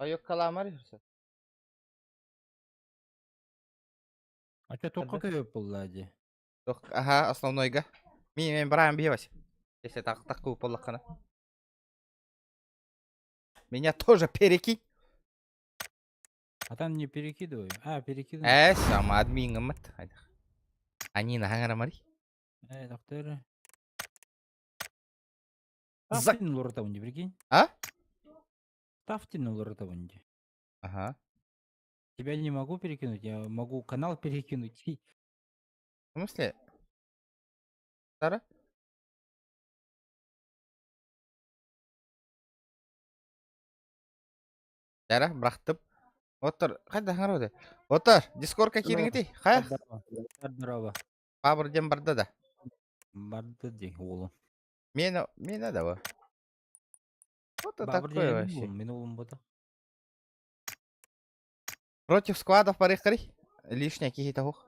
Ойуккалаамар үһү. Ача туохха көрүөп буолла дии? Туох, аха, основнойга. Мин мен бараан биһибас. Если так так буоллаххына. Меня тоже перекинь. А там не перекидывай. А, перекидывай. Э, сама адмиҥыммыт. Анина хаҥарамари. Э, доктор. За... Тафтин уларытабын дии, прикинь. А? Тафтин уларытабын дии. Ага. Тебя не могу перекинуть, я могу канал перекинуть. В смысле? Сара? Сара, бырахтым. Оттор, хайда хаҥарамады? Оттор, дискорка киириҥити? Хайа? Здорово. Пабыр диэн барда да? Барды дии, уолу. Миэнэ, миэнэ да бу. Вот это Бабыр такое диэн вообще. уолум, мин уолум бута. Против складов барыхтарый? Лишняя киһитэ суох.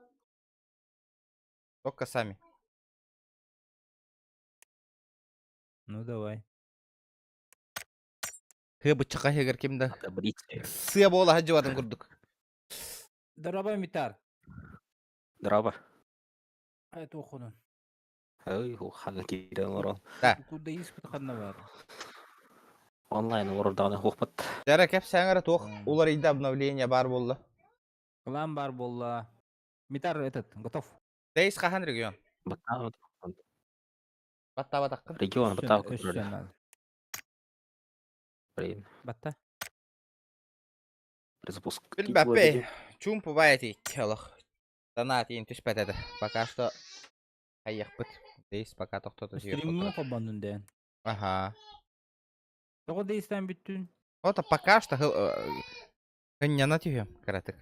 Только сами. Ну давай. Хы быччака хегер ким да. Сыа буола сылдьыбатын курдук. Здорово, Митар. Здорово. Это ухунун. Ой, ханна киирэн олорон. Да. Куда испыт ханна бар. Онлайн олорордаҕына хуохпат. Дара кэпсээҥ эрэ туох уларыйда обновление баар буолла. Клан бар буолла. Митар этот, готов. Дейс хаһан регион? Баттаабат. Баттаабатаххын? Регион баттаабат. Өссө надо. Блин. Батта. Перезапуск. Билбэппэй. Чуумпу бай этий олох. Санаа тиийэн түспэт этэ. Пока что хайыахпыт. Дейс пока тохтото Стримҥа холбоннун дээн. Аха. Тоҕо дейстэн бүттүн? Ото пока что кынньана түһүөм кыратык.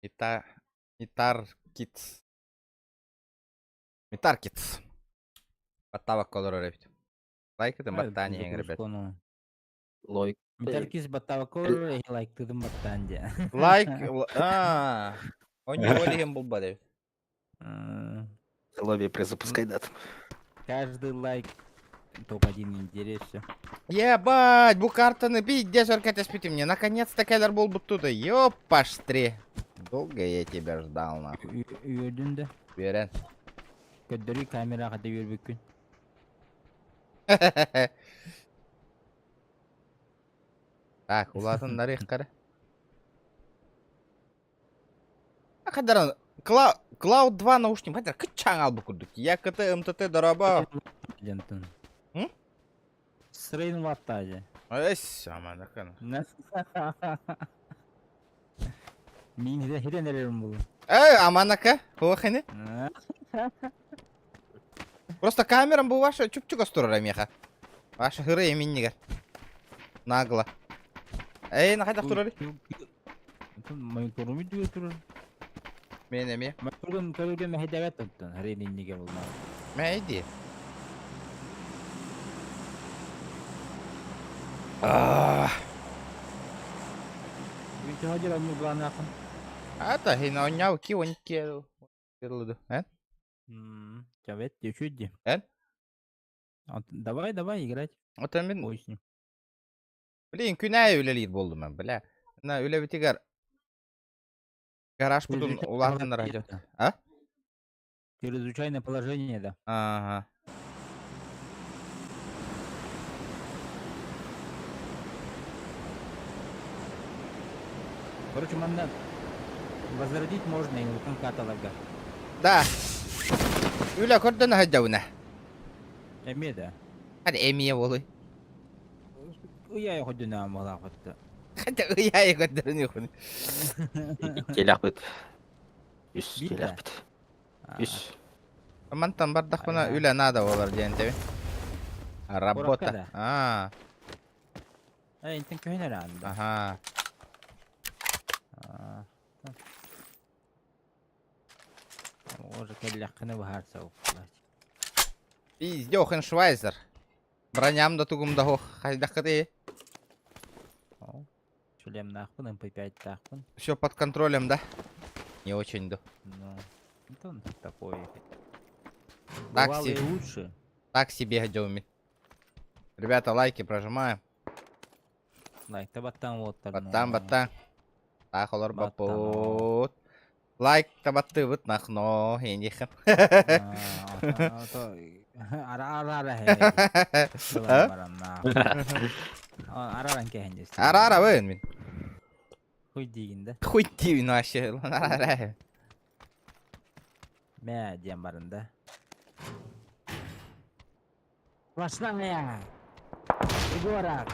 Ита... Итар Китс. Митар Китс. Баттаабакка олорор эбит. Лайкытын баттаан иһиҥ, ребят. Лойк. Митар Китс баттаабакка олорор, эһи лайктыдым баттаан дии. Лайк... А, он иһин булбат эбит. Лови перезапускай дат. Каждый лайк топ-1 интерес, все. Ебать, бу картаны пиздец өркетеспитим мне. Наконец-то кэлэр буолбутту Ёпаштри. Долго я тебя ждал, нахуй. Үөрдүн да. Үөрэн. Көрдөрүү камераҕа да үөрбүккүн. Так, улаатыннарыаххара. Хадаран, Cloud 2 наушник, хадар кыччаң албы курдук. Я КТ, МТТ, дороба. Дентон. М? Сырайын улаатта же. Эс, аманакан. Мин хитен эрэрим булу. Эй, аманака, хуахини. Просто камерам бу ваша чупчук турар меха. Ваша хыры эминнигер. Нагло. Эй, нахайдах турар? Мониторум үйдүгө турар. Мен эми. Мониторум көрүлгөн мэһэйдээбэт оттон харин инниге булма. Мэйди. Ah. Бүгүн төһө дьыл оннук былааннааххын? Ата, хин онньау ки он ки дылыды. Эн? Чавет, чуть ди. Эн? Давай, давай играть. Ота мин Ой, Блин, күн аайы үлэлиир буоллум мен, бля. На үлэбитигэр гаражпытын улаатыннара сылдьабыт. А? Чрезвычайное положение, да. Ага. Короче, манна возродить можно и улахан каталога. Да. Үлэ көрдөнө сылдьабына. Эмиэ да. Hadi эмиэ буолуй. Ый аайы көрдөнө буолаахпыт. Хата ый аайы көрдөрүнүөхүн. Иккилээхпит. Үс Биир да? киилээхпит. Үс. Мантан бардахпына үлэ наада буолар диэн тэбин. Работа. да? Аа. Э, интен көһүн эрэ анда. Аха. Уже кэллэххинэ быһаарса уккулач. Пиздёхен Швайзер. Броням да тугум да хайдаххытый. Шлемнаахпын, МП5-таахпын. Все под контролем, да? Не очень да. Ну. Антон такой. Так Бывало и лучше. Так себе идем. Ребята, лайки прожимаем. Лайк баттан вот. Баттан, баттан. Так, олор Баттан, баппут. Лайк табаттыбыт нахно, хенихин. Ара ара ара. Араран кэһэн Ара ара бын мин. Хуй диигин да. Хуй диибин вообще. Ара ара. Мэ диэн барын да. Сплошная! Егора!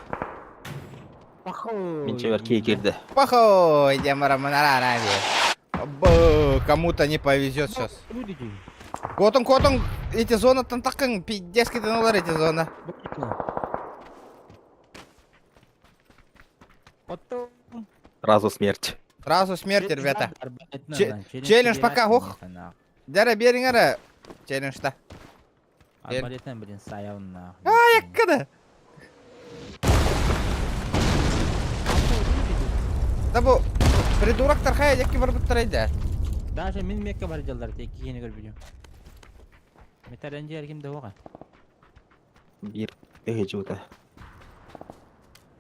Похуй! Мин чэбэр киһи киирдэ. Похуй, диэн бараммын ара ара диэ. Кому-то не повезет сейчас. Котон, котон, эти зонаттан такын, пиздец кытын эти зона. Потом... Сразу смерть. Сразу смерть, ребята. Челлендж пока, ох. Дәрә бериң эрэ. Челленджта. Арбалетен, блин, саявын нахуй. А, яккада. Да бу придурок тархая якки барбыттар эйдэ. Даже мин мекка бар дьаллар те кихини көрбүтүм. Металлен ким да оға. Биир ыһыдьыбыта.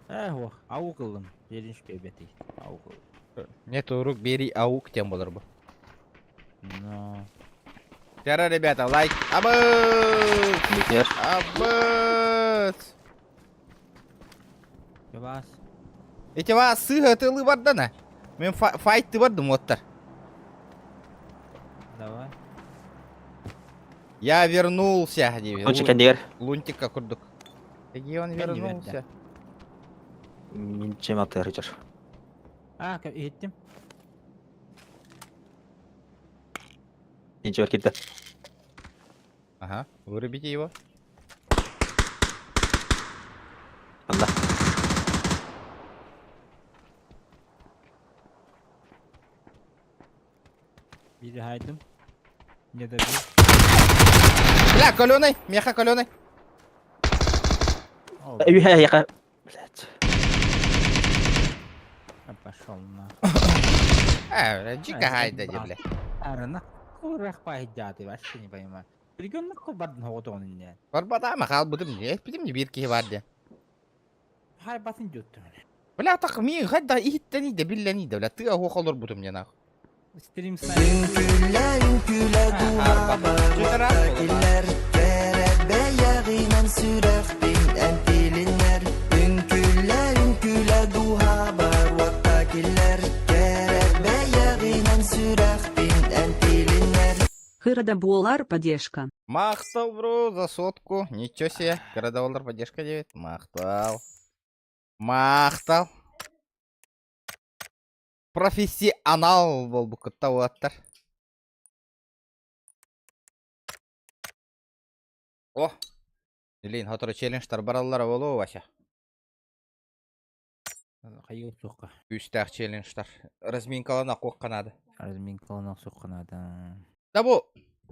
Э, ох, ау кылдым. Берин шпебети. Ау кылдым. Нету рук, бери аук тем болар бу. Но... Тера, ребята, лайк. Абыт! Бүтэр. Абыт! Вас. Эти вас сыга тылы бардана. Мен файт бардым оттар. Давай. Я вернулся. Онча кэннигэр. Лунтика курдук. Где он Кэнни берді. вернулся? Мин чем атыыр А, еттим. Мин чэбэр киирдэ. Ага, вырубите его. Анда. Бири хайдым. Не добил. Бля, каленый, меха каленый. Үһэ яка. Блядь. Пошел на. А, дико хайда, бля. Ара, нахуй рахпай дяты, вообще не понимаю. Регион нахуй бардын хоғытоғын не. Барбадама халбытым не, битим не бир киһи бар де. Хай батын жөттү. Бля, так ми хайда иһиттен иде, биллен иде, бля, тыа хуохолор бутум не нахуй. Стрим Үҥкүүлэ, үҥкүүлэ дууһабар киллэр Кэрэ бэйэҕинэн сүрэхпин эн тилиннэр Үҥкүүлэ, үҥкүүлэ дууһабар уотта киллэр Кэрэ бэйэҕинэн сүрэхпин эн тилиннэр Кыра да буоллар поддержка. Махтал, бро, за сотку. Ничего себе. Кыра да буоллар поддержка 9. Махтал. Махтал. Профессионал буолбуккут уолаттар. О! Илин, хотору челленджтар бараллара болу Вася. Хайы суққа. Күүстээх челленджтар. Разминкалана қоққанады. Разминкалана суққанады. Да бу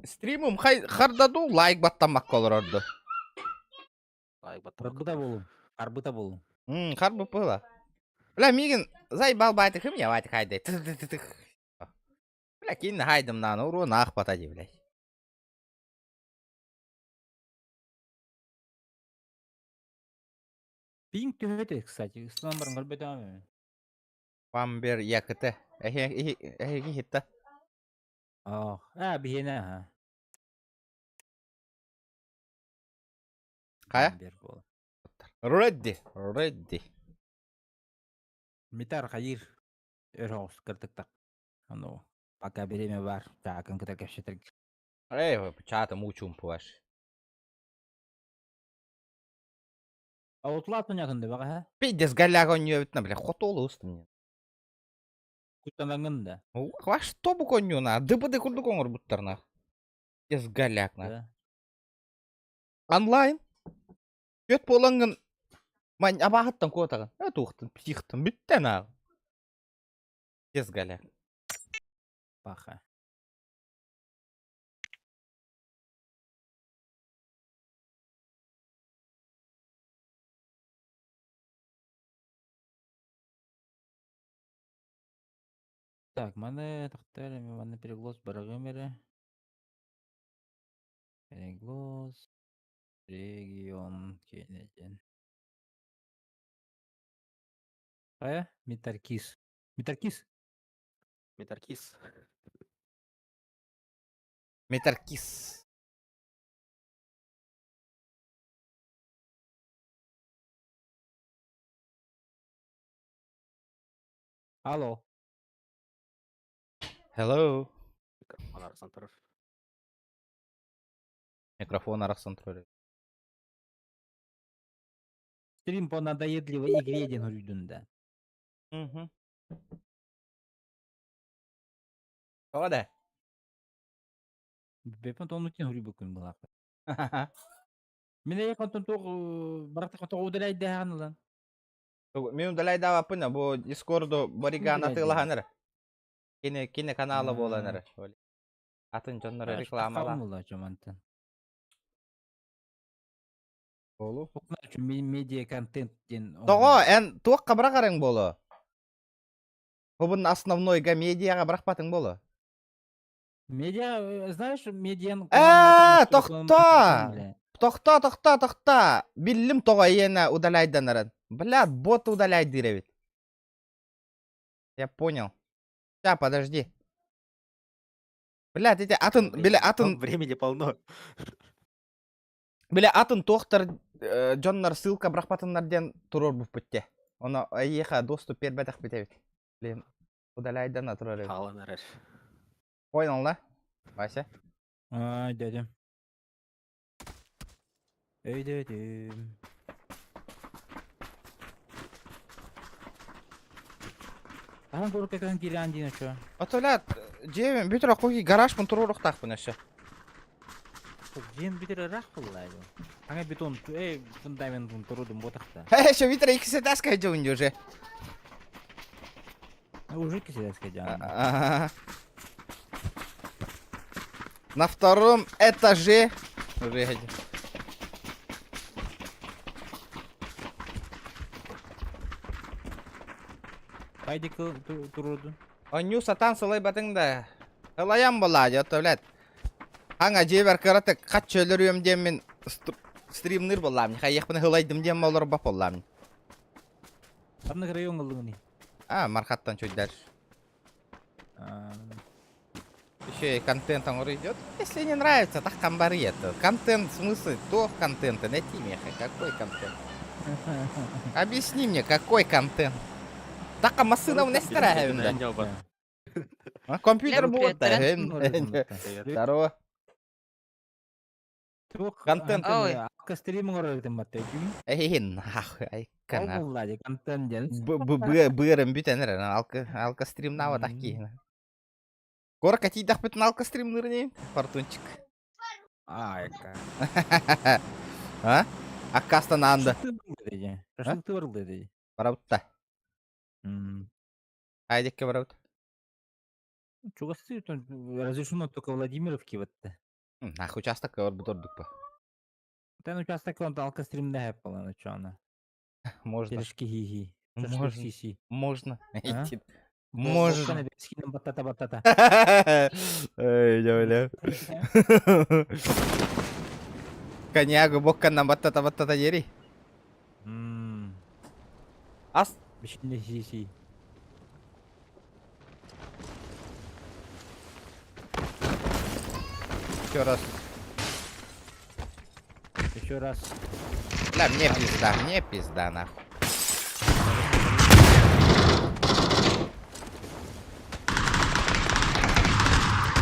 стримум хай хардаду лайк баттамак олорорду. Лайк Арбыта болу. Арбыта болу. Хар было. Бля, мигин заебал байтых, и меня байтых хайдай. Тых-тых-тых. Бля, кинь хайдам на, ну, нах потади, блядь. Пинг төһөтө, кстати. Ислам барын көрбөтө ами. Памбер якт. Эхе, эхе, хитта. Ох, а, биһиэнэ, ха. Хайа? Бер бол. Ready, ready. Митар хайыр. Өр кыртыктак. Аны пока время бар. Жакын кытар кепшетер. Эй, чата мучум пуаш. А отлат якында бага, ха? Пиздец, голяга не на, бля, хотолу уст мне. Куттанаңын да. Ва что бу конью на? ДБД курдук оңор буттар на. Пиздец, голяк на. Да. Онлайн. Көт болангын Мань абахаттан куотагын. Э туохтан психтан бүттен аа. Пиздец, голяк. Паха. Так, маны тахтар, маны переглос барагымере. Переглос, регион киэнэ диэн. Хайа? Митаркис. Митаркис? Митаркис. Митаркис. Алло. Hello. Микрофон арахсан турар. Микрофон арахсан турар. Стрим по надоедливой игре диэн хоруйдун да. Угу. Тоҕо да? Бэппин тону тин хоруйбуккун былаах. Мин эйэ контон туох барахта тоҕо удаляйдаһаан ылан. Мин удаляйдаабаппын бу Дискорду Бориган атыылаһан эрэ. Кини кини канала буолан эрэ. Атын дьоннор рекламалаан. Чомантан. Болу. Медиа контент диэн. Тоҕо эн туохха быраҕарыҥ боло? Бу основнойга медиаҕа бырахпатыҥ боло? Медиа, знаешь, медиан... Ээ, тохтоо! Тохтоо, тохтоо, тохтоо! Биллим тоҕо эйиэнэ удаляйданарын. Бля, бот удаляйдыыр эбит. Я понял. Ща, подожди. Бля, эти атын, бile атын... Времени полно. Бile атын туохтар дьоннор ссылка бырахпатыннар диэн туруорбуппут те. Оно эйиэхэ доступ биэрбэтэхпит эбит. Блин, удаляйдана турар эбит. Хаалан эрэр. Понял, да? Вася? Ай, дядя. Эй, дядя. Ахан курукка кыһын киирэн диин очо. Ото лят, дьиэбин бүтэр окуги гаражпын туруоруохтаахпын өссө. Дьиэн бүтэр ыраах буолла Аңа бетон, эй, фундаментын турудум ботахта. Э, еще бүтэр икки этажка дьон уже. Уже икки этажка дьон. На втором этаже. Уже Хайди туруду. Онньуу сатаан сылайбатыҥ да. Ылайан буолаа дьэ, ото блядь. Аҥа дьиэбэр кыратык хат чөлөрүөм диэммин стримныыр буоллаам. Хайыахпын ылайдым диэн олорбот буоллаам. Ханнык район ыллыҥый? А, Мархаттан чуть дальше. Еще и контент он идет. Если не нравится, так камбары это. Контент, в смысле, то контента, найти меха. Какой контент? Объясни мне, какой контент? Так, а машина у нас старая. Компьютер будет, да. Здорово. Контент. Стрим Эй, нахуй, ай, канал. Контент ден. Бырым бүтэн эрэ, алка алка стримнава такие. Кора тиийдэхпитин алка стримныр фортунчик. Айка. А? Аккастанаанда. Шашлыкты барылды дии. Барабытта. Айдекке барабыт. Чугасты разрешено только Владимировке вот. Нахуй участок барбыт ордук по. Тен участок он алка стримнэ хэппалана чона. Можно. Терешки хи-хи. Можно. Можно. Можно. Можно. Батата батата. Эй, бля. Коньягу бокканнан баттата баттата ери. Ас. Бишинде хи-хи. Еще раз. Еще раз. Бля, мне пизда, нахуй.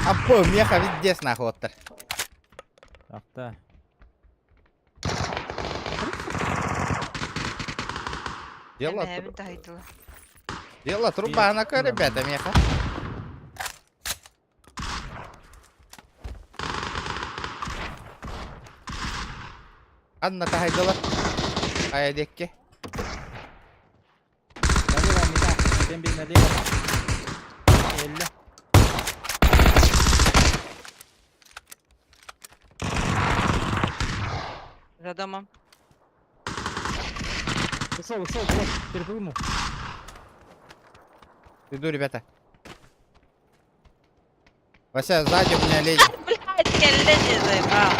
Апо, меха везде нахуй оттар. Ахта. Дело, Эбэбин таһыйтыла. дело труба, на ребята, меха. Анна таһайдылар. Айа диэкки. Налево, мета. Тембе налево. Элле. За домом. Ушел, ушел, ушел. Перепрыгнул. Иду, ребята. Вася, сзади у меня леди. Кэллэ дии заебал.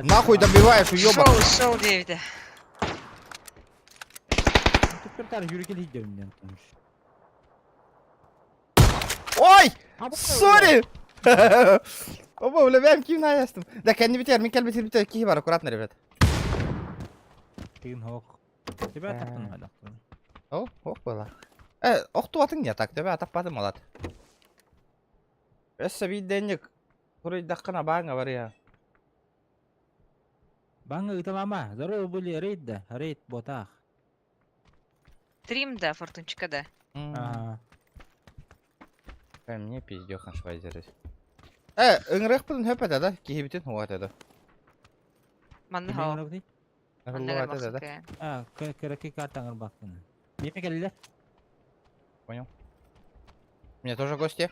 Нахуй добиваешь, уёбок. Шоу, шоу диэбитэ. Түптэр жүрүкел хиддериннен. Ой! Сори! Оба, бля, бэм ким наестым. Да, кэнни битер, мин кэлбит битер киһи бар, аккуратно, ребят. Тыын хоох. Тебя тахтан хайдахтан. О, ох была. Э, охтуатын не так, тебя атаппатым алат. Өссө биирдэнник суруйдаххына бааҥҥа барыа. Баҥҥа ыталама, здорово были, рейд да, рейд ботах. Трим да, фортунчика да. Ага. Э, мне пиздёхан швайзерис. Э, ыҥырыахпытын хөп этэ да, киһибитин хуа этэ да. Манна Кимиҥ хоох. ыҥырабытый? Манна Ыҥырыллуа этэ да. гырбахсыкка. А, кыракый карта ыҥырбаккын. Миэхэ кэллэ. Понял. У меня тоже гости.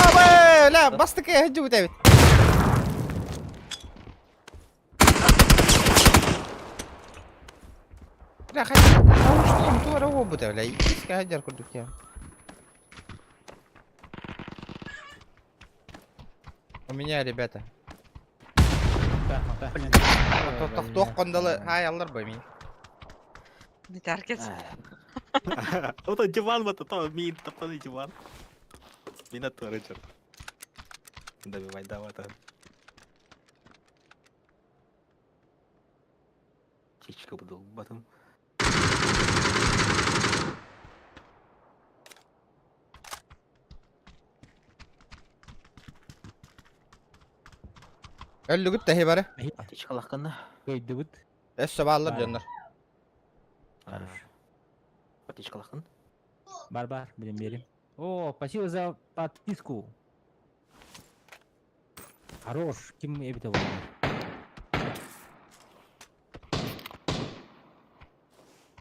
Абы, ля, бастыкы хадьыбыт эбит. Бля, хай, наушник туора буолбута, бля, иккис хадьар курдук я. У меня, ребята. Тохтуох кондалы хаайаллар бо мин. Метаркет. Ото диван вот, то мин таптаны диван. Мин аттары чыр. Добивай, давай там. Птичка буду батом. Өллүгүт тэһи бары. Птичка лахканна. Кыйдыбыт. Өссө бааллар дьоннор. Хорошо. Птичка лахкан. Бар-бар, билим берим. О, спасибо за подписку. Хорош, ким эбите буолла.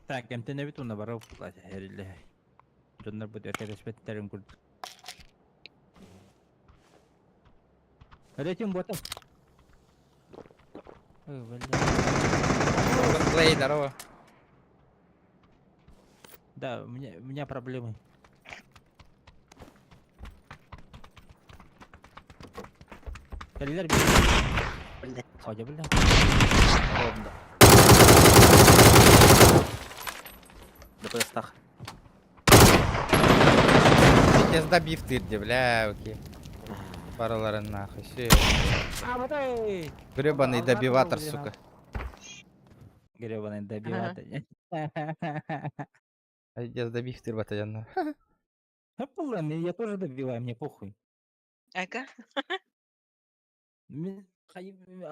Так, эмтэнэбит уонна бары эриллэ. Дьоннорбут өркэтэспэттэрин курдук. Рейтинг бота. Ой, бля. Плей, здорово. Да, у меня проблемы. Кэллэр Блять. Ходя, бля. Ровно. ДПС Пиздец добив тырди, бля, окей. Параларын нахуй, все. А, вот эй! Гребаный добиватор, сука. Гребаный добиватор. Пиздец добив тыр батальонна. Да ладно, я тоже добиваю, мне похуй. Ага.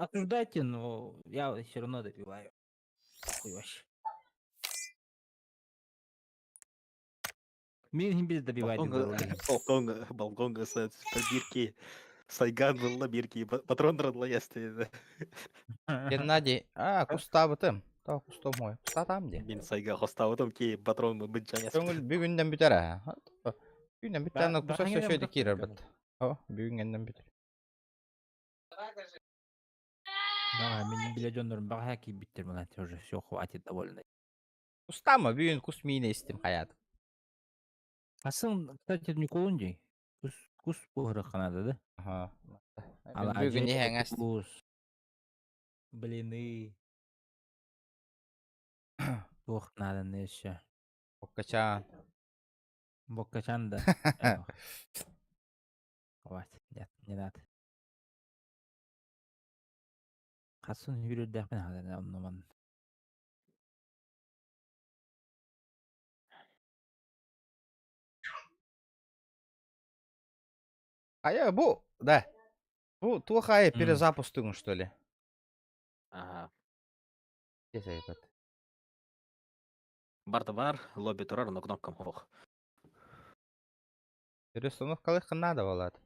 Осуждайте, но я все равно добиваю. Похуй вообще. Мин без добивать. Балконга, балконга с бирки. Сайган была бирки, патрон родла ясты. Геннадий, а, кустабытым. Та кусто мой. Куста там где? Мин сайга хоставытым ки патрон быджа Көңүл бүгүнден бүтэр аа. Бүгүнден бүтэн куса баһаҥа сөшөйдө киирэр бат. О, бүгүнгенден бүтэр. Да, мин биле дьоннорум баҕаһа киирбиттэр мына уже все, хватит, довольно. Кустама бүгүн кус миинэ истим хаят. Асын, кстати, Николун дии. Кус, кус буһарыахха да? Аха. Алаадьы, Бүгүн иһэҥэс. кус, блины. Туох нааданы еще? Оккачаан. Боккачан да. Хватит, нет, не надо. Хасын үүрэрдэхпин хаалан оннуман. А я бу, да. Бу туох аайы М. перезапустуҥ что ли? Ага. Десэйбэт. Барда бар, лобби турар, но кнопкам хох. Переустановкалыаххын наада буолаат.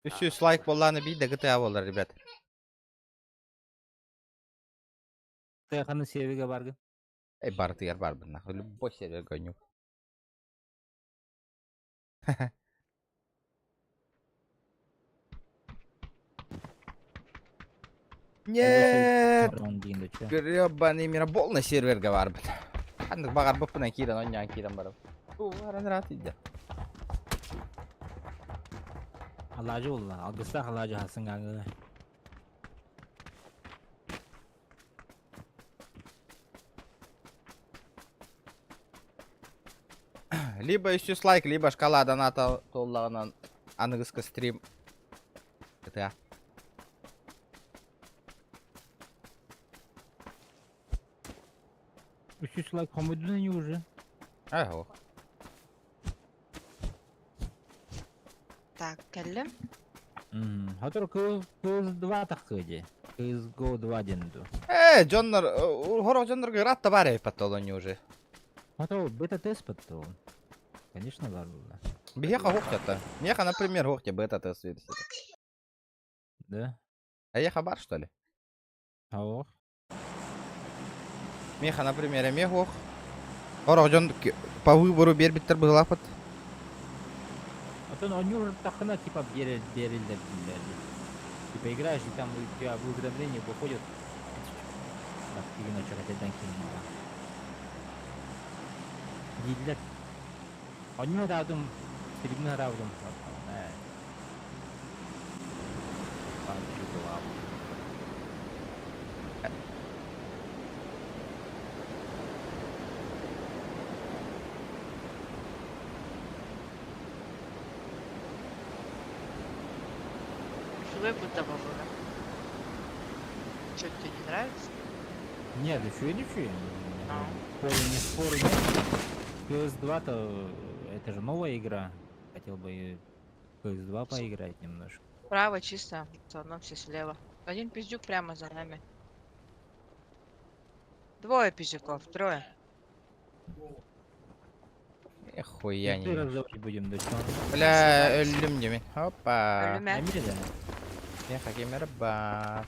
300 лайк буоллаҕына биир да GTA буолар, ребят. Тыаханы сервергэ баргын. Эй, барытыгар барбын нахуй. Любой сервер гоню. Нет! Гребаный миробол на серверге барбыт. Ханнык баҕарбыппынан киирэн онньоон киирэн барабын. Баран ыраат илдьэ. Алаадьы буолла. Алгыстаах алаадьы хасыҥааҥы. Либо үсүс лайк, либо шкала доната туоллаҕынан аныгыскы стрим ытыа. Үсүс лайк хомуйдун ини уже. Ага. Так, кэллим. Хотор CS 2 тахсыа дии. CSGO 2 диэн дуу. Э, дьоннор, хорох дьоннорго ыраатта баар эбит они уже. Хотор бета-тест потом. Конечно, бар буолла. Биһиэхэ хуохтата. Миэхэ, например, хуохте бета-тест версия. Да? А бар, что ли? Суох. Миэхэ, например, эмиэ суох. Сорох дьон по выбору биэрбиттэр быһыылаахпыт. Оттон оонньуур таххына типа биэриллэр дииллэр. Типа играешь, и там у тебя в уведомление выходит. Так, иначе хотя кинула. Дииллэр. Оонньуу хараабытым, стримни хараабытым. Үчүгэй будто было. Что, тебе не нравится? Нет, еще и ничего. А. Спору не спору нет. PS2-то это же новая игра. Хотел бы и PS2 поиграть немножко. Справа чисто, в основном все слева. Один пиздюк прямо за нами. Двое пиздюков, трое. Эх, хуя Ты не. раздавать будем, да чё? Бля, өллүм диэмин. Опа. Өлүмэ. Амире, да? Я хакимер ба.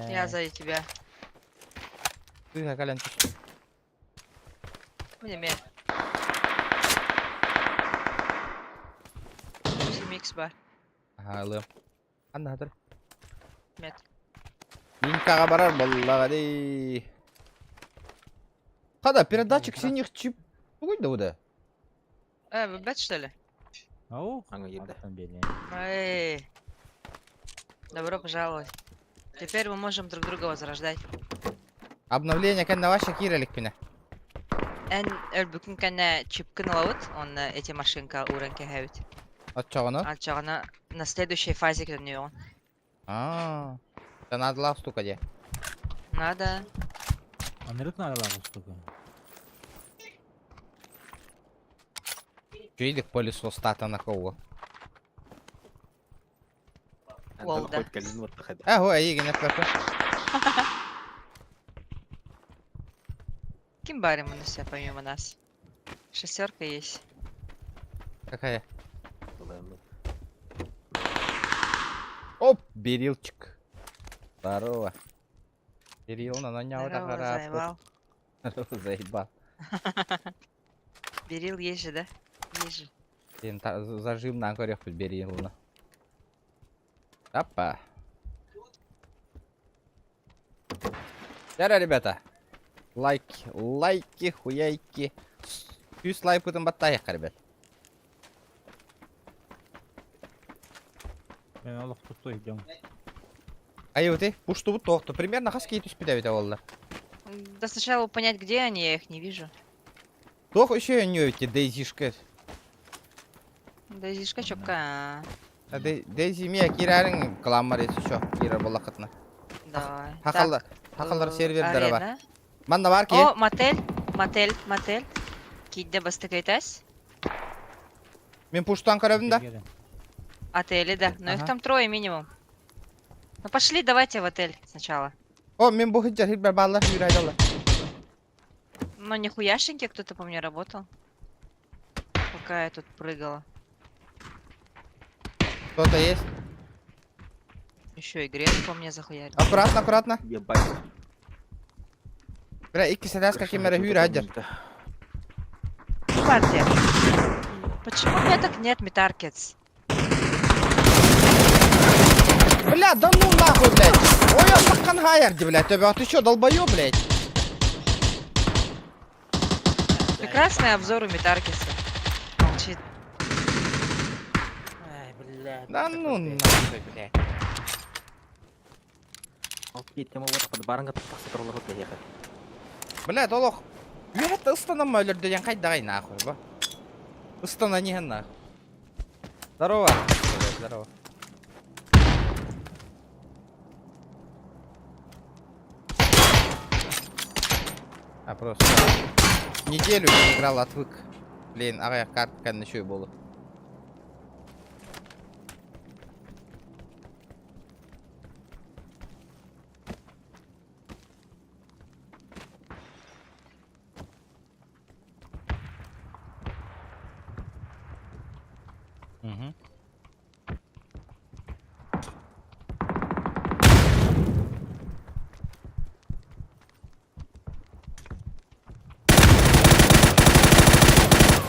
Я за тебя. Ты кэлэн түс. Мне Микс бар. Ага, ылым. Анна хатыр. Мет. Минкаға барар боллаға дей. Хада, передатчик синих чип. Тугуй да уда. Бэт что ли? Ау, Аңа киирдэ. автомобили. Эй. Добро пожаловать. Теперь мы можем друг друга возрождать. Обновление кэннэ ваша киирэ иликпинэ. Эн өлбүккүн кэннэ чипкин ылабыт, он эти машинка ууран кээһэбит. Оччоҕуна? Оччоҕуна на следующей фазе он. А, это надо штука де. Надо. Анырык надо штука. Чуйдик пылесос стата кого. Уолда. Хоть кэлин баттахада. А, ой, игин эппэппэ. Ким барим у нас помимо нас? Шестерка есть. Какая? Оп, берилчик. Здорово. Берил на Здорово, заебал. Здорово, заебал. Берил есть же, да? Есть же. Син зажим на көрөхпүт берилна. Опа. Дара, ребята. Лайки, лайки, хуяйки. Сүүс лайкпытын баттайық, ребят. Мен олох туту идем. Ай, ты, пуштубут тоқты. Примерно хас киһи түспүтэ эбитэ буолла. Да сначала понять, где они, я их не вижу. Туох еще не эти Дейзишка. Да зишка чопка. А Дейзи мия кирарың кламар еще. Кирар болақытна. Давай. Хақалар, Так, хақалар сервердері бар. арена. Манна бар ки. О, мотель, мотель, мотель. Киирдэ бастакы этээс. Мин пуштан көрөбүн да. Отели, да. Но их Ага. там трое минимум. Ну пошли, давайте в отель сначала. О, мин бу хиджар хилбер баллар юрайдалар. Ну нихуяшеньки кто-то по мне работал. Пока я тут прыгала. Кто-то есть? Еще и грек по мне захуярил. Аккуратно, аккуратно. Ебать. Бля, икки сәдәс какимере хүрәдер. Партия. Почему у меня так нет, Метаркетс? Бля, да ну нахуй, блядь! Ой, я стакан хаярди, блядь, тебя, ты чё, долбоёб, блядь? Прекрасный обзор у Метаркиса. Молчит. Ай, блядь. Да ну нахуй, блядь. Блядь, олох. Үөһэттэ ыстанамма өлөрдө диэн хайдаҕай нахуй ба. Ыстана ниһэн нахуй. Здорово. Блядь, здорово. А просто неделю не играл, отвык. Блин, аҕыйах карткан еще и было. Угу.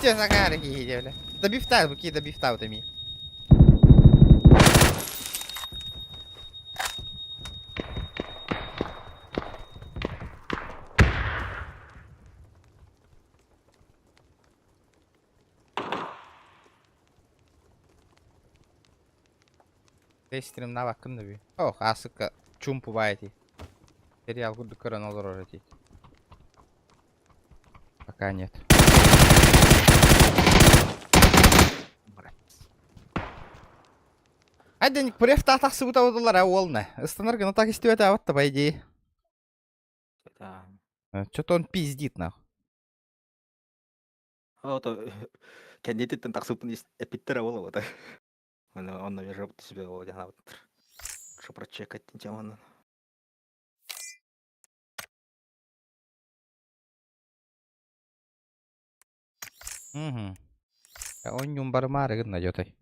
Те загары киһи бля. Добивта, какие добивта вот ими. Тестирим наваккын да би. Ох, асыкка чумпу баайти. Сериал курдук көрөн олорор эти. Пока нет. Айден префта тахсыбыта бодулар уолна. Ыстанар гына так истибет абатта по идее. Что-то он пиздит нахуй. Ото кэннититтэн тахсыппын эпиттэрэ буолла бута. Онно вержа себе ол дьаһаабыттар. Что прочекать тем Угу. Онньум барымаары гынна дьотой.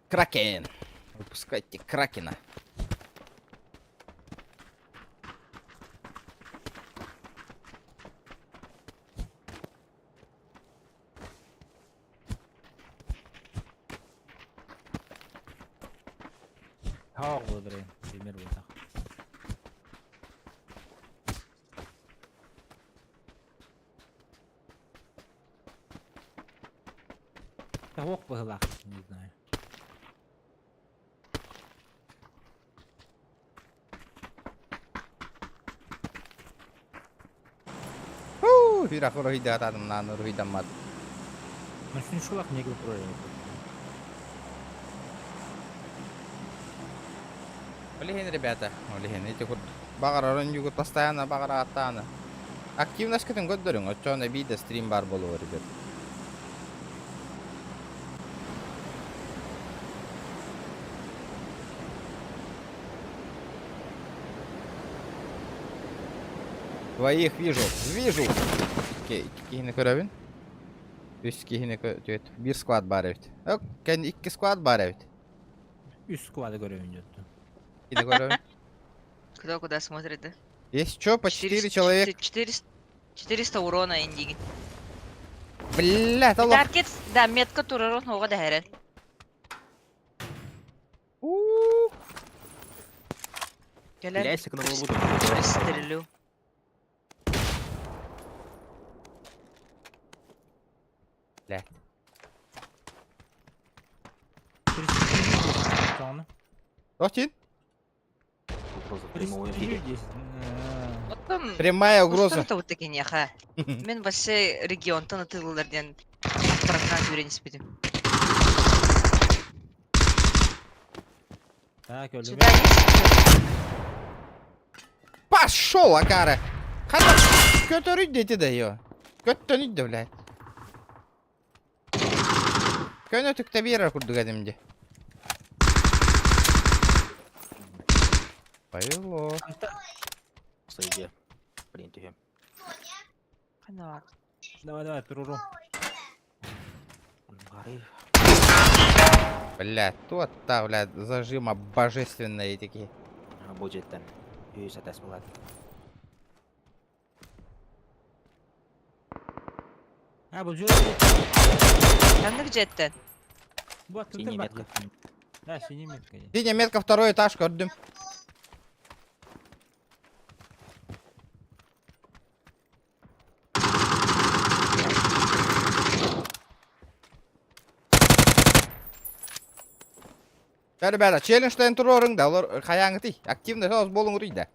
Кракен. Выпускайте Кракена. Хаох буолар пример буолтах. Хаох быһылаах, не знаю. Фира хоруйдаатаатым наан уруһуйдаммат. Машин шулах не Блин, ребята, блин, эти курдук баҕарар оонньуугут постоянно баҕарааттааны. Активность-кытын көрдөрүҥ, оччоҕуна эбии да стрим баар буолуо, ребят. Двоих вижу, вижу! Киһини көрөбүн. Үс киһини кө... Биир склад баар эбит. Кэн икки склад баар эбит. Үс склады көрөбүн дьотту. Кини көрөбүн. Кто куда смотрит, да? Есть чё, по 4 человек. 400, 400 урона индиги. Бля, это лох. Таркет, да, метка турарон хога да Кэлэр. Бля, кнопку буду. Пристрелю. Бля. Көрөҕүнэ. Тохтин? Угроза прямого эфире. Оттон Прямая угроза. Устар вот такие Мен вообще регионтан атылылар диэн аппаратынан сүүрэн испитим. Так, өлүмэ. Сюда есть? Пошел, Акара! Хата көтөрүй дети да ее. Көттөнүй да, блядь. Көнө түктэ биэрэр курдук этим дии. Повело. Сойди. Блин, түһүм. Ханна Давай, давай, туруру. Бары. Бля, тот та, бля, зажима божественные такие. Бу дьиэттэн. Үс этээс булат. А, бу жу. Ханнык дьиэттэн? Бу аттын Синий бар метка. Да, синий метка. Синяя метка второй этаж, көрдүм. Да, ребята, челлендж туруорун да, олор хайаңытый, активно соус болуңуруй да.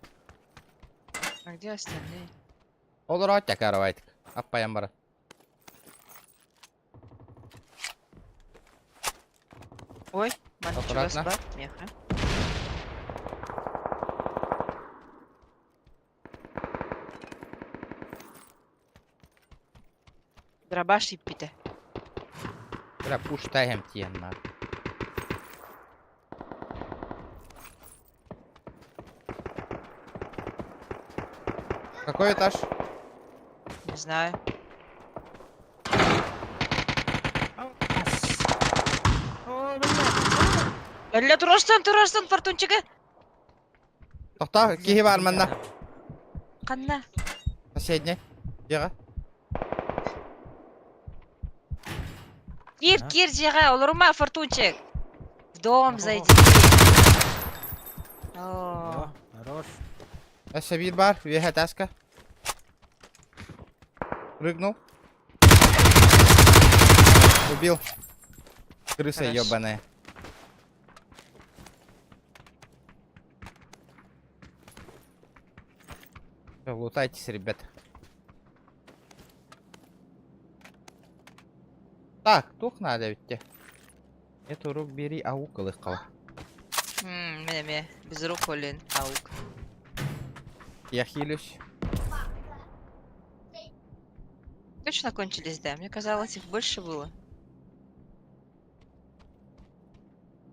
А где остальные? Олор атя каравайтык. Аппаян бара. Ой, манна чугас Аккуратно. бар, меха. Дробаш иппите. Бля, пуштаем тиен на. Какой этаж? Не знаю. Өллө турарсан, турарсан, фортунчика. Тохта, киһи бар манна. Ханна. Соседний. Дьиэҕэ. Кир, А? кир, дьиэҕэ, олорума, фортунчик. В дом Ого. зайди. О, О, хорош. Өссө биир бар, үөһэ этажка. Прыгнул. Убил. Крыса Хорошо. ебаная. Всё, лутайтесь, ребят. Так, тух надо ведь те. Эту рук бери, а укол их кого. Ме, ме, без рук олин, аук. Я хилюсь. Точно кончились, да? Мне казалось, их больше было.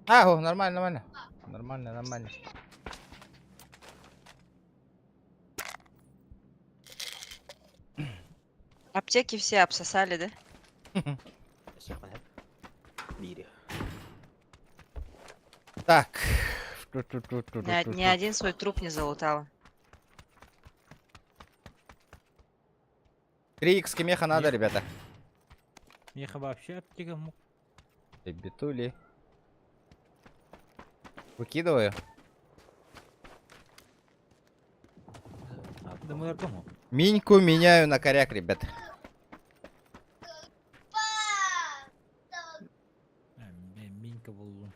А, о, нормально, нормально. Нормально, нормально. Аптеки все обсосали, да? Бири. Так. Ни один свой труп не залутала. 3 х меха надо, ребята. Меха вообще аптека мог. Ребятули. Выкидываю. Да мы дома. Миньку меняю на коряк, ребят. Минька был.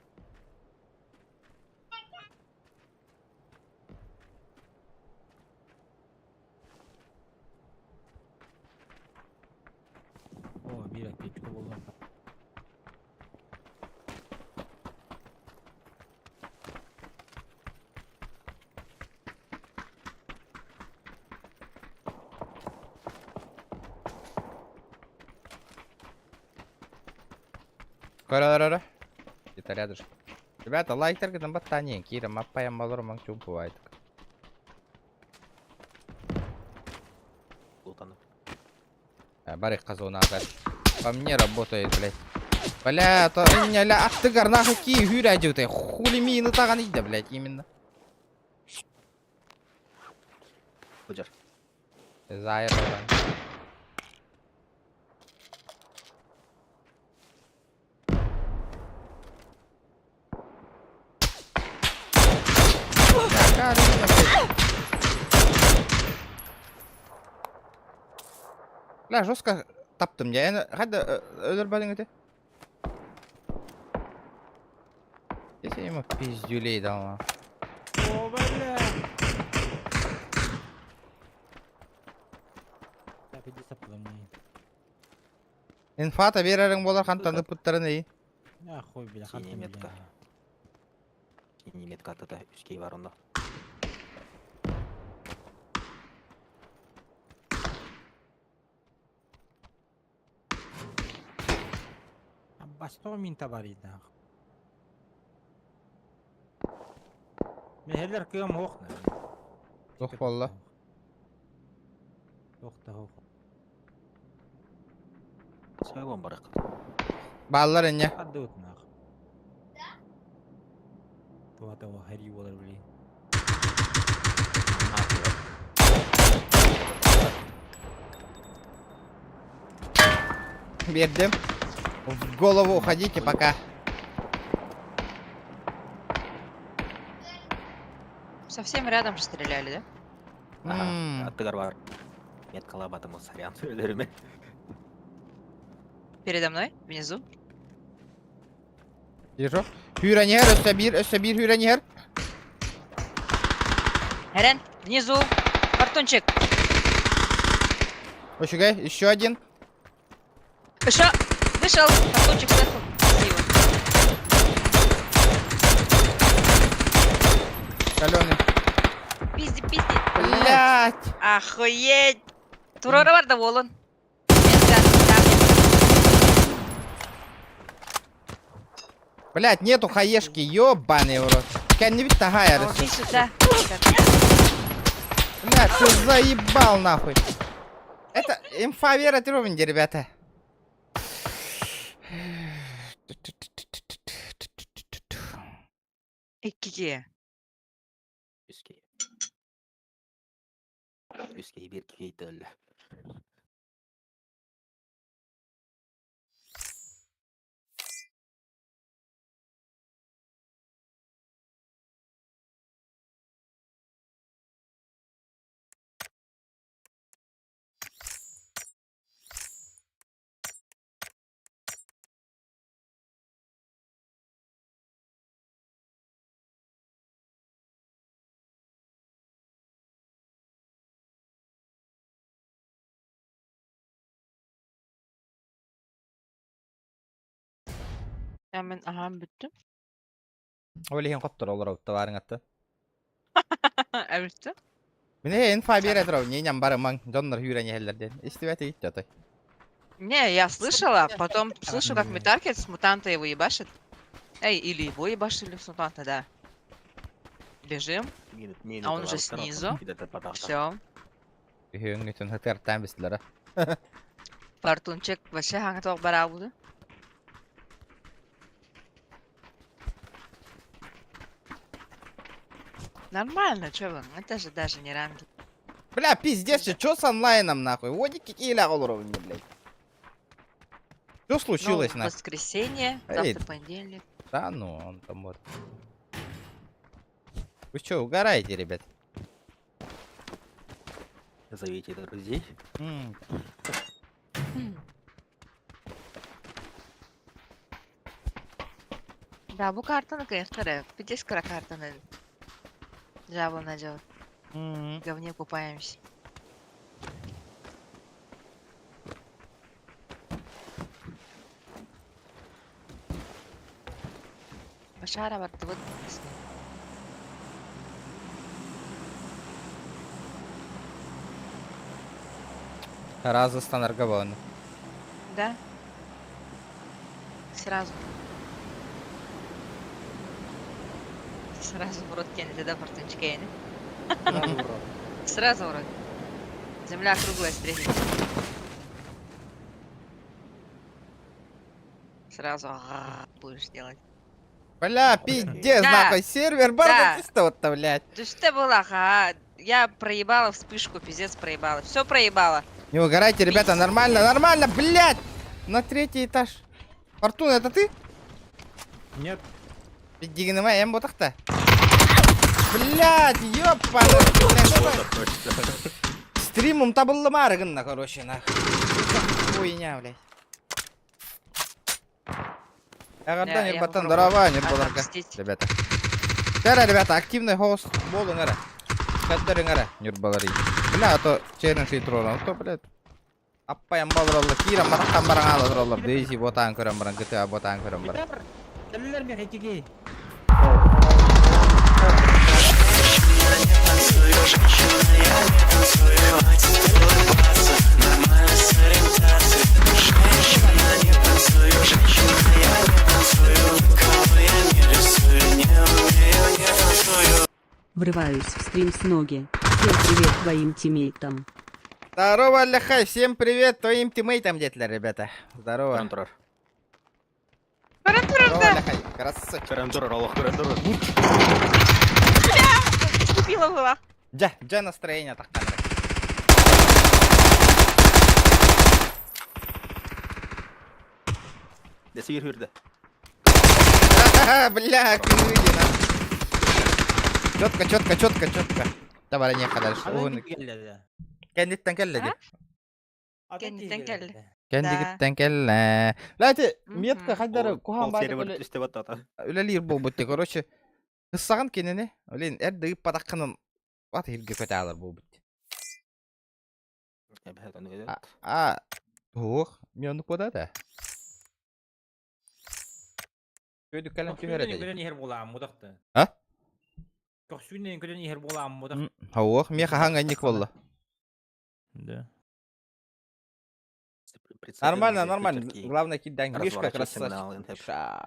О, биир аптечка буолла. Кара-ра-ра. Где-то рядышком. Ребята, лайктаргытын баттаанньыҥ. Киирэн маппайан балар маҥ чуумпу баҕайытык. Лутаны. Барык казунаатар. По мне работает, блядь. Бля, то ля, ах ты нахуй ки хүрәдюты. Хули мины таган иде, блядь, именно. Худер. Зайр. Бля, жестко таптым. Я хада өлөр бадың эте. Здесь я ему пиздюлей дал. О, бля! Так, иди саплани. Инфата берерин болар хантан ыппыттарын ей. А, хуй, бля, Синяя хантан, метка. бля. Синяя метка ата үскей бар онда. Басто мин табарит нах. Мехелер кыам ох. Тух болла. Ох та ох. Сойгон барак. Баллар инне. Аддут нах. Туа того хари болар блин. Бердим. В голову уходите пока. Совсем рядом же стреляли, да? М, Аттыгар бар. Меткалаабатым сарян өлөрүмэ. Передо мной, внизу. Вижу. Hürenyer, өссө биир, өссө биир hürenyer. Рен, внизу. Фортунчик. Очугай, еще один. Еще. Вышел. Фортунчик сверху. Красиво. Каленый. Пизди, пизди. Блять. Охуеть. Турора бар да волон. Метка, камни. Блять, нету хаешки, ёбаный в рот. Кәнни бит тагая Иди сюда. Блять, ты заебал нахуй. Это инфа вера трубинди, ребята. Иккиге. Үскей. Үскей бир кейтел. Hemen aha бүттүм. Ол иһин хоттор олор табаарыҥ атта. Эбитти. Мине инфа бере турар, не ням барымаң, дьоннор хүүрэн иһэллэр диэн. Истибэт иһит отой. Не, я слышала, потом слышу, как Метаркет с мутанта его ебашит. Эй, или его ебашили с мутанта, да. Бежим, А он уже снизу. все. Үһүөҥҥүтүн хытыартаан бистилэр. Фортунчик вообще хаңа бара буду. Нормально, чё вы, это же даже не ранги. Бля, пиздец, чё с онлайном нахуй? Водики киля уровня, блядь. Что случилось, ну, нахуй? воскресенье, Эй. завтра понедельник. Да ну, он там вот. Вы чё, угораете, ребят? Зовите друзей. М, Да, бу картаны кайфтары. Пиздец кара картаны. Жабу надел. м. В говне купаемся. Башара бар, вот с ним. Разы станарга боланы. Да? Сразу. Сразу в рот кинет, да, фортунчика я Сразу в рот. Сразу в рот. Земля круглая, встретит. Сразу будешь делать. Бля, пиздец, Да. нахуй, сервер Да. бардачисто вот блядь. Да что была, ха? Я проебала вспышку, пиздец проебала. Все проебала. Не угорайте, ребята, нормально, нормально, блядь! На третий этаж. Фортуна, это ты? Нет. Дигнема, эм ботахта. Блядь, ёпана. Стримом табыллымары гынна, короче, нахуй. Хуйня, блядь. Эҕэрдэ Я, я Ньурбаттан попробую здорово, Ньурбаларга, отомстить. ребята. Кэрэ, ребята, активный хост буолуҥ эрэ. Кэттэриҥ эрэ, Ньурбалар. Бля, а то челлендж туруоран, то, блядь. Аппайан балыраллар, киирэн матахтан баран аалалар, Дейзи ботаан көрөн баран, GTA ботаан көрөн баран. Кэллилэр миэхэ икки Врываюсь в стрим с ноги. Всем привет твоим тиммейтам. Здорово, Ляхай, всем привет твоим тиммейтам, детлер, ребята. Здорово. Көрөн турар. Көрөн турар Здорово, да. Ляхай, красавчик. Көрөн турар, олох көрөн турар. Купила была. Дьэ, дьэ настроение таххан. Десигир хүрдэ. Бля, кыгына. Четко, четко, четко, четко. Давай, не дальше. Угун. Кэнниттэн кэллэ дии. Кэнниттэн кэллэ. Кэннигиттэн кэллэ. Лати, метка хайдары куһаан Ол баайда сервер түстэ баттата. үлэлиир буолбут дии. Короче, ыссаҕын кинини. Блин, эрдэ ыыппатаххынан ат иһиргэ көтөалар буолбут. А, ох, мен оннук буода да. Көйдүк кэлэн түһэр этэ. Көрөн иһэр буолааммытахты. А? Көхсүүнэн көрөн иһэр буолааммытах. Ох, миэхэ хаһан анник буолла. Да. Нормально, нормально. Главное кидай. Мишка красавчик. Ша.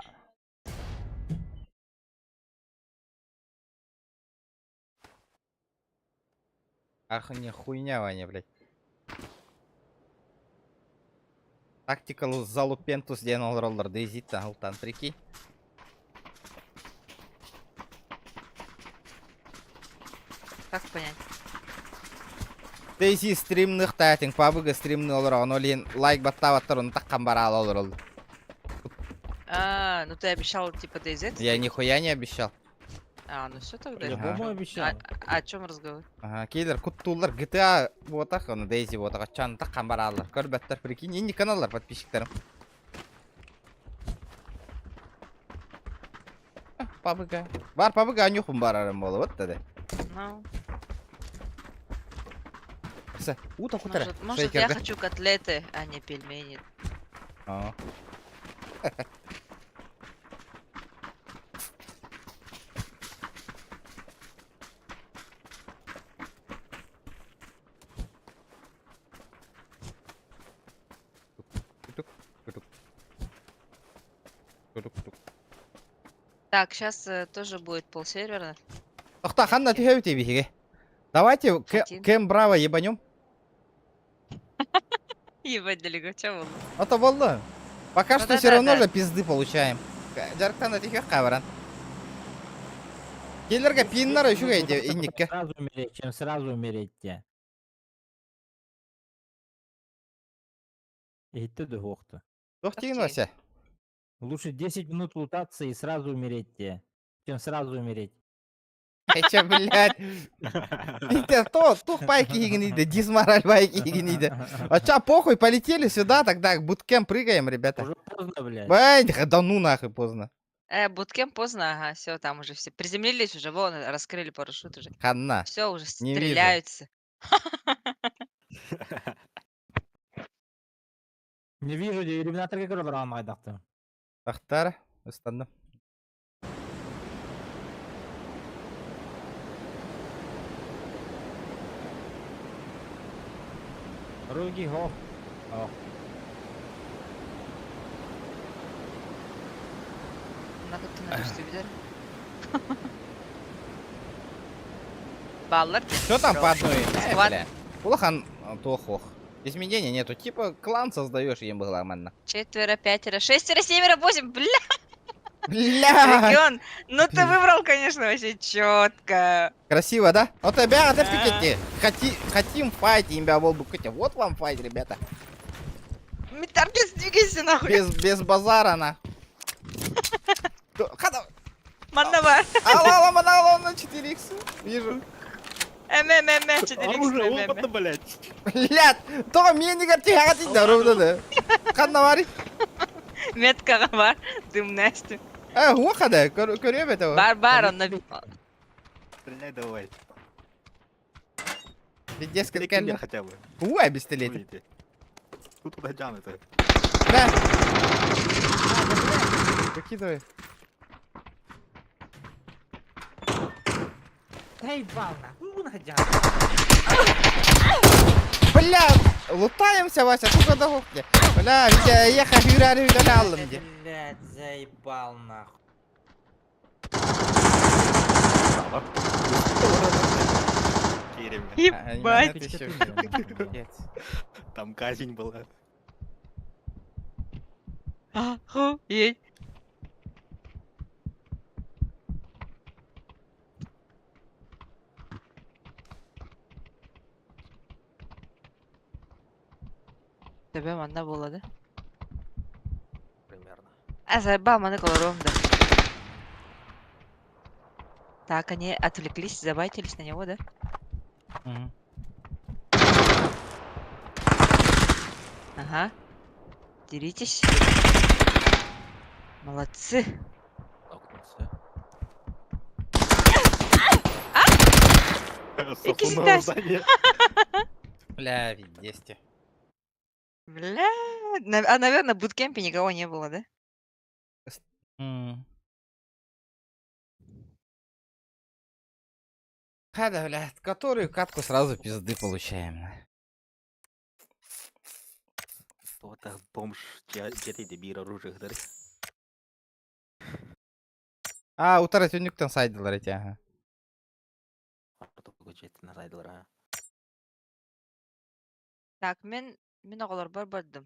Ах, не хуйня, Ваня, блядь. Тактикал залупентус диэн олороллор Дейзиттан алтан прикинь. Как понять? Дейзи стримных таатин пабыга стримны олороҕун ол иһин лайк баттаабаттар ону таххан бараала олороллор. А, ну ты обещал типа DayZ? Я нихуя не обещал. А, ну все тогда. Любому А, обещал. а о чем разговор? Ага, кейлер куттууллар GTA буотах, ону Дейзи буотах аччаан таххан барааллар. Көрбөттөр прикинь, инни каналлар подписчиктарым. Пабыга. Бар пабыга анюхум барарым болу, вот тогда. Ну, Ута кутара. может, может я хочу котлеты, а не пельмени. А. Так, сейчас тоже будет полсервера. Охта, ханна түһэбит биһиги. Давайте Хотим. Кэм Браво ебанем. Ебать далеко, чё было? А то волла. Пока Ну что все равно да-да-да. же пизды получаем. Жарктан түһүөх кабаран. Келлерге пиннар үчүгэй инникке. Сразу умереть, чем сразу умереть те. Иһиттэ дуһуохту. Туох тиин Вася? Лучше 10 минут лутаться и сразу умереть те, чем сразу умереть. Эче, блядь. Ите, то, тух пайки хигниде, дисмораль байки хигниде. А ча, похуй, полетели сюда, тогда буткем прыгаем, ребята. Уже поздно, блядь. Бай, да ну нахуй поздно. Буткемп поздно, ага, все, там уже все приземлились уже, вон, раскрыли парашют уже. Ханна. Все, уже Не вижу. стреляются. Не вижу, иллюминаторга көрө баран майдакты. Тахтар, ыстанным. Руги хо. О. На как ты на видели? Баллар. Что там по одной? Склад. Бля. Улахан туох Изменений нету. Типа клан создаешь им было нормально. Четверо, пятеро, шестеро, семеро, восемь. Бля, Бля! регион. Ну ты выбрал, конечно, вообще четко. Красиво, да? Вот тебя, Да. да пикете. Хоти, хотим файт, имя волбу Вот вам файт, ребята. Метаркис, двигайся нахуй. Без, без базара, на. Хада. Маннова. Алла, алла, алла, на 4х. Вижу. МММ, 4 Оружие опытно, блядь. Блядь, то мне не горти, да, ровно, да. Ханна вари. Метка бар. Дым Настя. Э, уоха да, көрүөм этэ. Бар, бар, онно... Стреляй давай. Пиздец, Стреляй кэллэ. хотя бы. Уа, пистолет. Видите. Тут куда джан это. Да. Выкидывай. Бля, лутаемся, Вася, сука, до гопки. Бля, Витя, еха, хюряри, удалял мне. Блядь, заебал нахуй. Ебать. Там казнь была. Охуеть. Тебе манна буолла да? Примерно. А заебал маны колором да. Так, они отвлеклись, забайтились на него, да? Ага. Деритесь. Молодцы. Нокнулся. Сосунова этаж. здание. Бля, пиздец. Бля. А, наверное, в буткемпе никого не было, да? Хада, бля, которую катку сразу пизды получаем. Вот так бомж, где ты бир оружие гдыр. А, утара түннүктэн сайдылар эти, ага. Так, мин оҕолорбор бардым.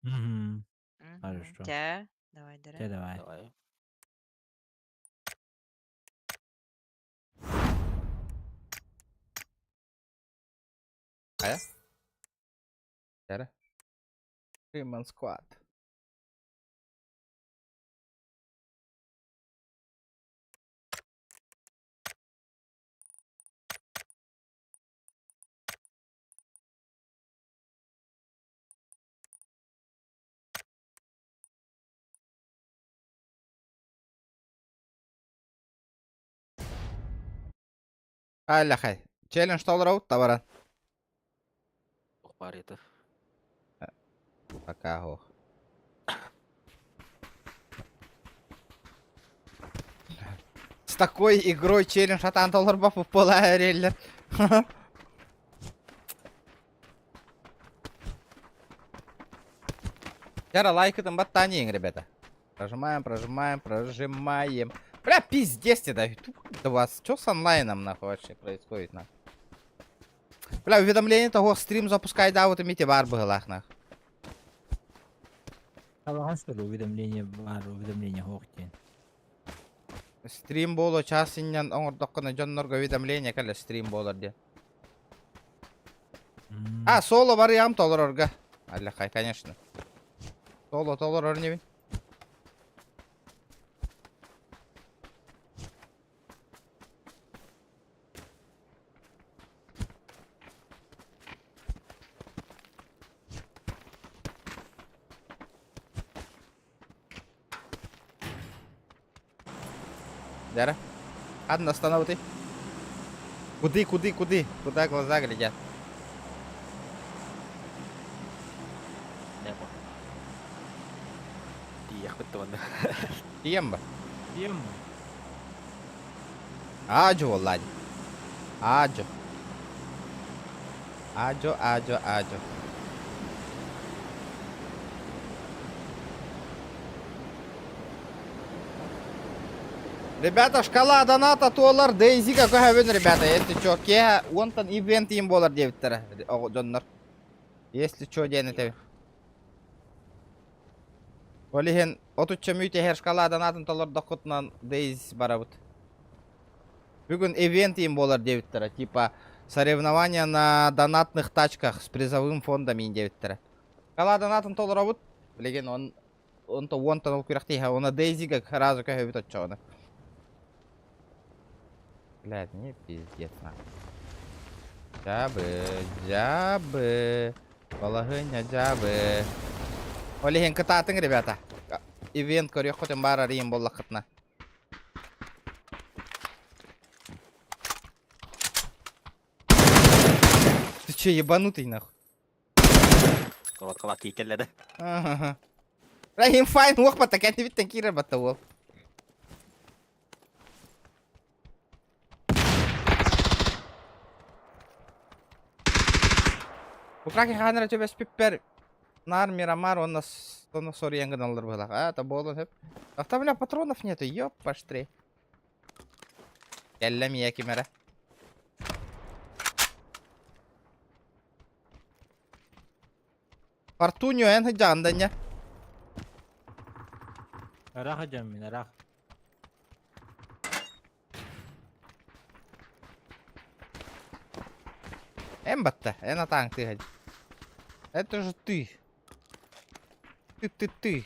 Мгм. Мгм. Хорошо. Чэ, давай, дара. Те давай. Давай. Дара. Freeman Squad. Аллахай. Челлендж толроуд табаран. Бар это. Пока ох. С такой игрой челлендж атан толор бапы пола реллер. Яра лайкытын баттанейін, ребята. Прожимаем, прожимаем, прожимаем. Бля, пиздец тебе да. Да вас, что с онлайном нахуй вообще происходит нахуй? Бля, уведомление того стрим запускай, да, вот имите бар быһылаах нах. Халахан что ли уведомление бар, уведомление хоқтен. Стрим боло час иннен оңордоккона дьоннорго уведомление кэлэ стрим болар диэн. А, соло барыям толорорга. Аллахай, конечно. Соло толорор небин. Дара. Одна останови ты. Куды, куды, куды? Куда глаза глядят? Небо. Тиехпит туонна. Тиемба. Ем. Аджо, ладь. Аджо. Аджо, аджо, аджо. Ребята, шкала доната туолар Дейзига көһөбүн, ребята, если чё, кеha уонтан ивент им болар диэбиттэрэ, дьоннор. Если чё диэн этэбин. Ол иһин отучча мүтэһэр шкала донатын толордоххутунан Дейз барабыт. Бүгүн ивент им болар диэбиттэрэ, типа соревнования на донатных тачках с призовым фондом ин диэбиттэрэ. Шкала донатын толоробут, билигин он онто уонтан ол күрэхтииһэ, уонна Дейзига сразу көһөбүт оччоҕуна. Блядь, не пиздец, нахуй. Дьабы, дьабы. Балаһыанньа дьабы. Ол иһин кытаатыҥ, ребята. ивент көрүөххүтүн баар арыйын буоллаххытына. Ты че, ебанутый нахуй? Коротко киикелледе. Ага. Рахим файн уох бата кэннибиттэн киирэр бата уол. Украки хаанара түбэспиппэр Нар Мирамар уонна сону соруйан гыналлар быһылаах. А, это буолуон сөп. А бля, патронов нету, ёп, пошли. Кэллэ мия ким эрэ. Фортунio эн сылдьаҕын да инньэ. Ыраах сылдьабын мин, ыраах. Эн батта, эн атааҥ тыаһа. Это же ты. Ты ты ты.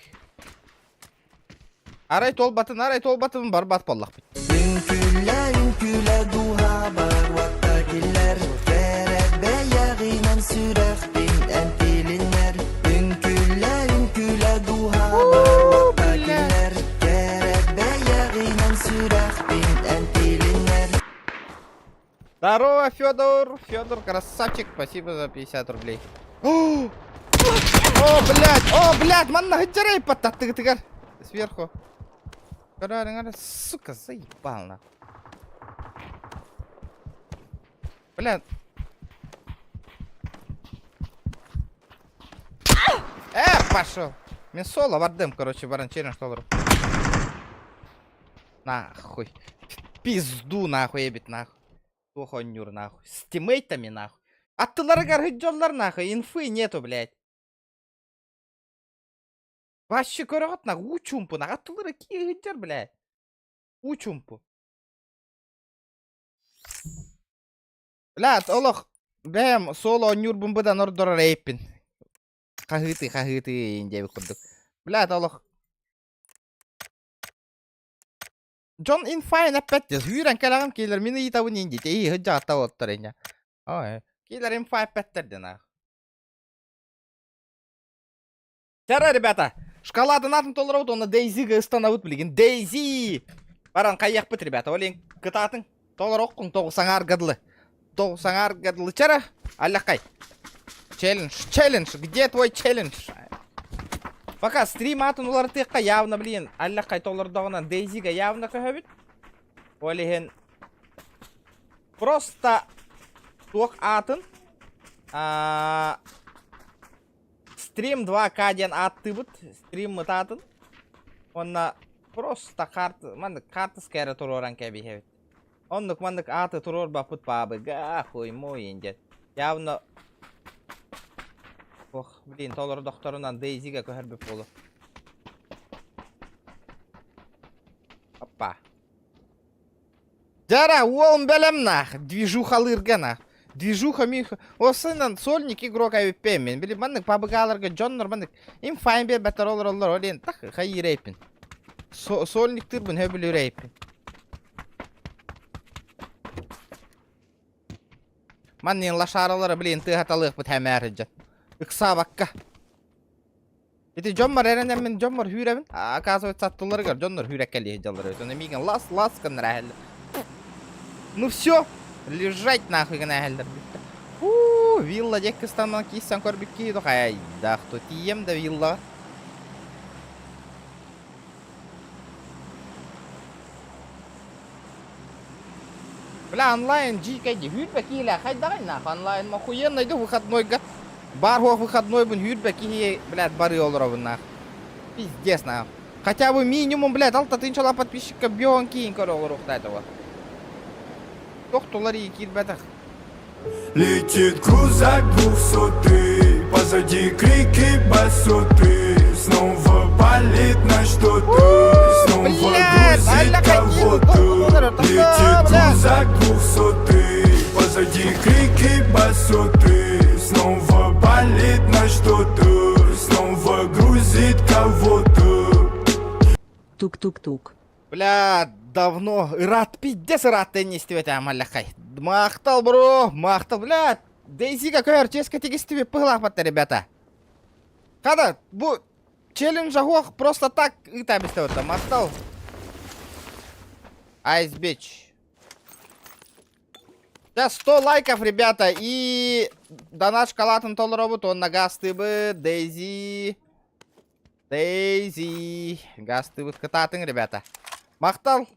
Арай туолбатын, арай туолбатын барбат буоллахпыт. Үҥкүлэ үҥкүлэ дууһабар уотта киллэр Кэрэ бэйэҕинэн сүрэхпин эн тилиннэр Үҥкүлэ үҥкүлэ дууһабар уотта киллэр Кэрэ бэйэҕинэн сүрэхпин эн тилиннэр Здорово, Федор! Федор, красавчик, спасибо за 50 рублей. О, О, блядь, о, блядь, манна хыджарай паттаттыгытыгар. Сверху. Сука, заебал нахуй. Блядь. Э, пошел. Мен соло бардым, короче, баран челлендж долларов. Нахуй. Пизду нахуй эбит нахуй. Туох оонньуур нахуй. С тиммейтами нахуй. Аттыларыгар сылдьаллар нахуй, инфы нету, блядь. Вообще көрөҕүт нахуй, уу чуумпу нахуй. Аттылара кии сылдьар, блядь. Уу чуумпу. Блядь, олох бэйэм соло оонньуурбун быдан ордорор эйиппин. Хаһыытыы хаһыытыы диэбит курдук. Блядь, олох Дьон инфайн эппэт сүүрэн кэлэҕин киилэр мин ыйытабын иин диэтэ ии сылдьаҕатта уолаттар инньэ. Ой, киилэр инфа эппэттэр диэн аах. Чара, ребята, шоколадын атын толоробут уонна Дейзига ыстанабыт билигин. Дейзи! Баран хайыахпыт, ребята, олин кытаатын толороххун тоҕус аҥаарга дылы. Тоҕус аҥаарга дылы. Чара, аллахай. Челлендж, челлендж, где твой челлендж? Пока стрим атын уларытыахха явно, блин, аллахай толордоҕунан Дейзига явно көһөбүт. Ол иһин просто туох аатын а, Стрим 2К диэн ааттыыбыт, стриммыт аатын. Уонна просто карт, маннык хаартыска эрэ туруоран кэбиһэбит. Оннук маннык ааты туруорбаппыт баабыга, хуй мой диэн. Явно Ох, блин, толордохторунан Дейзига көһөрбүт буолу. Опа. Дьара, уолум бэлэм нах, движухалыырга нах. Движуха миха. Осынан сольник игрок эбиппин. Били маннык пабыгааларга дьоннор маннык им файн биэрбэттэр олороллор олен тах хайыырайпин. Сольниктыырбын хөбүлүүрэйпин. Маннин лошаралары блин тыаһаталыахпыт хэмээр сылдьан. Ыксаабакка. Ити дьоммор эрэнэммин дьоммор хүүрэбин. Оказывается, аттыларыгар дьоннор хүүрэккэлии сылдьаллар эбит. Ону миигин лас-лас гыннара иһэллэр. Ну все, лежать нахуй гына иһэллэр бүттэ. Уу, вилла диэки ыстанан киирсэн көрбүт киһи хайдах то тиийэм да виллаҕа. Бля, онлайн дьиикэй дии. Хүүрбэ киһилээх хайдаҕый нахуй онлайн охуенный да выходнойга. Бар хуох выходнойбун хүүрбэ киһи, блядь, барыы олоробун нах. Пиздец нах. Хотя бы минимум, блядь, алта тысячала подписчика бьон киин көрө олоруохта этого. Тохтулар и киирбэтэх. Летит крузак двухсотый, позади крики басоты. Снова палит на что-то, снова Блядь, грузит алла кого-то. Летит крузак двухсотый, позади крики басоты. Снова палит на что-то, снова грузит кого-то. Тук-тук-тук. Бля, давно, ыраат, пиздец ыраатта истибэтэ маллахай. Махтал, бро, махтал, бля. Дейзига көөр, ческа тигистиби пыһылаахпатта, ребята. Хада, бу... Челлендж аһуох просто так ыыта бистебетте. Мастал. Айс бич. Сейчас 100 лайков, ребята, и донат шоколадын толоробут, уонна гастыбыт, Дейзи. Дейзи. Гастыбыт кытаатыҥ, ребята. Махтал.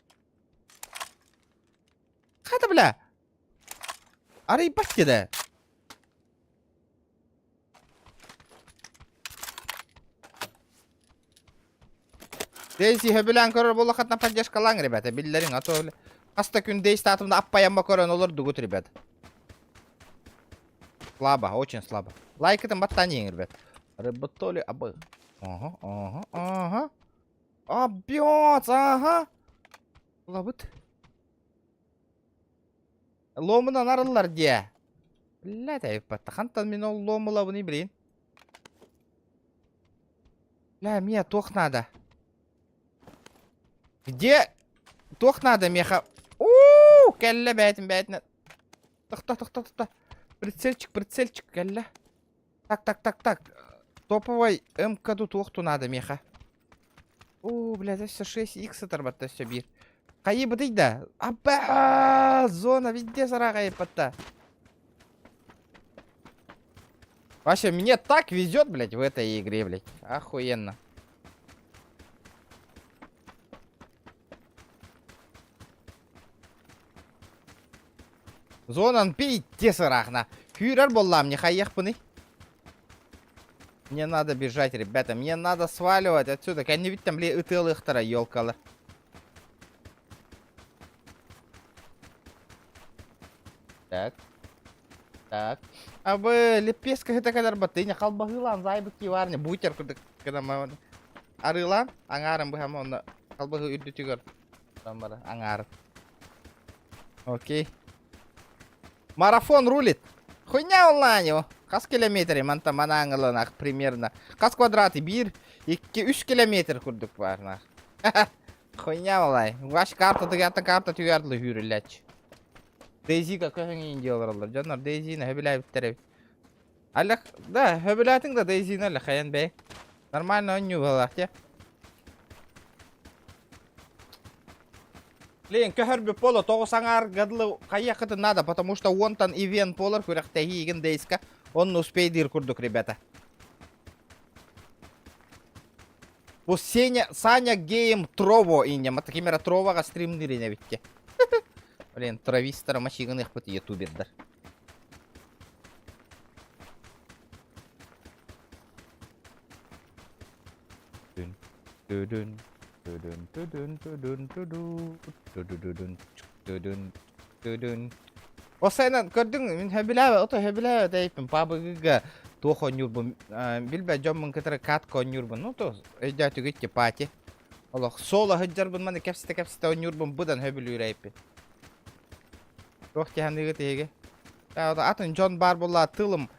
Хата, бля. Арыйбат кеде. Дейзи хөбүлээн көрөр буоллаххытына поддержкалааҥ, ребята, биллэриҥ, а то хас да күн Дейз таатымда аппайамма көрөн олордугут, ребят. Слабо, очень слабо. Лайкытын баттаан иһиҥ, ребят. Рыботоли абы. Ага, ага, ага. Объёт, ага. Лабыт. Ломунан арыллар диэ. Блядь, айыппатта. Хантан мин ол лом ылабыный, блин? Бля, мне туох надо. Где? Туох надо меха? Уу, кэллэ бээтин бээтин. Тохто, тохто, тохто. Прицельчик, прицельчик, кэллэ. Так, так, так, так. Топовой МК-ду туохту надо меха. Оо, блядь, өссө 6x сытарбатта өссө биир. Хайыбытый да? Аба, зона везде сарагайыппатта. Вообще, мне так везет, блядь, в этой игре, блядь. Охуенно. Зонан пиздец ырахна. Күүрэр буоллаам, не хайыахпыный? Мне надо бежать, ребята, мне надо сваливать отсюда. Кэннибиттэн били ытыалыахтара, елкалар. Так. Так. А вы лепеска это кадар батыня халбаһыылаан заайбыт киварня бутер курдук гына арыылаан аҥаарын быһама онно халбаһыы үрдүтүгэр аҥаарын. Окей. Марафон рулит. Хуйня онлайн Хас километр манта манааңыланах примерно. Хас квадраты биир, икки, үс километр курдук баар. Хуйня онлайн. Ваш карта тыгата карта түгәрдлы хүрүлләч. Дейзига көһөҥ диолороллор. Дьоннор Дейзини хөбүлээбиттэр эбит. Аллах, да, хөбүлээтиҥ да Дейзини аллах хайан бэй. Нормально оонньуу буоллах дьэ. Блин, көһөрбүт поло тоҕус аҥаарга дылы хайыаххытын надо, потому что уонтан ивент буолар күрэхтэһиигин Дейска. Онно успейдиир курдук, ребята. Бу Сеня, Саня Гейм Трово инне, матакимера Троваҕа стримныыр инэбитте. Блин, травистара машигыныахпыт ютубердар. Дүн, дүдүн, дүдүн, дүдүн, дүдүн, дүдү, дүдүдүдүн, дүдүн, дүдүн. Осайнан көрдүҥ, мин хөбүлээбэ, ото хөбүлээбэ дейпин, пабыгыга туох оонньуурбун, билбэт дьоммун кытары катка оонньуурбун, ну то өйдөөтүгүт пати. Олох соло сылдьарбын маны кэпсэтэ-кэпсэтэ оонньуурбун быдан хөбүлүүр эйпин. Туох тиһаныыгыт эһиги? Атын дьон баар буолла тылым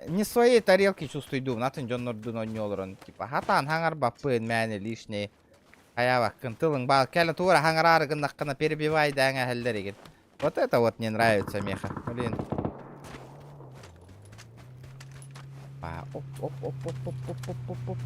не своей тарелки чувствуйдуубун атын дьоннордуун оонньуу олорон типа хатаан хаҥарбаппын мээнэ лишний хайаабаккын тылыҥ баар кэлэ туора хаҥараары гыннаххына перебивай дээҥэһэллэр игин вот это вот не нравится меха блин оп оп оп оп оп оп оп оп оп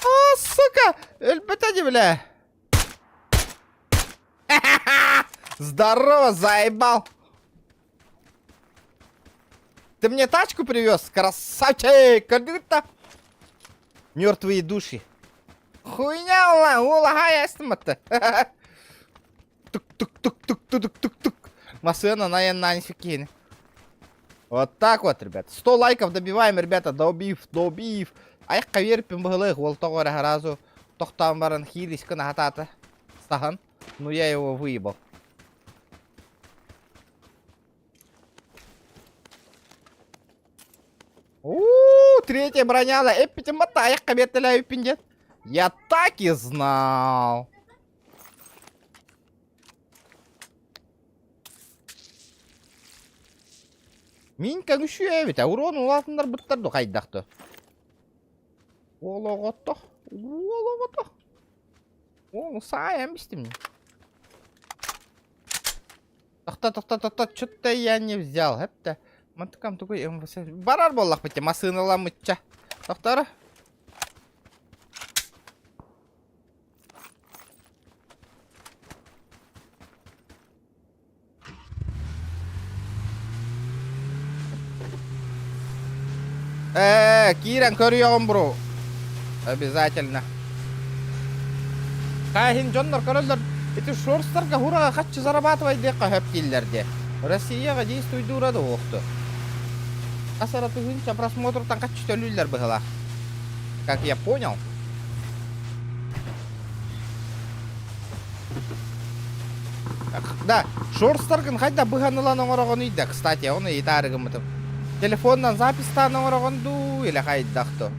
А, сука! Өлбөтө дии, бля! Здорово, заебал! Ты мне тачку привез, красавчик! Көрдүгүт Мертвые души. Хуйня ула, улаха ястыматты. Тук-тук-тук-тук-тук-тук-тук. Массына на фикини. Вот так вот, ребят. 100 лайков добиваем, ребята. Добив, добив. Айыққа беріппін бұғылық. Ол тоғыры разу тоқтан баран хилис кына хатата. Сахан. Ну я его выебал. У, третья броняла. Эппитим батта айыққа бертелі үппін Я так и знал. Мин көҥүшүө эбит, урон улаатыннарбыттар ду хайдах ду? Уол оҕото, уол оҕото. Уол саайан бистим. Тохто, тохто, тохто, что-то я не взял. Это мантыкам такой МВС. Барар буоллахпыт массыыналаммытча. Тохтор. Э, киирэн көрүөҕүм бро. Обязательно. Кааһин дьоннор көрөллөр. Ити шорстарга хураға хаччы зарабатывай диэххэ хөп дииллэр диэ. Россияҕа действуйдуура да уохту. Хас эрэ тыһыынча просмотртан хаччы төлүүллэр быһылаах. Как я понял. Да, шорстаргын хайда быһан ылан оҥороҕунуй да, кстати, оны ыйытаары гыммытым. Телефонунан записьтаан оҥороҕун дуу или хайдах дуу?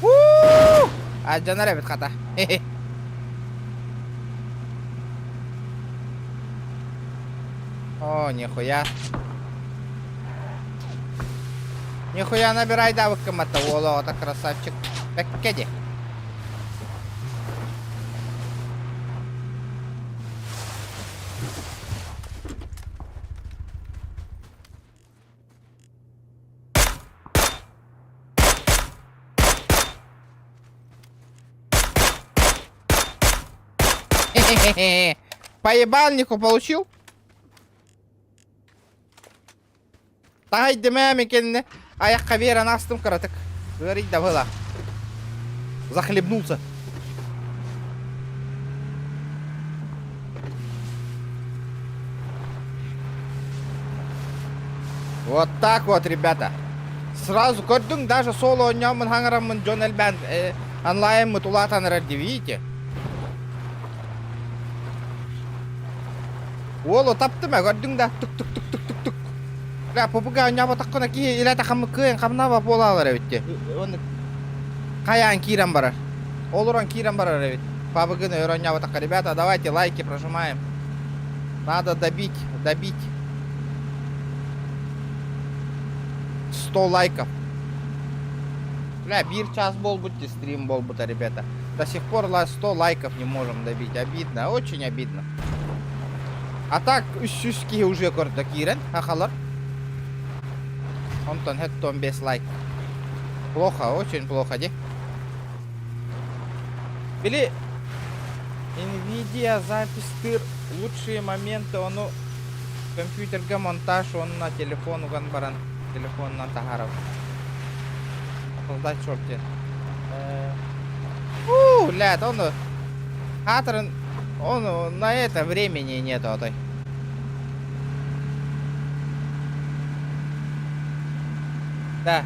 Уу! Алдьанар эбит хата. О, нихуя. Нихуя набирай давыккын батта уол оҕото красавчик. Бэккэ ди. По ебальнику получил? Таһайдым кэннэ айахха биэрэн астым кыратык. Ыарыйда быһыла. Захлебнулся. Вот так вот, ребята. Сразу көрдүҥ, даже соло оонньооммун хаҥараммын дьон элбээн э, онлайнмыт улаатан эрэр дии, видите? Уолу таптым ээ, көрдүҥ да тук-тук-тук-тук-тук-тук. Бля, попугай оонньооботоххуна киһи илэ хаммы кыайан хамнаба буолаалар эбит дии. Уонна хайаан киирэн барар. Олорон киирэн барар эбит. Пабыгыны өр оонньооботоххо. Ребята, давайте лайки прожимаем. Надо добить, добить. 100 лайков. Бля, биир час буолбут дии стрим буолбута, ребята. До сих пор 100 лайков не можем добить. Обидно, очень обидно. А так, үс киһи уже көрдө киирэн, хахалар. Онтон хэттон 5 лайк. Плохо, очень плохо, ди. Били Nvidia запистыыр лучшие моменты ону компьютерга монтаж уонна телефон уган баран телефонунан таһаарабын. Создать шорт диэн. Уу, блядь, он Хатрын, он на это времени нету, отой. Да.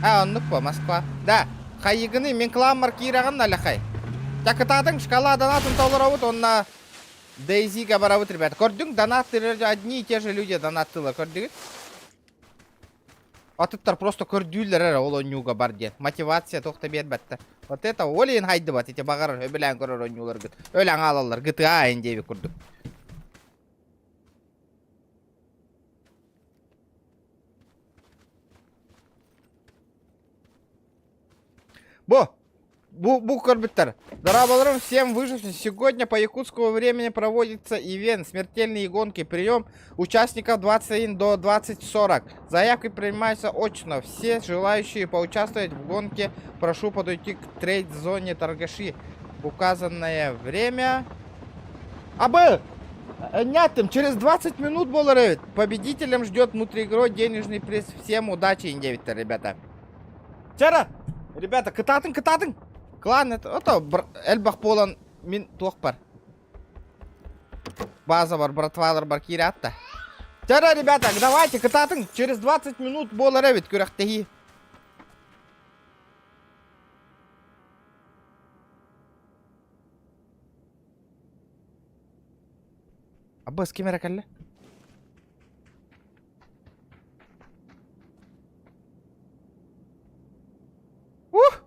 А, оннук по, Москва. Да, хайыгыны мен кламмар киирэҕин наляхай. Такытаатыҥ шкала донатын толоробут, онна Дейзига барабыт, ребят. Көрдүҥ, донаттыыр одни и те же люди донаттыылар, көрдүгүт? Атыттар просто көрдүүллэр эрэ ол оонньууга бар диэн. Мотивация туох да биэрбэттэр. Вот это олин хайдыбат ити баҕарар өбүлээн көрөр оонньууларгыт. Өлөн хаалаллар GTA ин диэбит курдук. Бу Бу, бу көрбүттэр. Дорооболоруҥ всем выжившим. Сегодня по якутскому времени проводится ивент «Смертельные гонки». Прием участников 21 до 20.40. Заявки принимаются очно. Все желающие поучаствовать в гонке прошу подойти к трейд-зоне торгаши. В указанное время... АБ! Нятым, через 20 минут буолар Победителем ждет внутриигровой денежный приз. Всем удачи, индевиттер, ребята. Чара! Ребята, кытаатыҥ, кытаатыҥ! Клан это, ото элбэх буолан мин туох бар. База бар, братвалар бар киирэ Чара, ребята, давайте кытаатыҥ! Через 20 минут буолар эбит күрэхтэһии. Аббас ким эрэ кэллэ? Ух!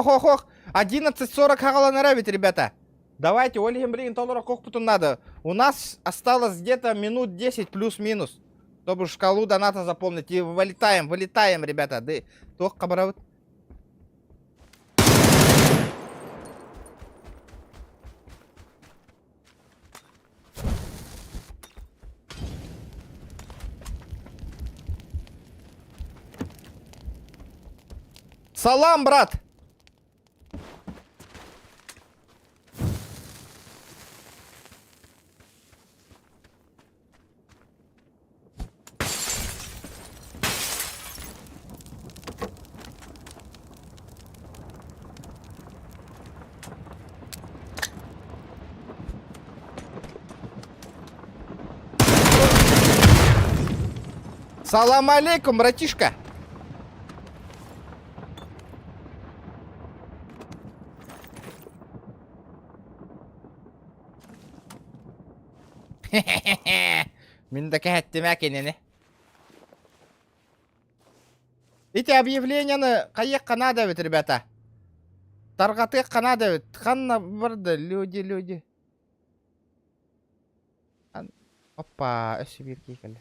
Ох, ох, ох. 11.40 хаҕаланара эбит, ребята. Давайте, ол иһин билигин толоро кохпутун надо. У нас осталось где-то минут 10 плюс-минус, чтобы шкалу доната заполнить. И вылетаем, вылетаем, ребята. Да, туох хабарабыт? Салам, брат! Салам алейкум, братишка! Мин да кэһэттим ээ кинини. Ити объявлениены хайыахха наада эбит, ребята. Тарҕатыахха наада эбит. Ханна барда люди, люди. Опа, өссө биир киһи кэллэ.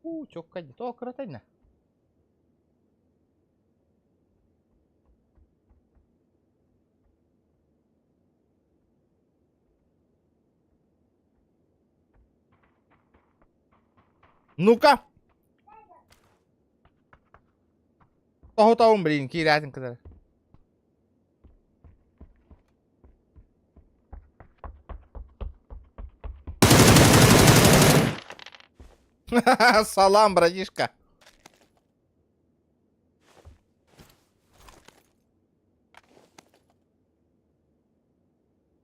Уу, чокка дии. Тоҕо кыратайна? Ну-ка! Тоһутабын блин, киирээтин кытары. Салам, братишка.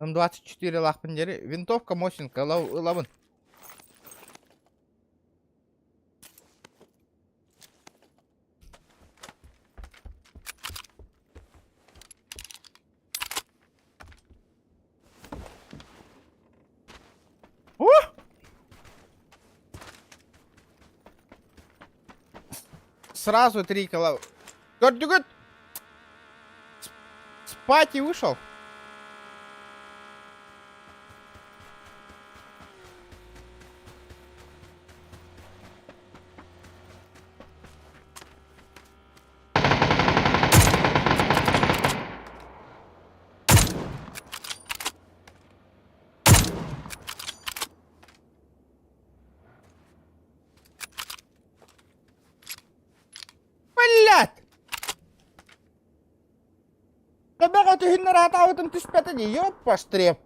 М24 лахпын дери. Винтовка Мосинка, ылабын. Сразу три кило. Көрдүгүт? Спать и вышел. Блядь! Табаҕа түһүннэр аатаабытым түспэтэ дии, ёппаштреп.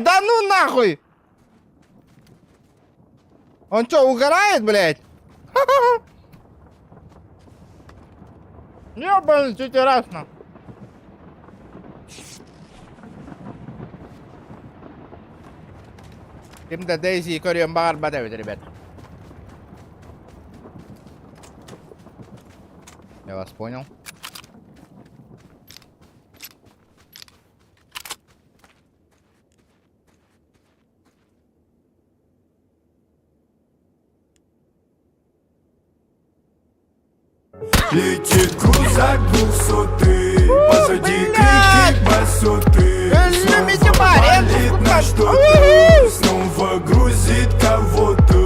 Да ну нахуй! Он что, угорает, блядь? Ёбаный читерас, нахуй. Ким да Дейзи көрүөн баҕарбат эбит, ребят. Я вас понял. Летит крузак двухсотый, позади крики басоты. Любите Снова парень, палит на что-то, снова грузит кого-то.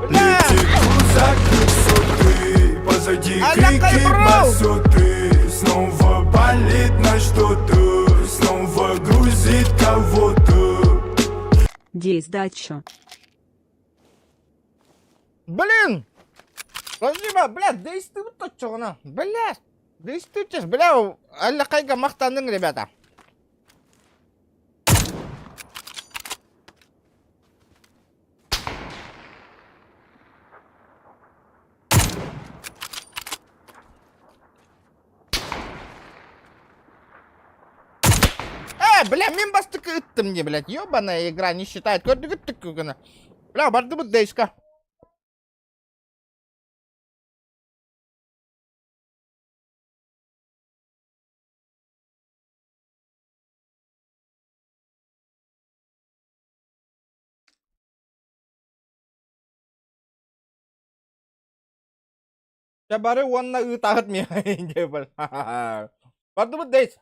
Летит крузак двухсотый, позади крики басоты. Снова палит на что-то, снова грузит кого-то. Где сдача? Блин! Спасибо, блядь, да исты оччоҕуна. Блядь, да исты бля, аллақайга махтанның, ребята. Бля, мин бастакы ыттым не, блядь, ебаная игра не считает. Көрдүгүт түккүгүнэ. Бля, бардыбыт Дейска. Дьэ бары уонна ыытаҕыт миэхэ Бардыбыт Дейс.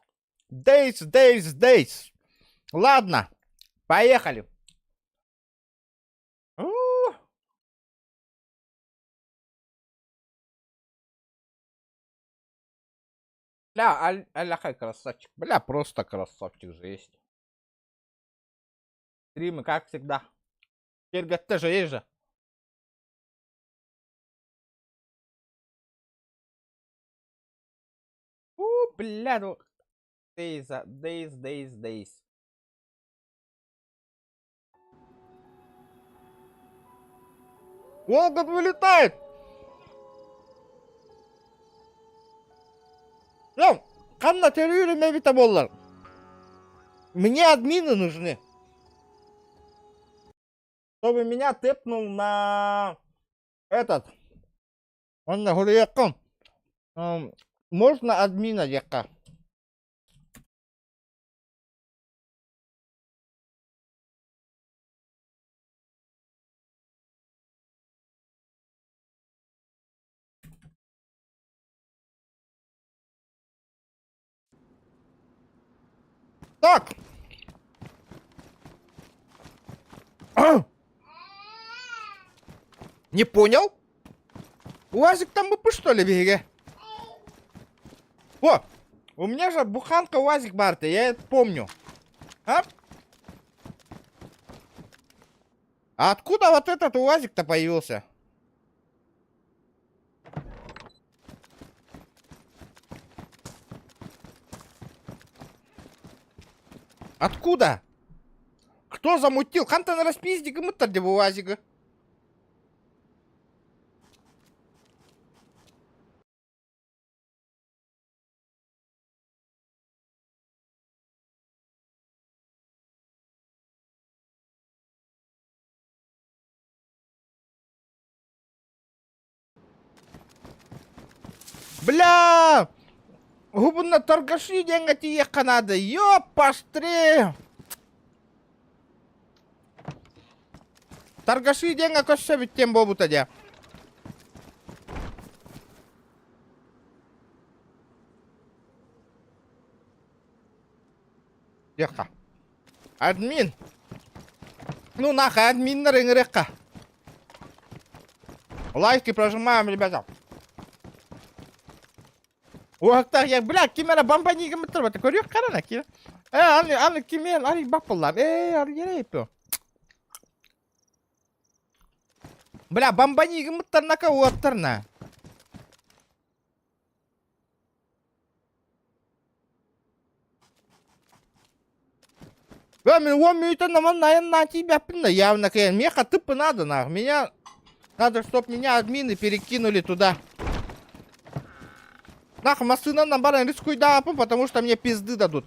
Дейс, Дейс, Дейс. Ладно, поехали. Бля, Аляхай красавчик. Бля, просто красавчик же есть. Стримы, как всегда. Киргатта же есть же. У, бля, ну... Days, days, days, days. Волгот вылетает! Ну, ханна төрүүрүм эбитэ буоллар. Мне админы нужны. Чтобы меня тэпнул на этот. Онно хуруйаххын. Можно админа диэххэ. Так. Не понял? УАЗик там бы что ли, биһиги? О, у меня же буханка УАЗик барта, я это помню. А? А откуда вот этот УАЗик-то появился? Откуда? Кто замутил? Хантан распиздик мы УАЗига. Бля! Губунна торгаши диэҥҥэ тиийиэххэ наада. Ёппаштры! Торгаши диэҥҥэ көрсөбүт диэн буолбута дии. Диэххэ. Админ. Ну нахуй, админнар ыҥырыахха. Лайки прожимаем, ребята. Уохтаах я, бля, ким эрэ бомбани гыммыттар бата көрүөх харана ким. Э, аны, аны кимен, аны баппыллар. Э, аны ерейппи. Бля, бомбани гыммыттар нака уоттарна. Бля, мин уон мүнүүтэ наман айаннаан тиийбэппин да явно кэлэн. Миэхэ тыппы надо нах. Меня надо, чтоб меня админы перекинули туда. Нах, массыынанан баран рискуйдааппын, потому что мне пизды дадут.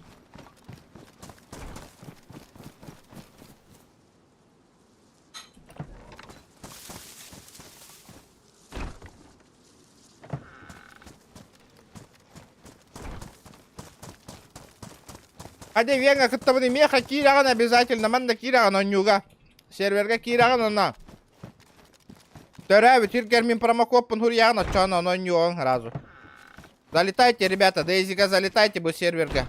Хадэ Венга кыттабын меха киирэҕин обязательно манна киирэҕин онньууга. Сервергэ киирэҕин онно. Төрөөбүт сиргэр мин промокодпун хуруйаҕын оччоон ону онньуоҕуҥ сразу. Залетайте, ребята, Дейзига залетайте бу сервергэ.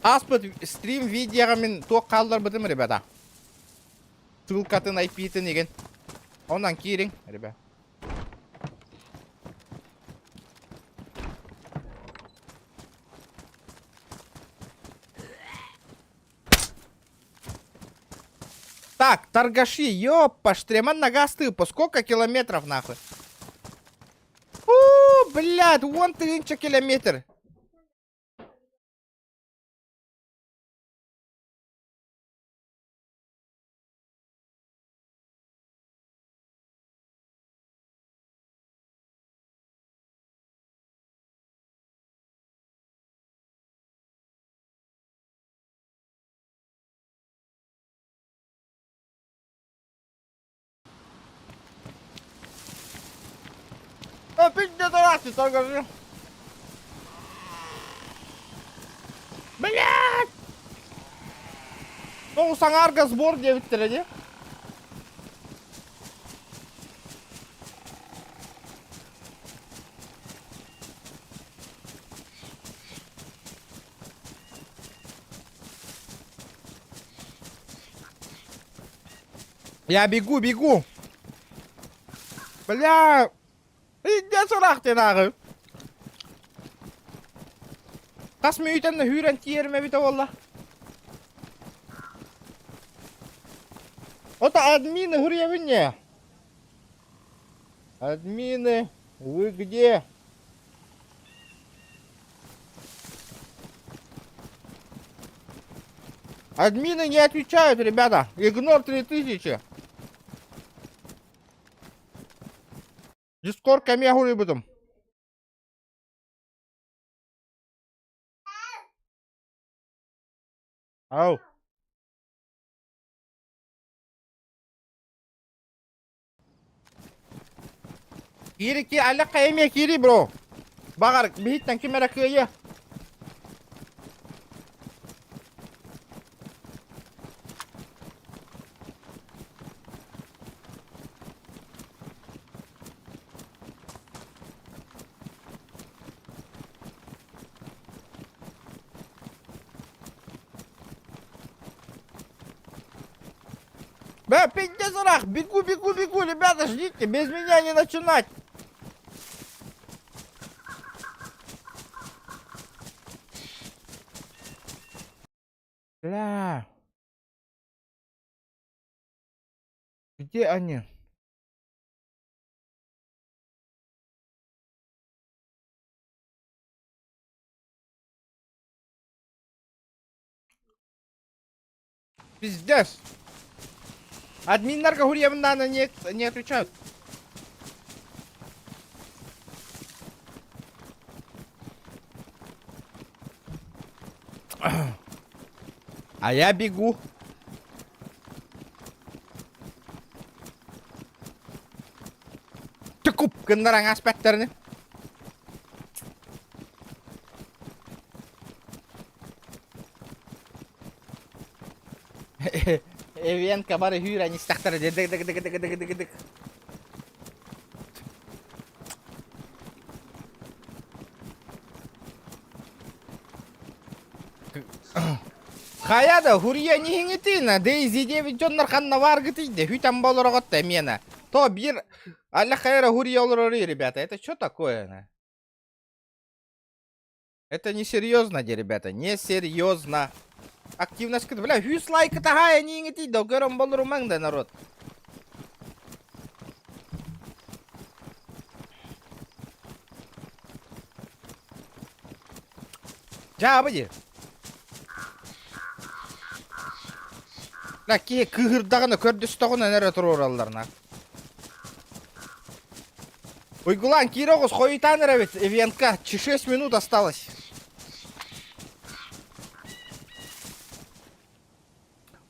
Ааспыт стрим видеоҕа мин туох хаалларбытым, ребята. Ссылкатын, IP-тин игин. Онон киириҥ, ребят. Так, торгаши, ёпа, штреман нога по сколько километров нахуй? О, блядь, вон тысяча километр. Опять где-то Блядь! Ну, саҥарга сбор диэбиттэрэ дии. Я бегу, бегу. Бля! Иди сурах тинагы. Хас мүйтэн хүүрэн тиэрим эбитэ буолла. Ото админы хуруйабын не. Админы, вы где? Админы не отвечают, ребята. Игнор 3000. Дискорд кэмиэ хуруйбутум. Ау. Киири ки аллахха эмиэ киири бро. Баҕар биһиттэн ким эрэ кыайыа. Бля, пиздец, рах, бегу, бегу, бегу, ребята, ждите, без меня не начинать. Бля. Где они? Пиздец. Админнарга хуруйабын не, не отвечают. А я бегу. Cukup гыннаран аспекттерini. Эвенка бары хүүрэн истэхтэрэ дык дык дык дык дык дык дык. Хайа да хуруйа ниһиҥитин Дейзи диэбит дьоннор ханна бааргытый де хүтэн болороҕот да эмиэнэ. То биир Алла хайра хуруйа олорорый, ребята, это что такое? На? Это не серьезно, де, ребята, не серьезно. Активность, бля, үс лайк таһаа ниһиҥитий да көрөн болорумаҥ да народ. Дьаабы дии. На киһи кыыһырдаҕына көрдөстөҕүнэ эрэ туруораллар на. Уйгулаан киирэ оҕус хойутаан эрэбит ивентка 6 минут осталось.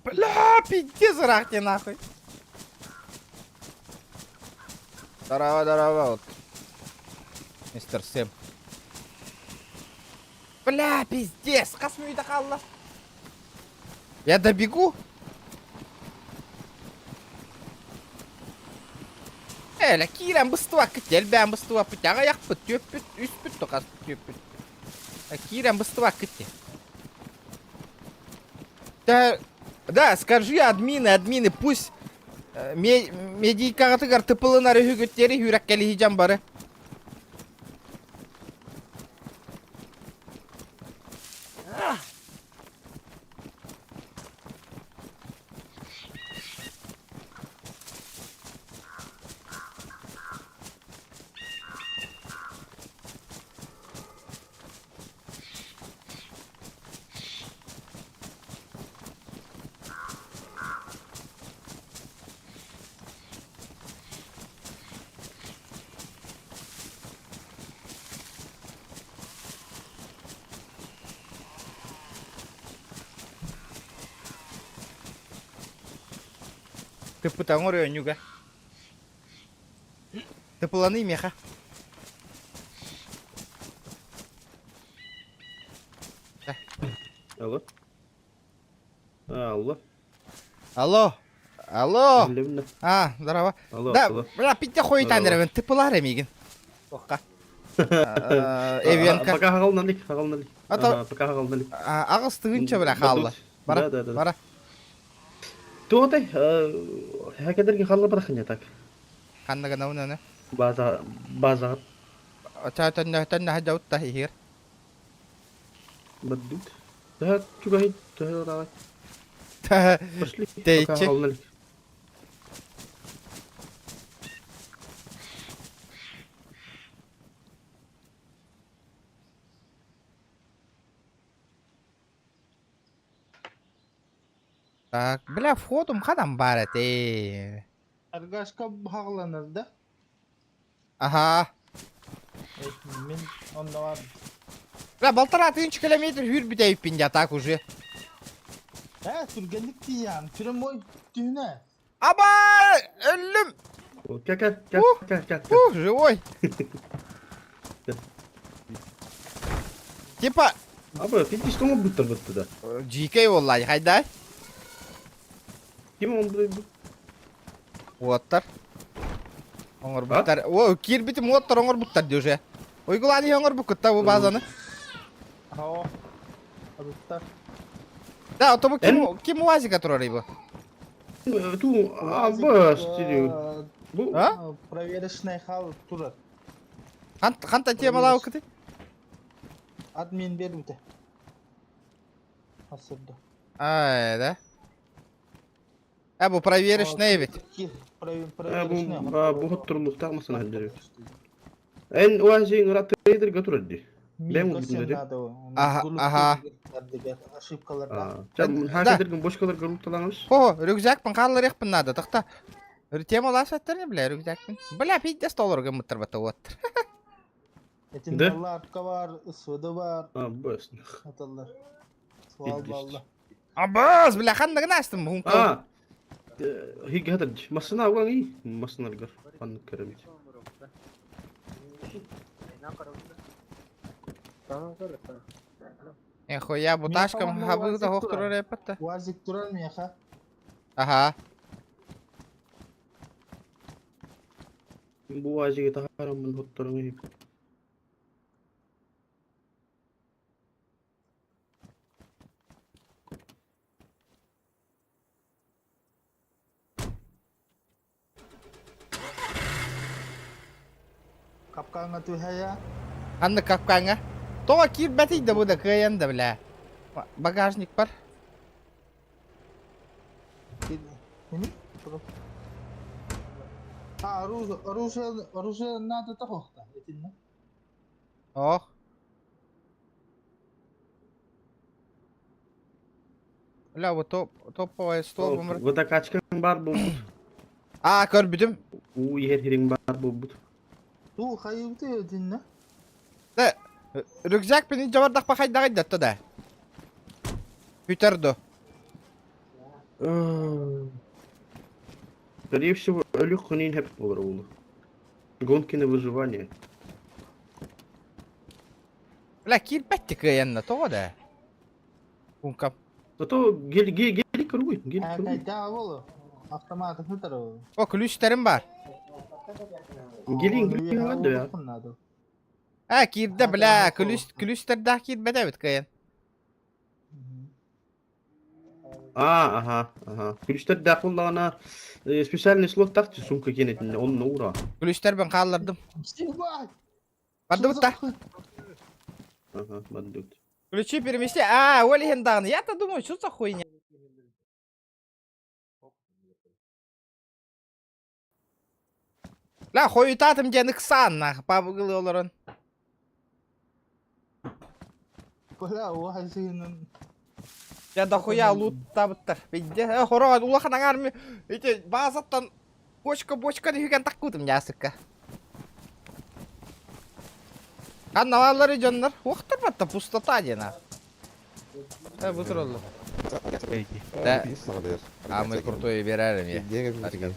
Бля, пиздец ыраах диэн нахуй. Здорово, здорово, вот. Мистер Сэм. Бля, пиздец, хас мүнүүтэ хаалла. Я добегу? Ээ, киирэн быстыбаккыт, элбээн быстыбаппыт, аҕыйахпыт, түөппүт, үспүт, тоқаспыт, түөппүт. Киирэн быстыбаккыт Да, да, скажи админы, админы, пусть медийкаҕытыгар тыпылынар үһүгүттэри хүүрэккэлиһи бары. Тыппыта оҥоруо ньуга. Тыпыланый меха. Алло. Алло. Алло. Алло. Биллибин А, здорово. Алло, Да, алло. бля, питте хуйтан Здорово. эревин, тыпылар эмигин. Тоққа. Эвенка. Пока хагалналик, хагалналик. А то- Пока хагалналик. Аҕыс тыһыынча бля хаалла. Бара, Да, да, да. бара. Туотай, хакедерге халла барахыня так. Ханна гына уна База, база Ча төннө төннө хаджаутта ихир. баддут. Да, чугай, да, давай. Пошли. Пока Тэйчи. хагалналик. Так, бля, входум хадам бар эти. Аргашка хаҕаланар да? Ага. Мин онно бар. Бля, полтора тысячи километр хүрбүт бүтәйппин я так уже. Ээ, түргэнник тиийэн, прямой түһүнэ. Аба, өллүм. Кэ, кэ, кэ, кэ, кэ. Ух, живой. Типа, Аба, ты что мог быть вот туда? GK боллай, хайда. Ким он будет? Уоттар. Оҥорбуттар. О, киирбитим уоттар оҥорбуттар дии уже. Уйгулаан оҥорбуккутта бу базаны. Оо. Абыттар. Да, то бу ким ким УАЗика турар бу? Ту, аба, стилю. Бу, А? Проверочный хал турар. Ханта темалау кыты? Админ бербите. Асырда. Ай, да. А бу проверочный ведь. Проверочный. бу бу хоттурлуктаах масына хаддербит. Эн уазиң ыраттыйдыр гатурадди. Бэм Мен улдун Ага, ага. Ошибкаларда. Чам Да. хакедерген бошкалар групталаңыз. О, рюкзакпын қаллар надо, тақта. Тема ласаттар бля, рюкзакпын. Бля, 50 доллар гымыттыр бата оттыр. Этин арка бар, СВД бар, А, бэс. аталлар. Суал балла. Абыз, бля, ханныгын астым. Хунка. А. Хиг хадырдж. Масына уган и масына гар. Пан керемит. Эхуя, буташкам Меха хабы да УАЗик хохтур турар. репатта. УАЗик турар меха. Ага. Бу уазиге тахарамын хотторуң и. Капкаңа түһәя. Ханны капкаңа. Тоға кирбәти да бу да кыян да бля. Багажник бар. Неми? А, оружие, оружие, оружие надо тохта. Этин. Ох. Бля, вот топ, топовая стол. Водокачкаң бар болбут. А, көрбүдүм. У ер хириң бар болбут. Ту хайыбыты этин. Да, рюкзак пен жабардак бахайдагай да да. Күтәрді. Скорее всего, өлүк хунин хеп болар улу. Гонки на выживание. Бля, кирбәтти кыянна тоға да. Кункап. Зато гел гел гелик кругуй, гелик А, кругуй. кайда болу. Автомат хытар. О, ключтерим бар. Гелин гелин алады я. А, кирде, бля, ключ, ключтерда кирбәдә бит кыян. А, ага, ага. Ключтер дақыллағына специальный слот тақты сумка кенетінде, оны ура. Ключтер бен қалдырдым. Барды бутта. Ага, бандют. Ключи перемести. А, о легендарный. Я-то думаю, что за хуйня? Ля, хуйтатым ден иксан, нах, пабыгылы олорон. Бля, уазинын. Я дохуя лут табыттар. Виде, хоро, улахан аңарми. Эти базаттан бочка-бочка деген таккутым ясыкка. Канналары жоннор. Уктар батта пустота дена. Э, бутыр oldu. Да. А мы крутой берәрем я.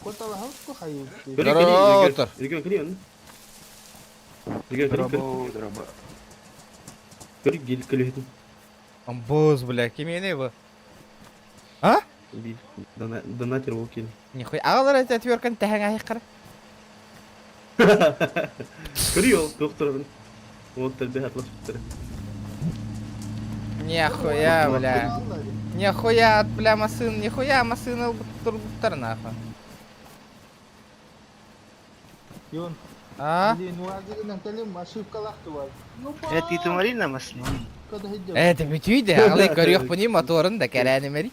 Котала хавку хайыбыты. Здорово, Регион кили он. Дороба, дороба. Көр гель көлөһүтүн. Босс, бля, кимиэнэ бу? А? Донатер ол кини. Нихуя, аҕалар это отвертканы тэһэҥ аһыххара. Көрүй ол туох турарын. Вот тэлбэһэ атласпыттара. Нихуя, бля. Нихуя, бля, массыына, нихуя массыына ылбыт турбуттар нахуй. Юн. А? Блин, уазигынан кэлим ошибкалаах тувар. Э, ты тумарина маслин. Это бүтүй де, ағылай көрүөх бұни моторын да кәрәнімері.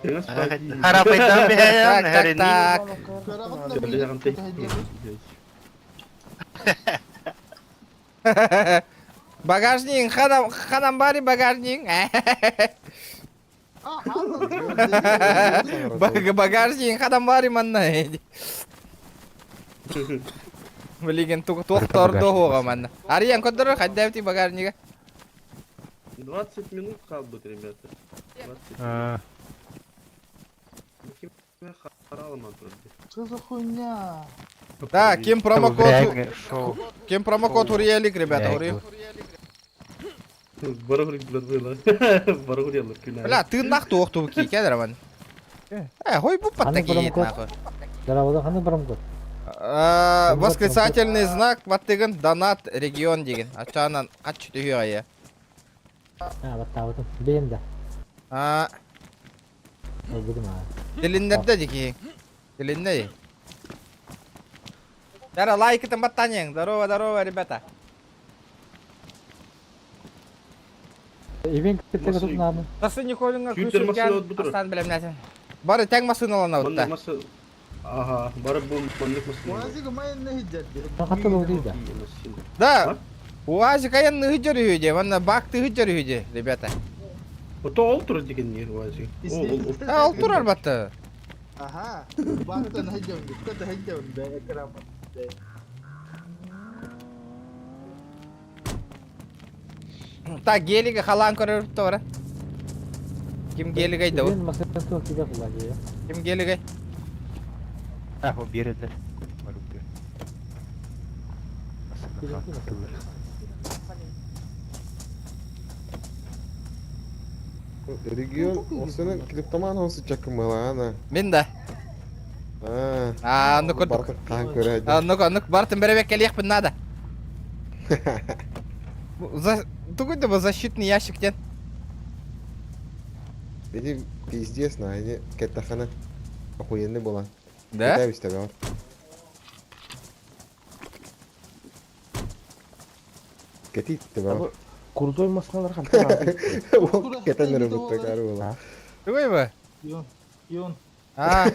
Харапайдан Так, так, так. Багажник, ханам, ханам бари багажник. Багажник ханам бари манна. Билигин туох тордо манна. Ариян көддөрөр хайдабти багажнига. 20 минут хаалбыт, ребята. 20 минут. Что за хуйня? Да, ким промокод? Ким промокод Уриэлик, ребята, Ури. Бля, ты нах туох тубки, кедер Э, хой бу паттаки нахуй. Восклицательный знак баттыгын донат регион деген. Ачанан кач түһү ая. А, баттабытым. Бейм да. А. Дилиннерде дики. Дилинне. Дара лайк там баттанең. Здорово, здорово, ребята. Ивен кеттеге тутунамын. Тасы Николинга Сүүйтер күсүрген масына отбутур. астан билем нәсен. Бары тең масыналана утта. Ага, бары бу маннык масына. Уазига майын нахиджат. Да. УАЗик аян ныгыжыр үйде, ванна бак тыгыжыр үйде, ребята. Ото ол тур деген не УАЗик. Ол ол. А, ол турар батты. Ага. Бакта нахиджам. Ката хиджам да экран. Так, гелиге халан көрөр тора. Ким гелигей да? Ивен масына туох киде кулла. Ким гелигей? А, о, бередер. Регион, осыны клептоман осы чакымылана. Мен да. А, А, ну көр. Бартын қан көрәді. А, ну-ка, ну бартын беребек келех надо. За... Тугуй да защитный ящик тен. Эти пиздец, на, они кеттахана. Охуенный была. Да? Китай тебя. Кетит тебя. Крутой масыналар хантан. Кетен рыбы такар была. Тугуй бы? Юн. Юн. А.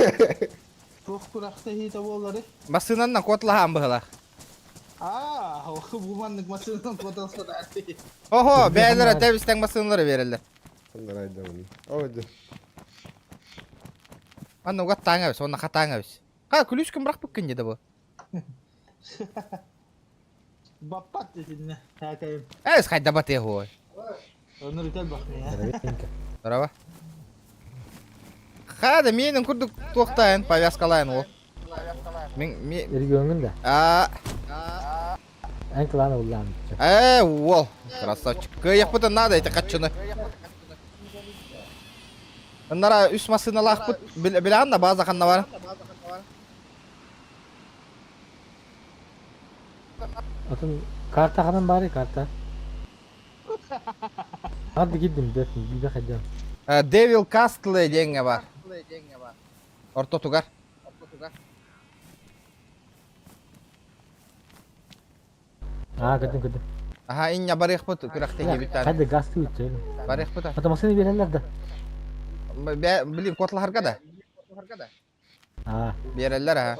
Туох курахта хита боллары. Масынанна котлахан быһылах. А, бу маннык машинан коталса да. Охо, бәйләр тәбистән масыналары берелер. Ойды. Анна угат таңабыз, онна хатаңабыз. Ка, күлүш ким бирак бүккен деді бу. Баппат дедин. Хакайым. Эс хайда бат ехой. Өнөр кел бак. Здорово. Хада менин курдук туохтайын, повязкалайын ол. Мен ме Регионун да. А. Эн кланы уллаан. Э, ол, красавчик. Кыяк надо эти качыны. Нара үс масыналах бут билан да база ханна бар. Атын карта ханан бары карта. Hadi gittim desin bir bakacağım. Devil Castle деньги бар. Орто тугар. А, көрдүм көрдүм. Аха, иння барых бут күрәхтә кебиттән. Hadi gaz tuğut. Барых бут. Ата masını verirler да. Блин, котларга да. А. Береллер а.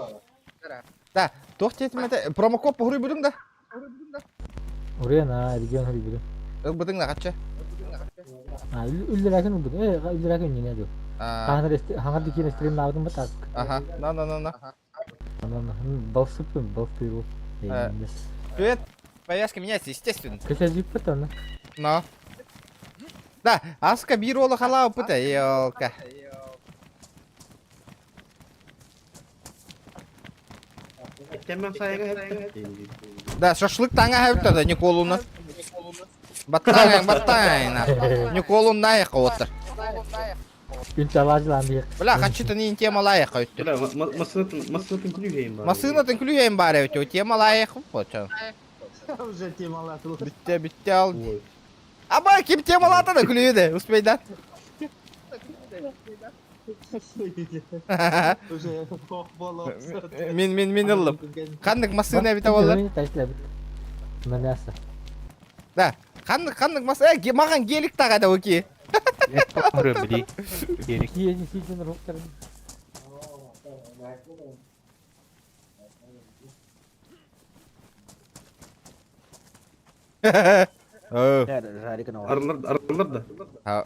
Да, туох тетмете промокод похури будың да. Oraya на регион хори бүдүм. Ыл будың да качы. А, үллерәкен бүдүм. Э, үллерәкен не ду. Хаңар хаңар дикин стрим навдым ба так. Ага, на на на на. Балсыппын, балсыппын. Привет. Повязка меняется, естественно. Кеше жип бит аны. Но. Да, аска бир ола халау пыта, елка. Теммен сайга. Да, шашлык таҥаһа эбит да Николуна. Баттаан, баттаан. Николун наайах оттар. Күн диэх. Бля, хаччытын иин темалаайах өттү. Бля, масынатын масынатын күлүгэйин бар. Масынатын күлүгэйин бар эбит, темалаайах боча. Уже темалаты. Бүтте, бүтте ал. Аба, ким темалаата да күлүгү успейда. Уже боло. Мин мин мин ыллым. Ханнык масына эбит болар? Мәнәсә. Да. Ханнык ханнык масына. Э, маған гелик тага да оки. Киени сиден руктарын. Арылар арылар да.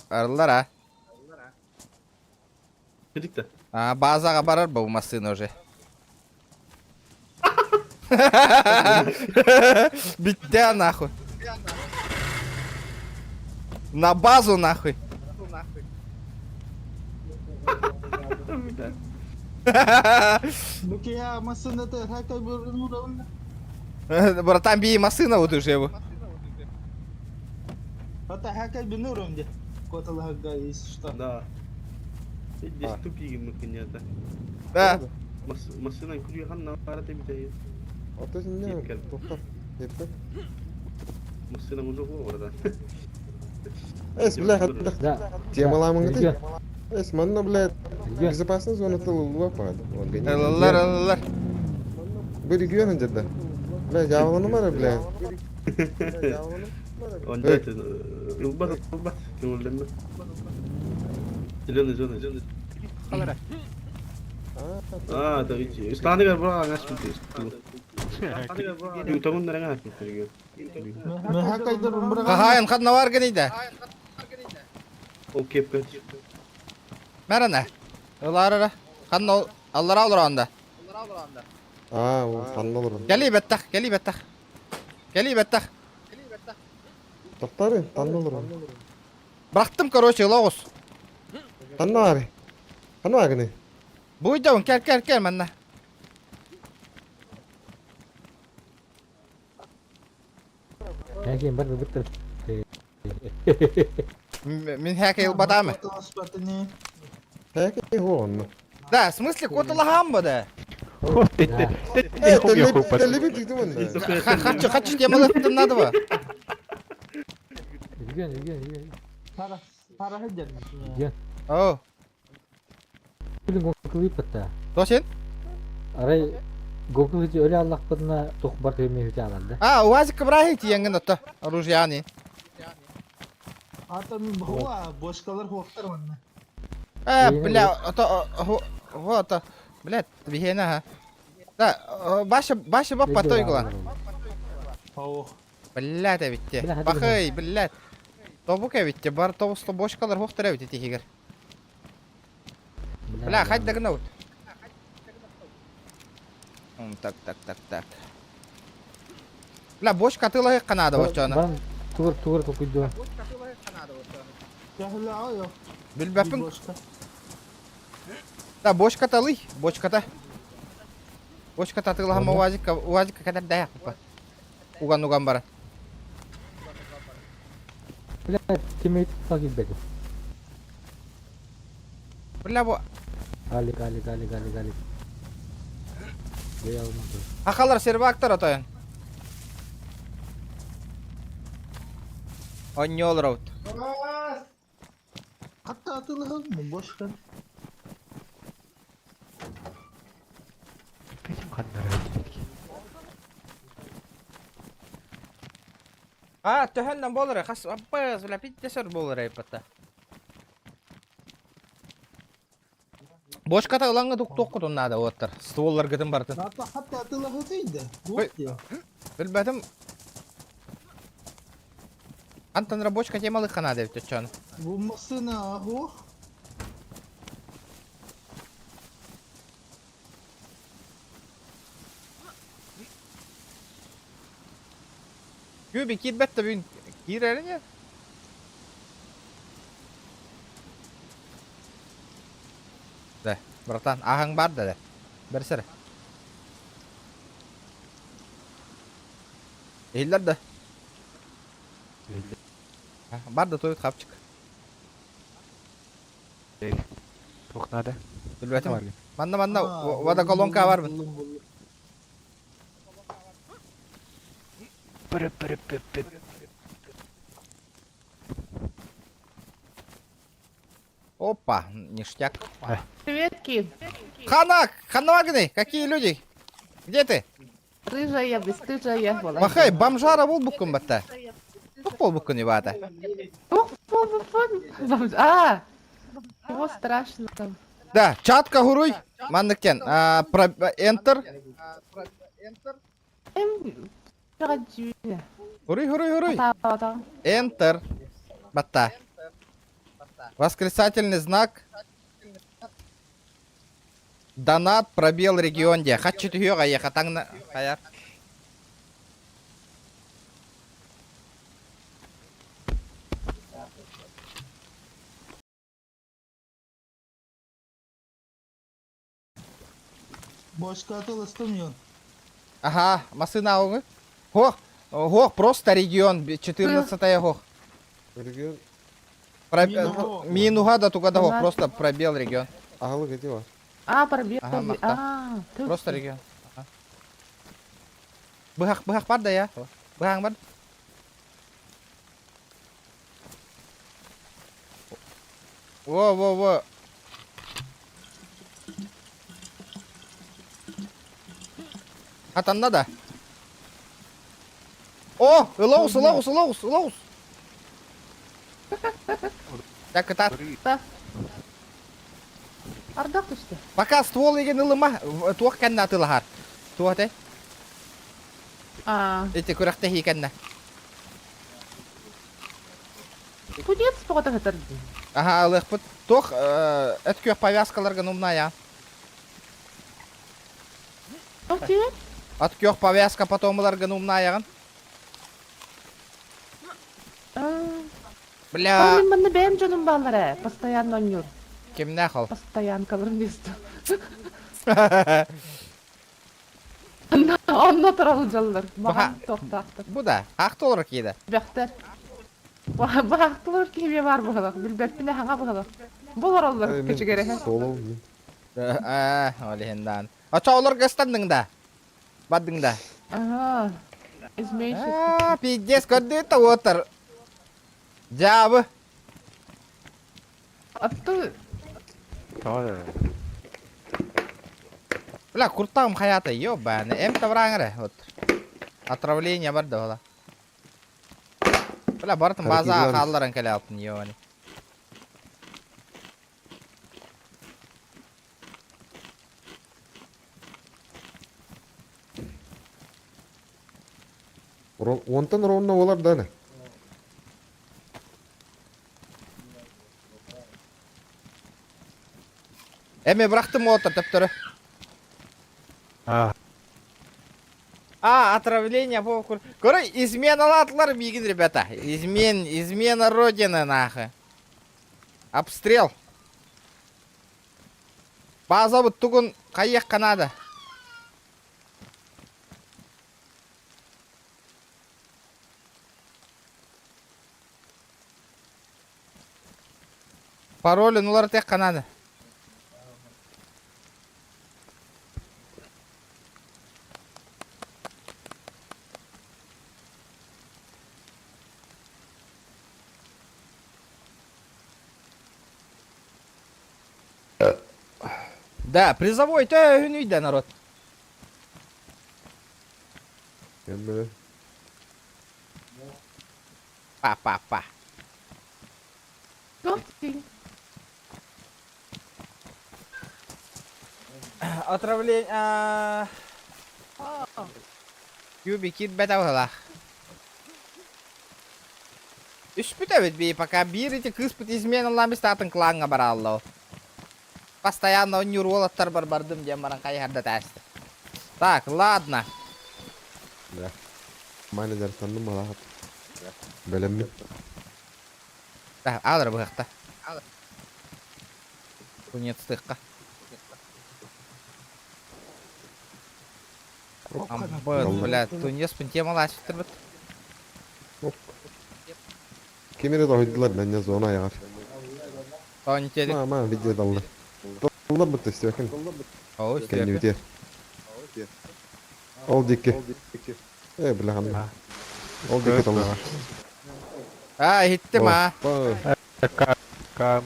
Арылар а. Кедик да. А, базаға барар бұл машина уже. Битте нахуй. На базу нахуй. Ну я машина-то хакай бұрын Братан, би машина вот уже его. Это хакай бинуром где. Котала если что. Да. Здесь тупик мы конечно. Да. Машина күлүгэн ханна барат эбит. Ото не тоқтар. Еппе. Машина уже бар да. Эс, бля, хаттах. Да. Темаламың Регион. ты. Эс, манна, бля, Регион. безопасная зона тылы пады. Ылалар, ылалар. Бу регион жерде. Бля, жабыланы бар, бля. Онда это ылбат ылбат көңүлдөнмө. Зеленый зона, зеленый. А, да видите. Станы бер бура аңас бит. Ютамын нэрэ аңас бит. Ну хакай дұрын Қахайын қадына бар генейді. Ол кепке. Мәріне. Ылар ара. Қанна аллара олар анда. А, ол ханна olur. Кәли бәттақ, кәли бәттақ. Кәли бәттақ. Тоқтар, танны olur. Бырақтым, короче, лоғыз. Ханна ари. Ханна агны. Буйдауын, кәл, кәл, кәл, манна. Әкем бар бітті. Мин хәкей батамы. Хәке хонна. Да, в смысле, коталахам ба да. Э, телеби тиктим онда. Хочу, хочу, темалаттым надо ба. Регион, регион, регион. Пара, пара хеджер. Регион. О, Бүгін Google ипатта. Тосен? Арай Google ити өле аллақпытына тоқ бар төме хүте аларды. А, УАЗик брахит еңген отто. Оружие Ата мен хуа, бошкалар хуақтар манна. Э, бля, ото, вот, блядь, бихена, ха. Да, баша, баша баппа той гулан. Ау. Блядь, эбитте. Бахый, блядь. Тобук эбитте, бар тобусто бошкалар хохтар эбитте тихигер. Бля, хать дагнаут. Так, так, так, так. Бля, бошка тылы канада вот чана. Бан тугур тугур токуйду. Билбәппин. Да, бошка тылы, бошката. Бошка тылы хама уазика, уазика кадар даяк па. Уган уган бара. Бля, тимейт тагып беди. Бля, бу Алик, алик, алик, алик, алик. Бей алмады. Ахалар сервактар атайын. Онньол роут. Hatta atılır mı boşka? А, төһөннөн болор, хас аппас, бля, питтесер болор айпатта. Бошката ылаңы тук токкутун нада оттар. Стволлар гытын бартын. Hatta hatta atılır değil. Ой. Билбетим. Антон рабочка темалы хана деп төчөн. Bu masına ho. Күби кирбетте бүгүн кирерин я. Да, братан, ахаң бар да. Берсер. Иһиллэр да? Бар да туйут хапчык. Туох надо? Билбэтим. Манна манна водоколонка бар бит. Опа, ништяк. Привет, Кин. Хана, Ханагны, какие люди? Где ты? Рыжая, бесстыжая. Махай, бомжара бол буккун батта. Тух бол буккун ибата. А, чего страшного? Да, чатка хуруй. Манныктен. Enter. Хуруй, хуруй, хуруй. Enter. Батта. Восклицательный знак. Донат пробел регион де. Хаччы түһүөҕэ еха таҥна хайар. Бочка атылыстым Ага, масына оҥы. Хох, хох, просто регион 14 хох. Регион. Про... Минуга да туга да хох, просто пробел регион. Аҕалык эти бар. А, пробел. Ага, махта. А, ты Просто регион. Ага. Быһах, быһах бар да я. Быһаң бар. Во, во, во. Атанна да. О, ылоус, ылоус, ылоус, ылоус. Так, это... Ардах түстэ. Пока ствол еген ылыма, туох кэннэ атылаһар. Туох этэй? А. Ити күрэхтэһии кэннэ. Тунец тоҕо сытар дии. Аха, ылыахпыт. Туох эт күөх повязкаларгын умная. Туох диэн? От күөх повязка потом ыларгын умнаяҕын. Бля. Мин манна бэйэм дьонум бааллар ээ. Постоянно оонньуур. Кимнээх ол? Постоянкаларым вместо. Онно туралдьаллар. Маҕан туохтаахтар. Бу да, аахта олорор киһи Бэхтэр. Баахтылар киһи баар быһалах. Билбэппин хаҥа быһалах. Бу олороллор күчүгэрэһэ. Солоу мин. Ээ, ол иһин даан. Очо олор гастандың да. Бардың да. Ага. Изменщик. Аа, пиздец, көрдүү уотар. Дьаабы. Атту Бля, куртаҕым хайаата, ёбааны. Эм табыраҥ эрэ, вот. Отравление бар да ола. Бля, барытын базаға хаалларан кэлэ алтын, ёбаны. Онтон ровно олар да не. Эми бырахтым отыр төптөрү. А, отравление по Короче, изменалатлар мигин, ребята. Измен, измена родины, нахуй. Обстрел. База вот тугун кайяк Канада. Пароль нулар тех Канада. Да, призовой то да народ. Па-па-па. Отравление... Юби кит бета Үспүт би пока бир эти кыспыт изменалам статын кланга баралло. Постоянно он юролаттар бар бардым дем баран кайхарда тәсті. Так, ладно. Да. Менеджер санным малахат. Бөлемми. Да, алыр быхта. Тунец тыкка. Амбыт, блядь, тунец темалааччытырбыт. Ким эрэ тоһуйдулар мэннэ зона айаҕар. Тоончелик. Мама, видео даллар. Даллар бытта истибэкин. Оо, Кэннибитиэр. Ол диэки. Э, бля, ханна. Ол диэки таллар. А, иһиттим а. Кам.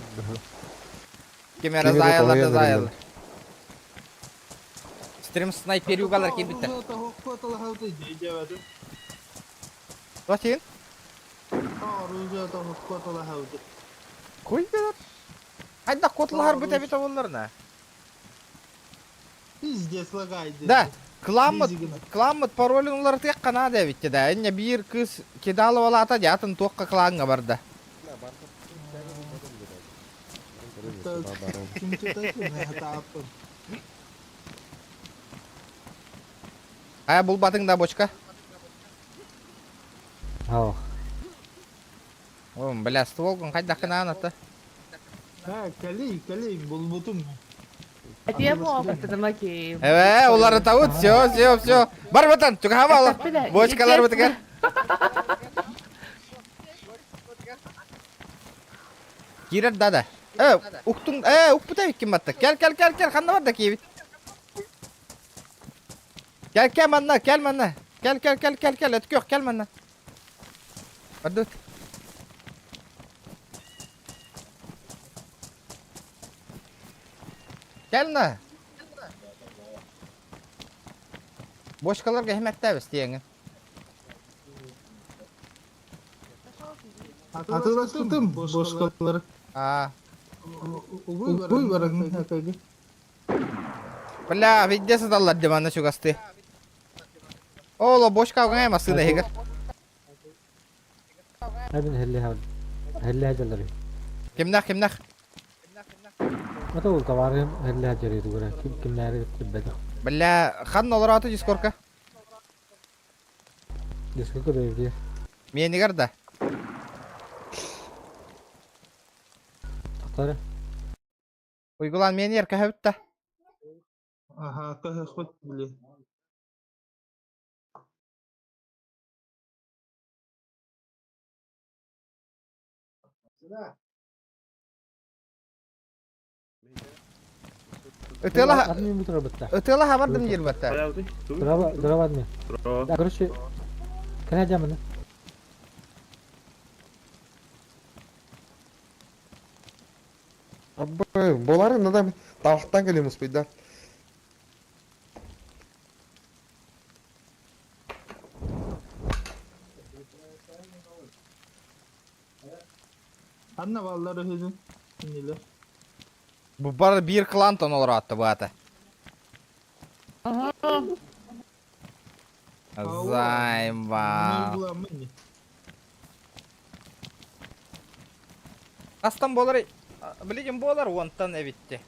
Ким эрэ заайаллар да заайаллар. Стрим снайперюгалар киирбиттэр. Туох Куй берер. Хайдах куоталаһарбыт эбит оболларына. Пиздец лагайды. Да, кламмыт, кламмыт паролын уларытыах канаада эбитти да. Инне биир кыыс кидаловалаата дьаатын туохха клаҥҥа барда. Хайа булбатыҥ да бочка? Ох. О, бля, стволгун хайдах гынаан ата? Ха, кэлий, кэлий, булбутум. Эбээ, уларытабыт, все, все, все. Бар бытан, чугаһаба бочкалар бытыгар. Киирэр да да. Э, уктуҥ, э, укпута эбиккин батта. Кэл, кэл, кэл, кэл, ханна барда киэбит? Кэл, кэл манна, кэл манна. Кэл, кэл, кэл, кэл, кэл, өткөх, кэл манна. Бардыт. Кэл на. Бочкаларга иһимэттээбис диэҥин. Атыыласпытым бошкалары. Аа. Угуй баран хакайгы. Бля, везде сыталлар диванна чугасты. Оло, бочка угай массыына иһигэр. Эбин хелле дьаллары. Кимнах, кимнах? Ата ол товарым хелле дьары тугура ким кимнәри тиббетэх. Бля, хан олорааты дискорка. Дискорка бэйбдиэр. Миэнигэр да. Тохтары. Уйгулаан миэнигэр көһөбүт да. Аха, көһөхпүт били. Ытыала Админ бутура бытта. Ытыала хабардым диир батта. Дурава дурава админ. Да, короче, кэһэ дьаманы. Аббай, боларын надо тавақтан келем успейда. Анна баллар өһүдүн. Кинилер. Бу бар биир клантон олороотто баата. Займа. Астан болар, билигин болар онтан эбитти.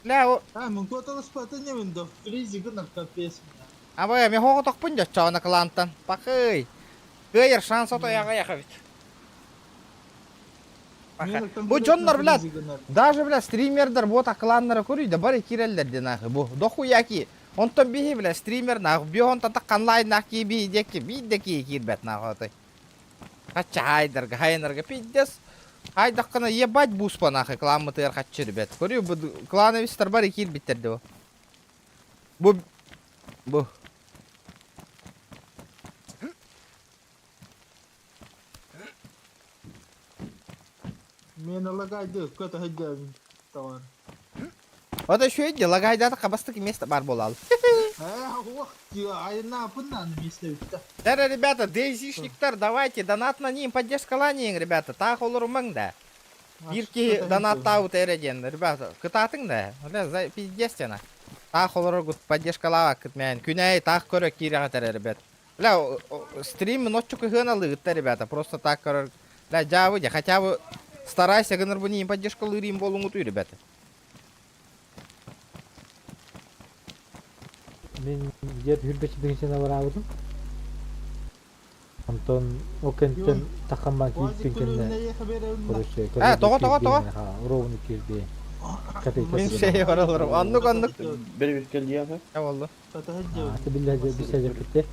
Ля, о... А, мун куоталаспата не да фризи гынар капец. Абай, мен хоҕотохпун дьоччоҕуна клантан. Пакый. Кыайар шанс ото яга яхабит. Бу дьоннор, блядь, даже, блядь, стримердер вот кланнара көрүй да бары киреллер де нахуй. Бу дохуяки. Онтон биһи, блядь, стример нахуй. Би онтон такканлай нахуй би деки, би деки кирбет нахуй отой. Хачча хайдарга, хайнарга пиздец. Хайдаххына ебать буспа нахуй кламмытыгар хаччы ребят. Көрүү бу клановистар бары киирбиттэр бу. Бу бу Мен лагайды көтө хыдьан товар. Вот еще иди, лагайдата хабастык место бар болал. Да, ребята, дейзишниктар, давайте, донат на ним, поддержка ланин, ребята, таах олорумаҥ да. Биир киһи донаттаабыт эрэ диэн, ребята, кытаатыҥ да, бля, за пиздец Таах олороргут поддержкалаабаккыт мээн, күнээй таах көрө киирэҕит эрэ, ребят. Бля, стрим ноччу кыһыан алыгытта, ребята, просто так көрөр. Бля, дьаабы дьэ, хотя бы старайся гынар бу ним поддержкалыырым буолуҥутуй, ребята. Мин дед хүрбэчи тыһыынчаны бараабытым. Онтон ол кэнниттэн таххан баан киирбитин кэннэ короче Э, тоҕо, тоҕо, тоҕо? ровно киирди. Мин шея бараларым. Оннук оннук. Бер кэлиэхэ. Болду. Биллэ бисэдэрбитте.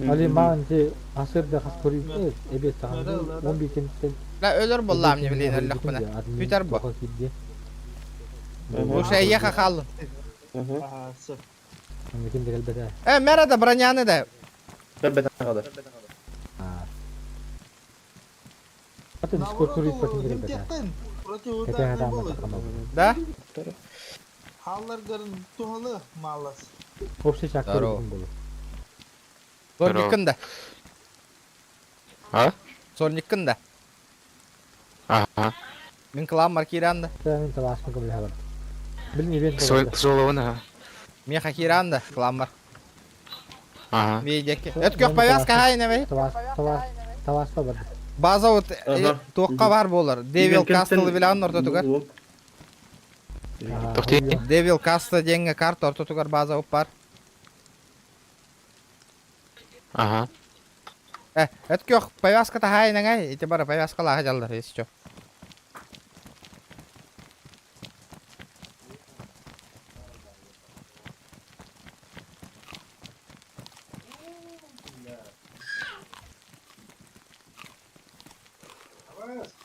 Али маан ти асырда хас көрү эбет саҕан 11 кемиттен. La өлөр боллаам не билин өллөхпүнэ. Бүтэр бу. Бу шея хааллын. Э, мэра да броняны да. Бэбэт хаада. Аты Дискорд көрүп батын келбете. Да? Халларгарын тухалы малас. Общий чак көрүп болу. Сольниккин да. А? Сольниккин да. Ага. Мин клан маркиран да. Мен талашмы көбүл хабар. Билин ивент. Соловын ага. Мен хакиран да клан бар. Ага. Бейдеки. Өткөх повязка хайна бей. Талашпа бар. База вот туаққа бар болар. Девил Кастл билан ортотугар. Девил Кастл денге карта ортотугар база оп бар. Ага. Э, өткөх повязка та хайна гай. Ити бара повязка лаха жалдар, если чё.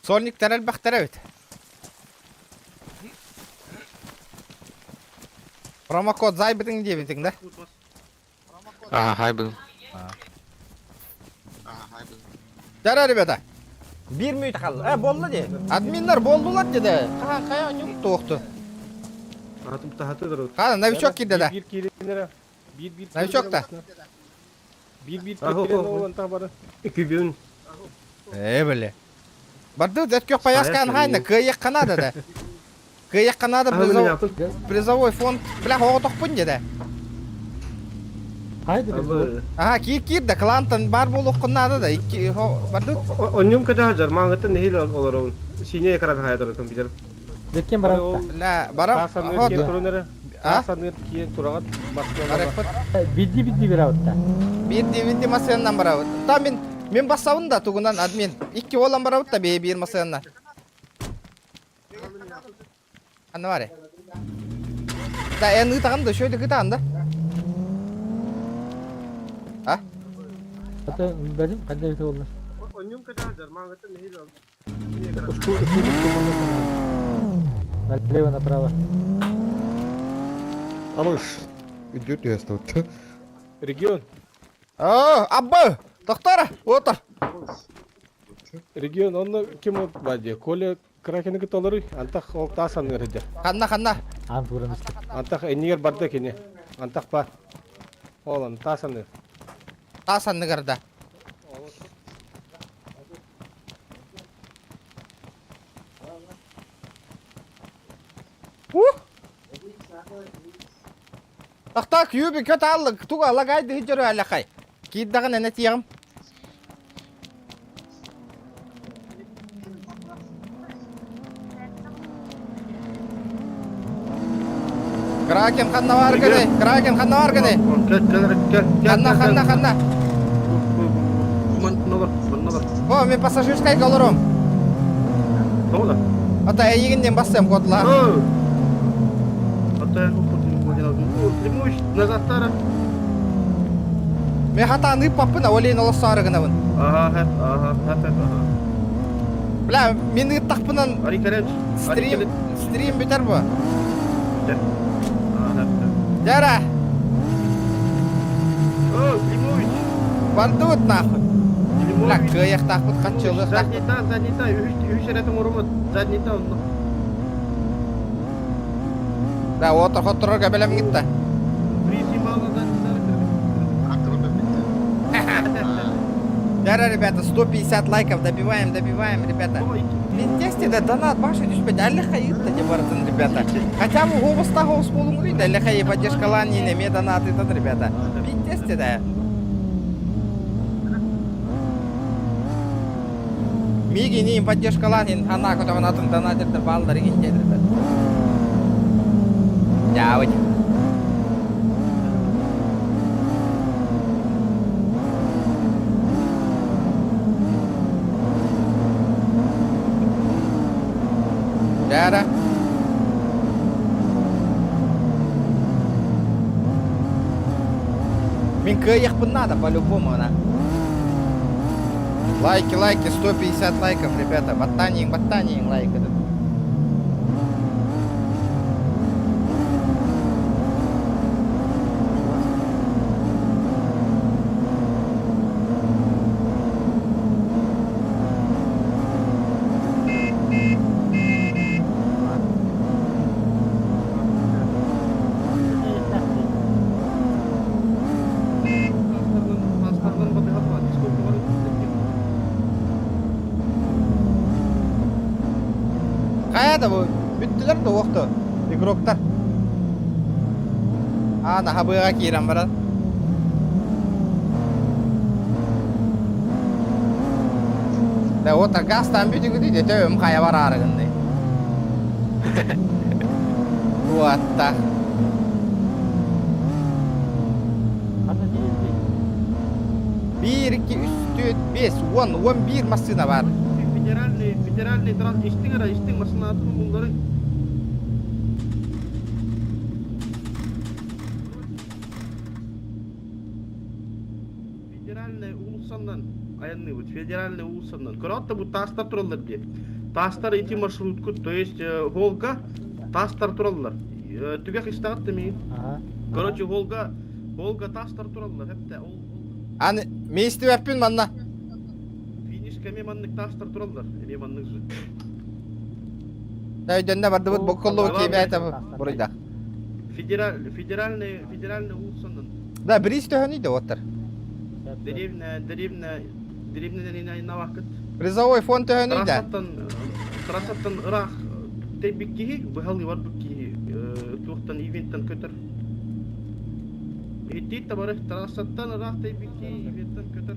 Сольниктар элбэхтэр эбит. Промокод зайбытың диэбитиҥ да? Ага, хай был. Дара, ребята. Бир мүнөт хаалла. Э, болла дии. Админнар болдулар деді. Ха, хая нюк тоқты. Ха, новичок кирде да. Новичок та. Э, бля. Барды өткөх повязка хайна, кыйык канада да. Кыйык канада призовой фонд. Бля, оғы тоқпын деді. Ага, кир кир да, клантан бар болуқ надо да. Барды. Оннум када жар маңытын нехил олорун. Сине экран хайдыр компьютер. Леккен барат. Ла, бара. А? Бидди бидди берабытта. Бидди бидди масыяннан барабыт. Та мен мен басабын да тугунан админ. Икки болан барабыт да бе бир масыяннан. Анна бар. Да эн ытаган да шөйдө кытаган да. А? Ата бәдим кандай бите болду. Оннум када жар маңытын нехил Налево направо. Алыш. Идет я тут. Регион. О, абба! Доктор, отыр. Регион, онно ким бади? Коля Кракені кыталары, антах ол тасан өрді. Ханна, ханна. Ан туран Антах эннигер барды кене. Антах бар. Олан тасан. Тасан ныгырда. Ух! Тахта күйүбі көт аллы, туга лагайды хиджөрү аллахай. Кийдагын эне тиягым. Кракен ханна бар гыны, Кракен ханна бар гыны. Ханна, ханна, ханна. О, мен пассажирскай колорум. Ата эйигинден бассам кодла. Назад Мен хата аны папына олейін олосары гынабын. Ага, ага, ага. Бля, мен ыттақпынан стрим, стрим бүтер бу. Жара. О, Климович. Бардыбыт нахуй. Бля, кыяқтақпыт, қатчылық. Задний та, задний та, үш рәтің ұрымыт, задний та. Да, отыр, отырырға белем гитті. Жара, ребята, 150 лайков добиваем, добиваем, ребята. Мен тесте да донат башы түспеді, әлі хайытты деп баратын, ребята. Хотя бы голоста голос болуң дейді, әлі хайы поддержкалан ене донат етеді, ребята. Мен тесте да. Миги не поддержкалан ен ана көтөғын атын донат балдар еген деді, ребята. Явыть. Жара. Мин кыайыахпын надо по-любому, она. Лайки, лайки, 150 лайков, ребята. Баттаниң, баттаниң лайк этот. Хайа да бу бүттүлэр да уохту игроктар. Аа наһабыаҕа киирэн баран. Да вот газтан бүтүгүдү дөтөм хайа бараарыгынный. Уатта. Биир, икки, үс, түөрт, биэс, уон, 11 массыына бар. Федеральный, федеральный транс истиң эрэ, истиҥ массыынаатын булларыҥ. Федеральная уулуссаннан айанныыбыт, федеральная уулуссаннан. Көрөөт да бу таастар тураллар дии. Таастар ити маршруткут, то есть Волга таастар тураллар. Түгэх истэҕит да миигин? Короче, Волга, Волга таастар тураллар, хэптэ. Ол Аны миэстибэппин манна. Финишка эмиэ маннык таастар тураллар, эмиэ маннык же. Өйдөннө бардыбыт бокколлубут киэбээтэ буруйда. Федераль, федеральный, федеральный уулуссанан. Да, бриз төһөнүй да оттар. Деревня, деревня, деревня навакыт. Призовой фонд төһөнүй да. Трассаттан, трассаттан ыраах тэйбит киһи, быһалыы барбыт киһи, туохтан ивенттен көтөр. Иһиттиит да бары, трассаттан ыраах тэйбит киһи ивенттен көтөр.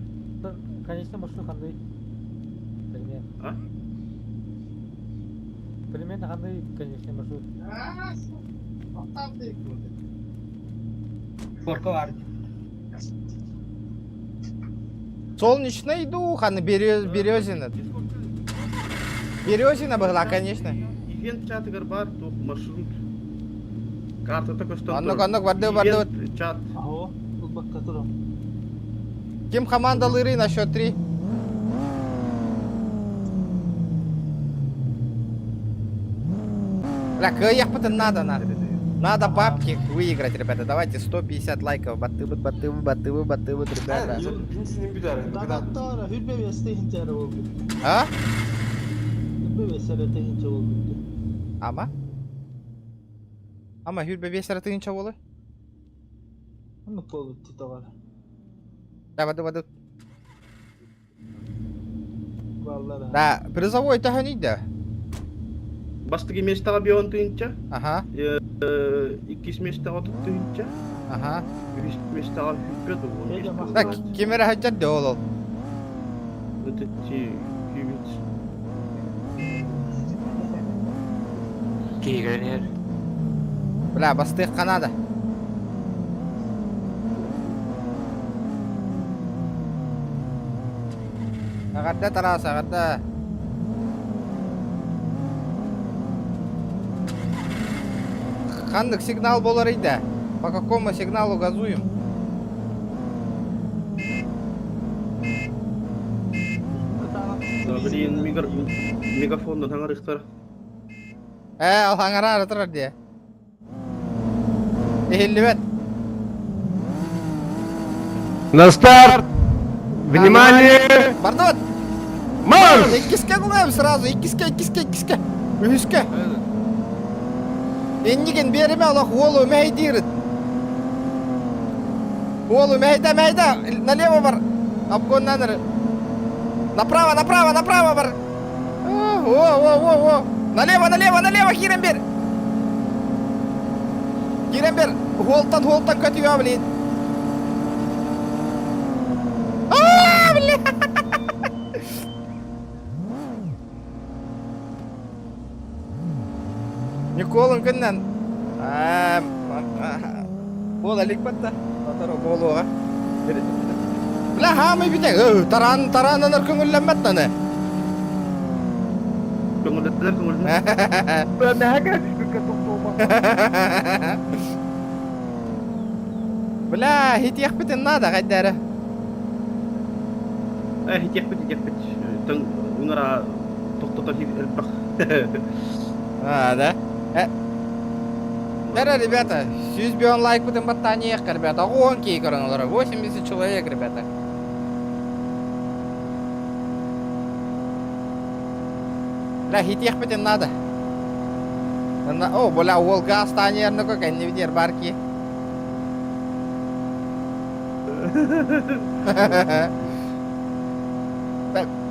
Конечно, маршрут хандай. Пример. А? Примерно хандай, конечно, маршрут. Форка бар. Солнечный дух, а на Березина. Березина была, конечно. Ивент чатыгар бар, туох маршрут. Картата көстөн Оннук, оннук, барды, барды. Чат. Аһо, ылбакка турам. Ким командалыырый на счет три? Бля, кыайыахпытын надо, надо. Надо бабки выиграть, ребята. Давайте 150 лайков. Баттыбыт, баттыбыт, баттыбыт, баттыбыт, ребята. Дагаттара хүрбе бесте хинчары болбут. А? Хүрбе бесере тыһынча болбут. Ама? Ама хүрбе бесере тыһынча болы? Оннук болбут титоҕар. Да, бады, бады. Баллара. Да, призовой төһөнүй да? Бастакы миэстэҕэ бион тыһынча. Ага. Иккис миэстэҕэ отут тыһынча. Ага. Үһүс миэстэҕэ сүүрбэ Да, ким эрэ сылдьар да ол ол. Это кибиц. Киирэн Бля, бастыахха надо. Эҕэрдэ Тарас, эҕэрдэ. Ханнык сигнал буоларый да? По какому сигналу газуем? Да, блин, мегафонна таҥарыхтар. Ээ, ол хаҥараары турар дии. Иһиллибэт. На старт! Внимание! Бардыбыт! Марш! Иккискэ булаем сразу, иккискэ, иккискэ, иккискэ. Үһүскэ. Иннигин биэримэ олох уолу мэһэйдиирит. Уолу мэһэйдэ, мэһэйдэ, налево бар. Обгоннан эрэ. Направо, направо, направо бар. О, о, о, о. Налево, налево, налево, киирэн бер. Киирэн бер. Хуолтан, хуолтан көтүө, блин. А, блин. Николын күннен. Буола илик батта. Сотору буолуоҕа. Бля, хаамый бүтэ. Тараан, тараананар көҥүллэммэт аны. Көҥүллэтилэр көҥүллэнэр. Мэһэгэ түспүккэ тохтуома. Бля, хитиэхпитин надо, хайда эрэ. Э, хитиэхпит, хитиэхпит. Тон уҥара тохтотор элбэх. А, да? Э, Бәрі, ребята, 100 лайк бутын баттаниях, ребята. Он кейкерін олар, 80 человек, ребята. Бля, хитиэхпитин надо. О, бля, ол газ таниярны кэннибитер барки.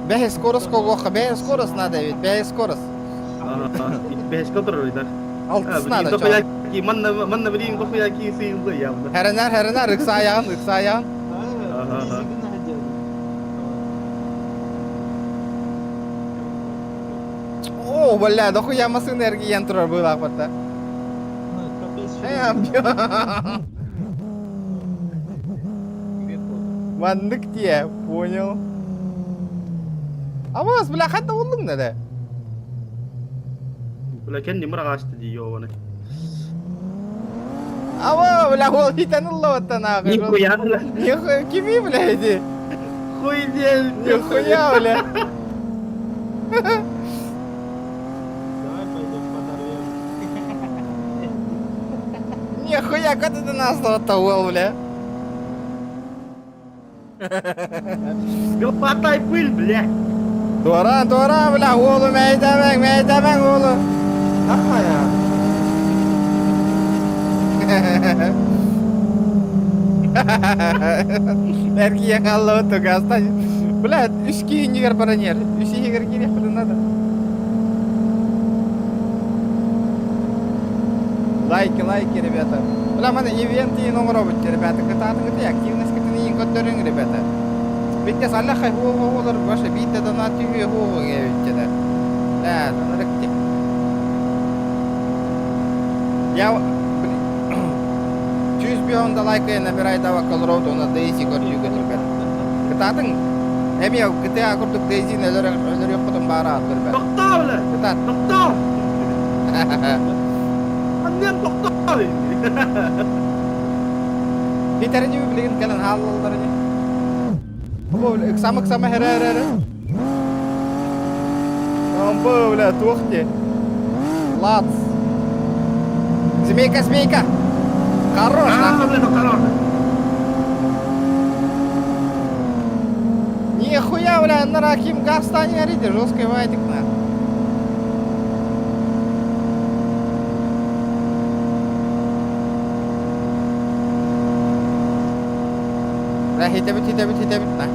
Бэһи скорость колуохха, бэһи скорость надо ведь, бэһи скорость. Бэһискэ отырор ыйдар. Алтыс надо, чё. Манна манна билин дохуяки сыйылды явно. Хэрэнэр, хэрэнэр, ыкса аяғын, ыкса аяғын. О, бля, дохуя машина эргийэн турар быылаах батта. Маннык тиэ, понял. А вас, бля, ханна буллуҥ да? Бля, кэнни мыраҕаасты дии йоҕаны. Ава, бля, ол хитэн ыллабаттан нахуй. Нихуя, бля. Нихуя, кими, бля, иди. Хуй день. Нихуя, бля. Давай пойдем подорвем. Нихуя, как ты нас того, бля? Глотай пыль, бля. Туора, туора, бля, уолу мэйдэмэҥ, мэйдэмэҥ уолу. Нахуя? Эргийэ хааллабыт тугаастан. Бля, үс киһиннигэр баран иһэр. Үс иһигэр киириэхпитин надо. Лайки, лайки, ребята. Бля, маны ивент иин оҥоробут, ребята. Кытаатыҥыт активность иин көрдөрүҥ, ребята. Битте саллахай хуо-хуолар баша биитте донат түһүө хуо эбиттэ. Да, тонарыкти. Я Чүс бион да лайкы набирай дава колорот она Дейзи көрдүүгүт ребят. Кытаатыҥ эмиэ GTA курдук Дейзини өлөр өлөрүөхпүтүн баара ат ребят. Тоқтоо, бля. Кытаат. Тоқтоо. Аннем тоқтоо. Питерини билигин кэлэн хааллаллар ини. Бу ыксама ыксама хэрэ эрэ эрэ. Ампа, бля, туох ти. Лац. Змейка, змейка. Хорош, А, бля, хорош. Нихуя, бля, на Рахим Гастане горите, жесткий вайтик на. Бля, хитебит, хитебит, хитебит, на.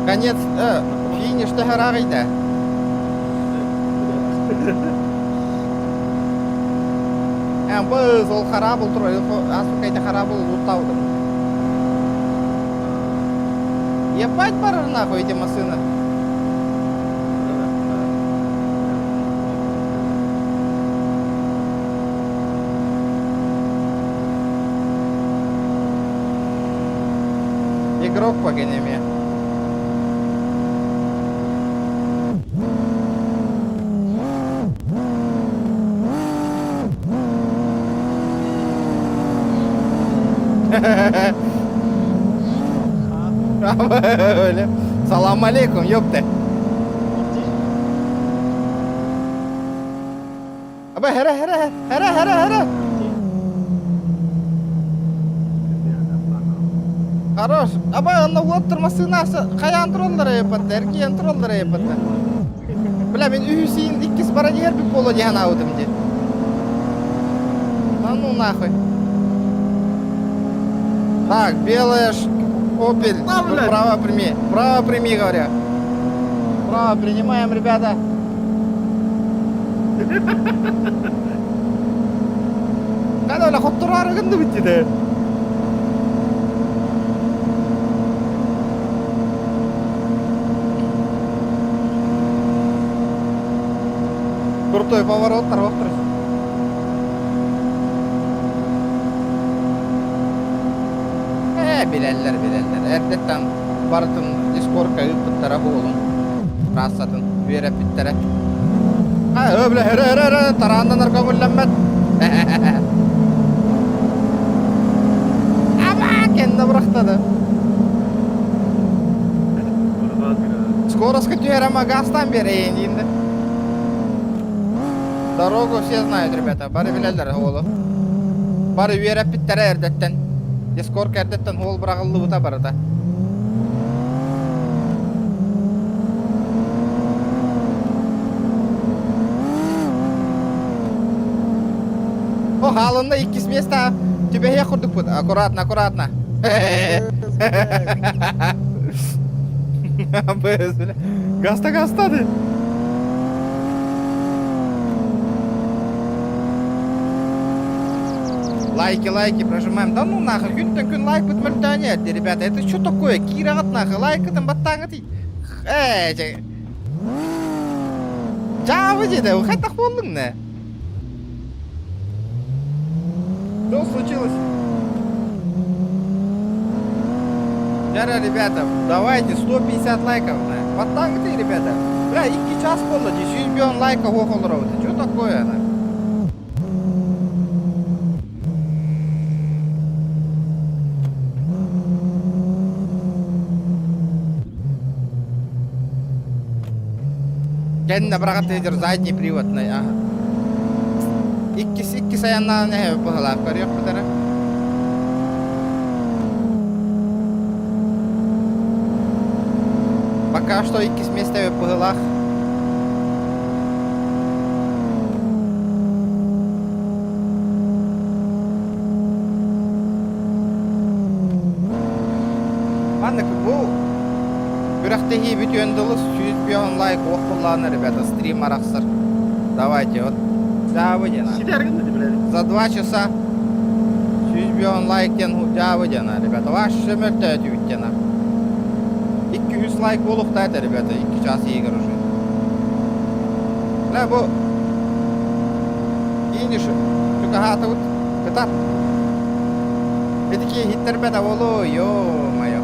Конец, финиш тэхэрагыйда. Быз ол харабыл тур, асукайте харабыл лутаудым. Ебать барыр нахуй эти машины. Игрок по генеме. Салам алейкум, ёпты. Аба, хара, хара, хара, хара, хара. Хорош. Аба, анна уоттур машинасы каян тураллар эпатта, эргиен тураллар эпатта. Бля, мен үһүсин иккис баран иһэр бит боло диһан аудым ди. А ну нахуй. Так, белая ш... Опель. Да, Ну, блядь. право прими. Право прими, говорю. Право принимаем, ребята. Когда бля, хоттурары гынды битти Крутой поворот, торвохтыр. Э, билэллэр, билэллэр. Эрдэттэн барытын дискорка ыыппыттара буолун. Трассатын Кэннэ бырахтады. Скоростка түһэрэ газтан берейин диинде. Дорогу все знают, ребята. Бары билэллэр оҕолор. Бары үөрэппиттэрэ эрдэттэн. Дискорка эрдэттэн хуол быраҕыллыбыта барыта. О, хаалынна иккис место түбэһиэх курдукпут. Аккуратно, аккуратно. Гаста гаста ты. Лайки, лайки прожимаем. Да ну нахуй, күнтэн күн лайк бут мөлтөөнө ребята. Это что такое? Кираҕыт нахуй, лайкытын баттааҥыт. Э, Дьаабы деді, хайдах буоллуҥ не? Что случилось? Вчера, ребята, давайте 150 лайков. На. Баттааҥ ты, ребята. Бля, 2 час буолла, 100 лайка олоробут. Что такое, на? Кэннэ быраҕат тыдыр задний приводный, ага. Иккис иккис айаннаан эһэ быһалаах көрүөхпүт эрэ. Пока что иккис место быһылаах. Маннык бу күрэхтэһии бүтүөн дылы 105 лайк уохтуллаана, ребята, стрим арахсар. Давайте, вот, дьаабы диэн. За 2 часа 105 лайк диэн дьаабы диэн, ребята. Ваш мөлтөөтүбүт диэн. 200 лайк буолуохтаата, ребята, 2 час игр уже. Бля, бу финиш чугаһаатыбыт. Кытат. Итики иһиттэрбэт болу, ё-моё.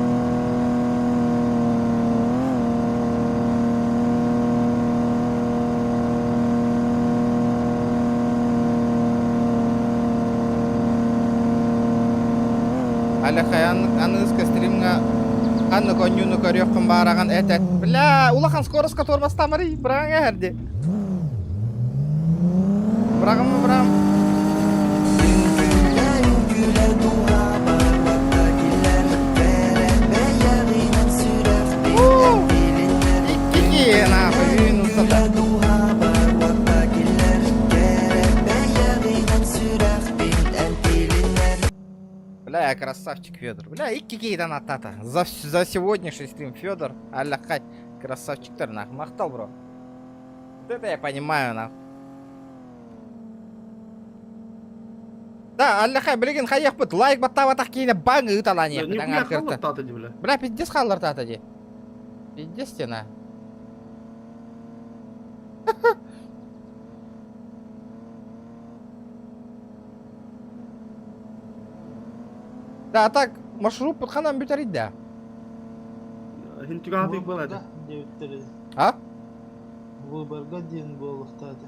Алехай аныыска стримҥа ханнык онньууну көрүөххүн баараҕын эт эт. Бля, улахан скороска туормастаамарый, быраҕаҥ эһэрди. Быраҕым быраҕым. Үҥкүүлэ үҥкүүлэ дууһабар уотта киллэр Кэрэ бэйэҕинэн сүрэхпин эргилиннэр Икки нахуй үүн устата. Үҥкүүлэ дууһабар уотта киллэр Кэрэ бэйэҕинэн сүрэхпин эргилиннэр Бля, красавчик Федор. Бля, икки киһитэн аттата. За, за сегодняшний стрим Федор, аллахай, красавчиктар, нахуй. Махтал, бро. Вот это я понимаю, нахуй. Да, аллахай, билигин хайыахпыт, лайк баттаабатах киинэ баҥ ыыталаан иэхпит, аҥаар кырта. Бля, пиздец хааллартаата дии. Пиздец стена. Да, а так, маршрут ханан бүтэрий да? Хинтүгаатык буолады. А? Выборга диэн буолуохтаата.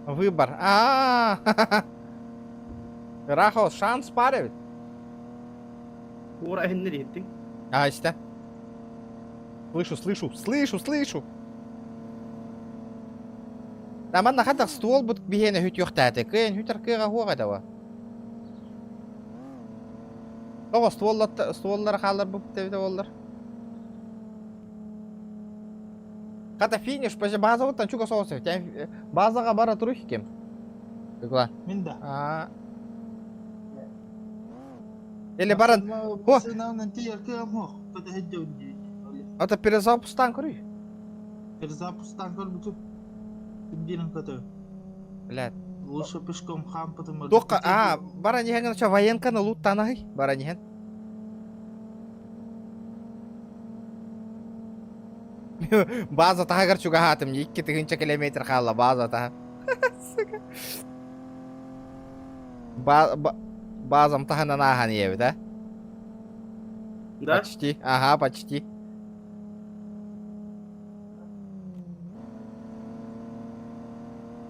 Выбор. А, Рахо, шанс бар эбит. Ура иһиннер иһиттиҥ. А, истэ. Слышу, слышу, слышу, слышу. Да, манна хатах ствол бут биһиэнэ хүтүөхтээтэ. Кыайан хүтэр кыаҕа хуох этэ Тоҕо стволлара хаалларбыт эбитэ буоллар. Хата финиш, почти базабыттан чугас соҕус эбит. Базаҕа бара турух ким? Ыкла. Мин да. А. Или баран... О! Это перезапуск көрүй. Перезапуск көрбүтүм. Кимдиирин көтө. Блядь. Лучше пешком хампытым. Тоққа, а, баран иһэн ча военканы луттанай, баран иһэн. База таһыгар чугаһаатым, 2000 километр хаалла база таһа. Сука. Базам таһынан ааһан ийэбит, а? Да? Почти, ага, почти.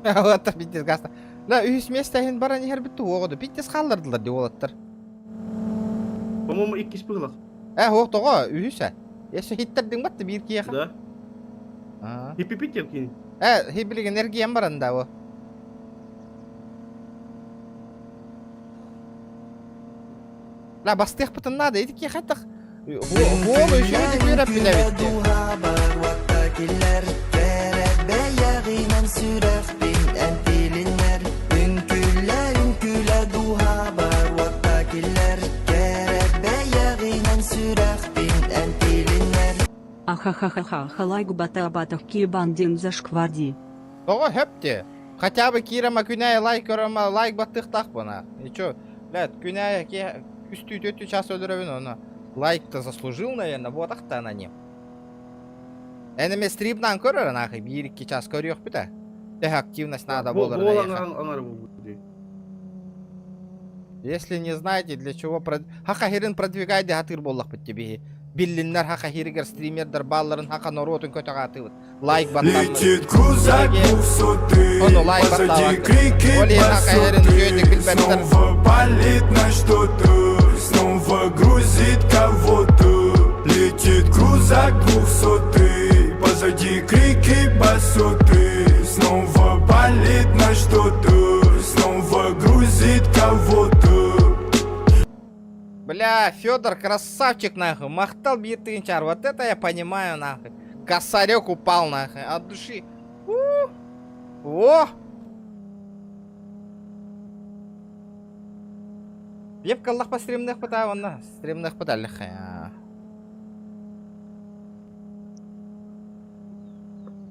Уолаттар пиздец гаста. Да, үһүс место иһин баран иһэрбит туоҕуду. Пиздец хааллардылар ди уолаттар. По-моему, иккис быһылах. Э, хуох тоҕо, үһүс э. Если хиттердиҥ батты биир киһиэхэ. Да. Хиппипит диэн кини. Э, хибилигин эргийэн баран да бу. Ла бастыахпытын наада, ити киһи тах Хуол үшүө үөрэппит эбит. Бэйэҕинэн сүрэхпин эмтиилиннэр Үҥкүүлэ үҥкүүлэ дууһабар уотта киллэр Кэрэ бэйэҕинэн сүрэхпин эмтиилиннэр Ахахахаха халай губата абатах киебандин зашкварди. Тоҕо хөп те. Хотя бы киирема күнәй лайк көрөмө лайк баттыхтаах буна. И чё, блядь, күнәй үстүү төттү час өлөрөбүн оны. Лайк-то заслужил, наверное, вот ахта она не. Энеме стримнан көрөр нахуй, биир-икки час көрүөхпүт ээ. Төһө активность надо Бу болар буолан анары буолбут. Если не знаете, для чего прод... Хаха хирин продвигай хатыр боллахпыт тебе. Биллиннер хаха хиригер стримердер балларын хаха норуотун көтөҕаатыбыт. Лайк баттаммыт. Летит крузак двухсотый, Ону лайк позади баттаабаккын. крики Ол иһин хаха хирин үчүгэйдик басоты, билбэттэр. снова палит на что-то, снова грузит кого-то. Летит крузак двухсотый, позади крики басоты, снова палит на что-то, снова грузит кого-то. Бля, Федор красавчик нахуй. Махтал биир Вот это я понимаю нахуй. Косарек упал нахуй. От души. У! О! Епка Аллах по стримных пыта, онна. Стримных пыта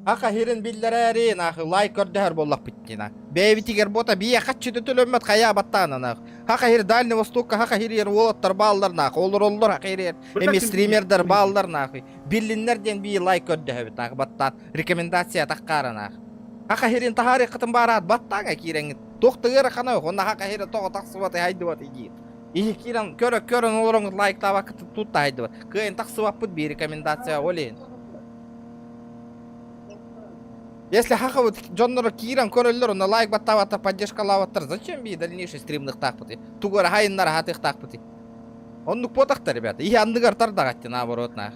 Аха хирин биллэрээри нахуй лайк көрдөһөр буоллахпыт дина. Бэйэбитигэр буота бие хаччыты төлөммөт хайа баттаана нах. Хаха хир Дальний Востокка хаха хирер уолаттар бааллар нах. Олороллор хаха хирер эми стримердер бааллар нахуй. Биллиннер диэн бии лайк көрдөһөбүт нах баттаан рекомендация таххара нах. Хаха хирин таһаары кытын баараат баттааҥа киирэҥҥит. Туох да ыарахана онно хаха хире тоҕо тахсыбат хайдыбат иги. Иһи киирэн көрө көрөн олороҥут лайктаабаккыт тутта хайдыбат. Кыайын тахсыбаппыт бии рекомендация олин. Если хахабыт дьонноро киирэн көрөллөр, онно лайк баттаабаттар, поддержкалаабаттар, зачем бии дальнейший стримныхтаахпытый? Тугу эрэ хайыннара хатыахтаахпытый? Оннук буотахта, ребята. Иһи анныгар тардаҕатти, наоборот, нах.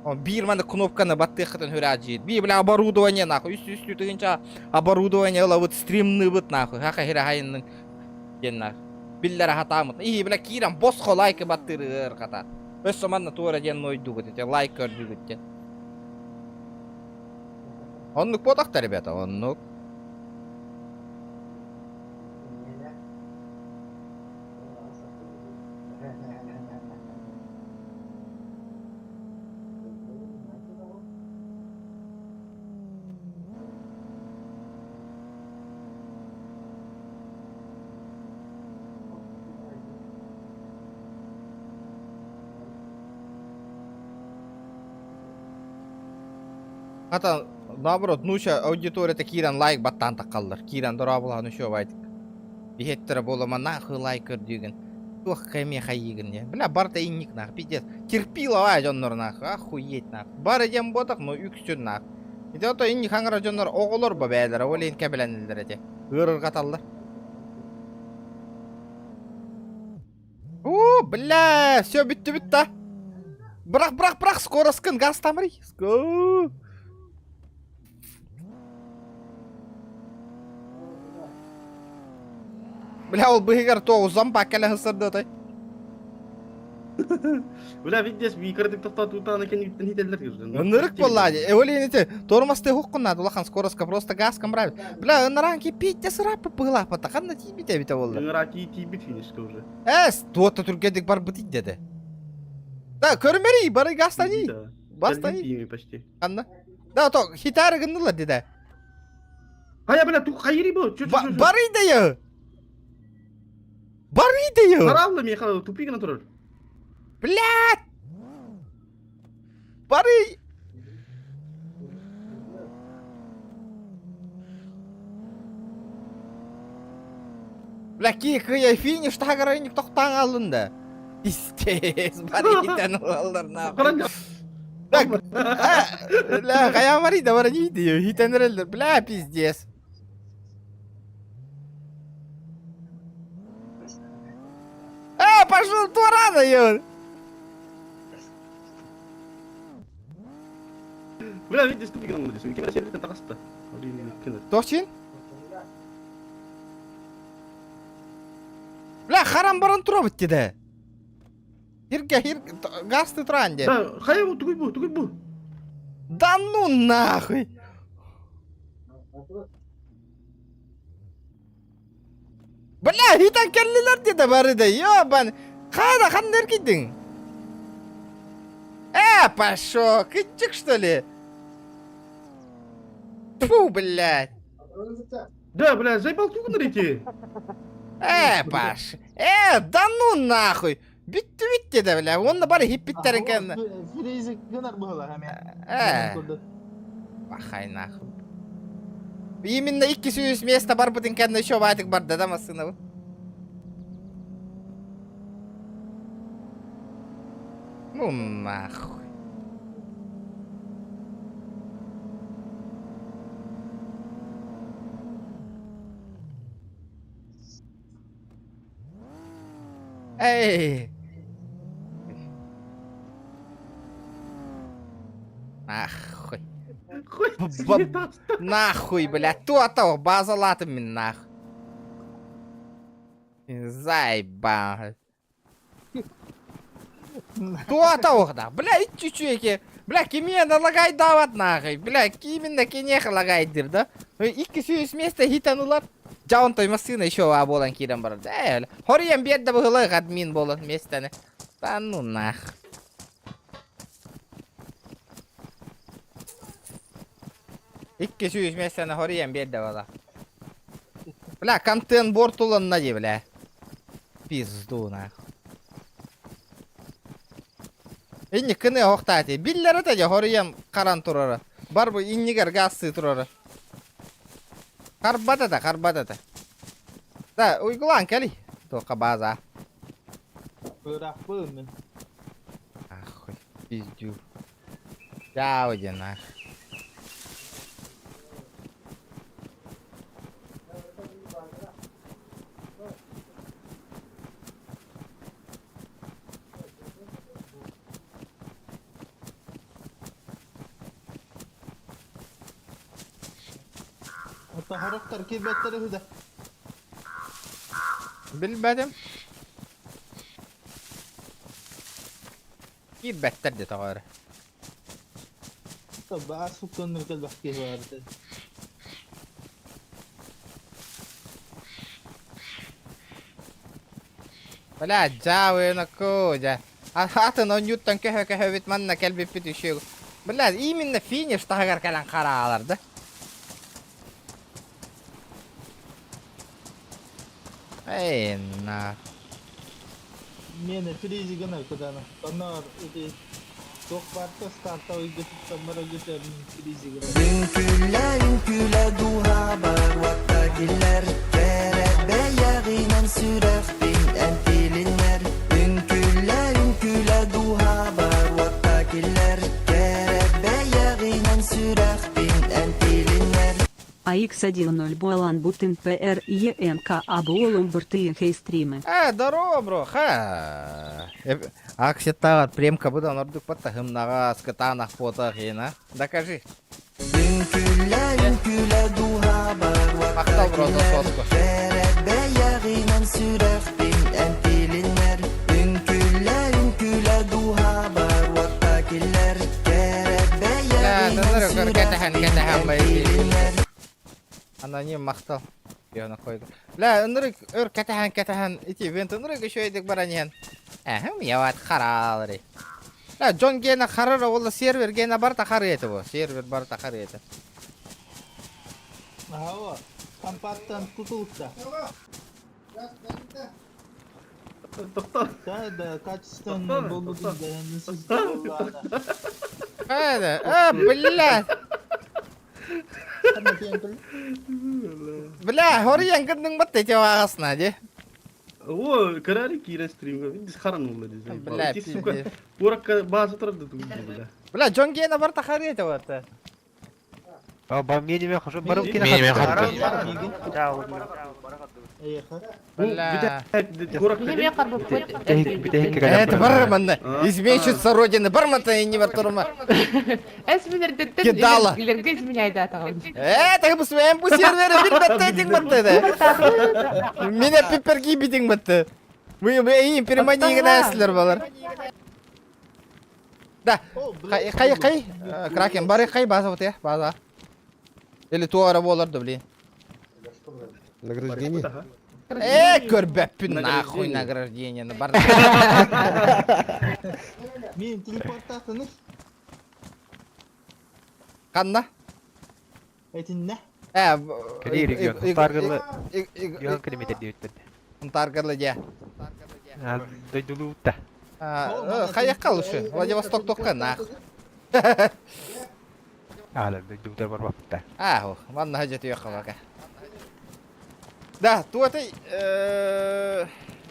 Он биир маны кнопканы баттыаххытын хүрээдьиит. Бии, бля, оборудование, нахуй. Үс үс тыһынча оборудование ылабыт, стримныбыт, нахуй. Хаха хире хайыннын диэн, нах. Биллэрэ хатаамыт. Иһи, бля, киирэн босхо лайкы баттыыр хата. Өссө манна туора диэн нойдугут, ити лайк көрдүгүт диэн. Оннук буотахта, ребята, оннук. Хата, наоборот, нууча аудиторията киирэн лайк баттаан таххаллар. Киирэн дорооболоһон үчүгэйдик. Биһиэттэрэ буолума нахуй лайк көрдүүгүн. Туох кэмиэ хайыыгын диэн. Бля, барыта инник нах, пиздец. Терпиловая дьоннор нах, охуеть нах. Бары диэн буотах, но үксүн нах. Ити ото инник хаҥара дьоннор оҕолор ба бээлэрэ, ол иһин кэбилэнэллэр эти. Ыарырҕаталлар. О, бля, все бүттү бүтті. Бырах, бырах, бырах, скорость газ тамырый. Бля, ол быһыгар то зомбак кэлэ сырдытай. Бля, видишь, бикардык тоқтатуутааны кэнниттэн хителлер кирдин. Ынырык буолла. Эволин ити тормозты хуккуннаад улахан скоростка просто газкам брать. Бля, ыныран ки пиитте сыраппы пыылааппата ханна тиийбит эбите болла. Ыҥыра тиийбит финишка уже. Эс, туотта түргендик барбыт деді. Да, көрмери, бары гастани. Бастани. почти. Ханна? Да, то хитары гыннылар деде. Хайа, бля, ту хайри бу. Бары да я. Бары да я. Караллы меха тупик натурал. Блядь! Бары! Бля, кии финиш тагырайник тоқтаң алынды. Пиздец, бары итен олалар нахуй. Так, бля, кая бары да бары не дейді, хитен бля, пиздец. пошел турана, ё! Бля, видишь, ты грамотный, кем сервер таҕыста. Точин? Бля, харам баран турабыт деді. Хирге, хир, газ ты туран де. Да, хайа бу, тугуй бу, тугуй бу. Да ну нахуй. Бля, хитан келлилер деді бары да. Ёбан. Қайда, қандай кидің? Э, пошел, кытчик что ли? Фу, блядь. Да, бля, заебал тугунар эти. Э, Паш. Э, да ну нахуй. Бүттү бүттү да, бля. Онно бары хиппиттерин кэннэ. Фризик гынар быһыла хаме. Э. Пахай нахуй. Именно 200 место барбытын кэннэ еще ватик барда да массына. Ну нахуй. Эй! Нахуй. Нахуй, блядь, то-то, база латами нахуй. Заебал. То-то, да, бля, чуть-чуть, бля, кимия лагай дават нахуй, бля, именно кинех лагайдыр, да? 200 место хитанулар. Жаун той машина еще а болан кирен бар. Да, Хориен берді бұғылы админ болан местені. Да ну нах. 200 местені хориен берді бала. Бля, контент бортулан нади, бля. Пизду нах. Инни кыны хоқтати. Биллері тәде хориен қаран турары. Бар bu иннигер гассы турары. Карбатата, карбатата. Да, уйгулан кели. Тоқа база. Ырахпын мен. Ахуй, пиздю. Чао, нах. Ота хорохтар кирбеттер үһүдэ. Билбедим. Кирбеттер де тоғары. Баар сукканныр кэлбэхки барды. Бля, жауына кожа. Атын он юттан көһө көһө бит манна кэлбиппит үшүг. Бля, именно финиш тагар кэлэн караалар да. Эй, на. Мене фризи гынар кудана. Онор ити туох барта стартовый гытыттаммара гытыр фризи гынар. Үҥкүүлэ үҥкүүлэ дууһабар уотта киллэр Кэрэ бэйэҕинэн сүрэхпин эн тилиннэр Үҥкүүлэ үҥкүүлэ дууһабар уотта киллэр Кэрэ бэйэҕинэн сүрэхпин эн тилиннэр АХ10 Буалан Бутин ПР ЕМК Абуолум Быртыйын хейстримы. Э, здорово, бро. Ха. Аксеттагар премка будан ордук патта хымнага скатанах фото хина. Докажи. Үҥкүүлэ үҥкүүлэ дууһабар уотта Мактал, бро, за киллэр сотку. Кэрэ бэйэҕинэн сүрэхпин эн тилиннэр Үҥкүүлэ үҥкүүлэ дууһабар уотта киллэр Кэрэ Бля, бэйэҕинэн тыныр көр кэтэхэн сүрэхпин кэтэхэн эн бай. тилиннэр Аноним мактал. Яна койду. Бля, ынырык өр кэтэхэн кэтэхэн ити вент ынырык еще бараньян. Эхм, яват харалары. Бля, Джон Гена харара ола сервер Гена барта хары это Сервер барта хары это. Ага, компаттан тутулукта. Да, да, качественно болбутун да, Э, э, блядь. Бля, хориyan кындың батты те ағасына, де. О, карари кира стримга. Видишь, харан улла десе. Бля, Ти, сука, пиздец. Уракка база турады тугу, бля. Бля, Джон Гена барта хары это вот. А, ба, мен еме хошо, барып Мен кине еме хатты. хатты. Бля. Это бар манна. Изменщица родины. Бар манна не бар турма. Кидала. Э, так бы своим бу сервере бир баттетик батты. Меня пиперги битинг батты. Мы мы перемани гнеслер балар. Да. Кай кай кай Кракен бары кай база вот я база. Или туара болар да блин. Награждение? Э, көрбөппүн нахуй награждение бар. Мен телепортатыныр. Канна? Этинне. Э, Кэлии регион. Таргылы Йохан километр диэбиттэр. Таргылы дьэ. Дойдулуутта. Хайакка лучше. Владивосток токка нах. Аала дойдулутар барбаппыта. Аа, манна хажаты яхалака. Да, туотай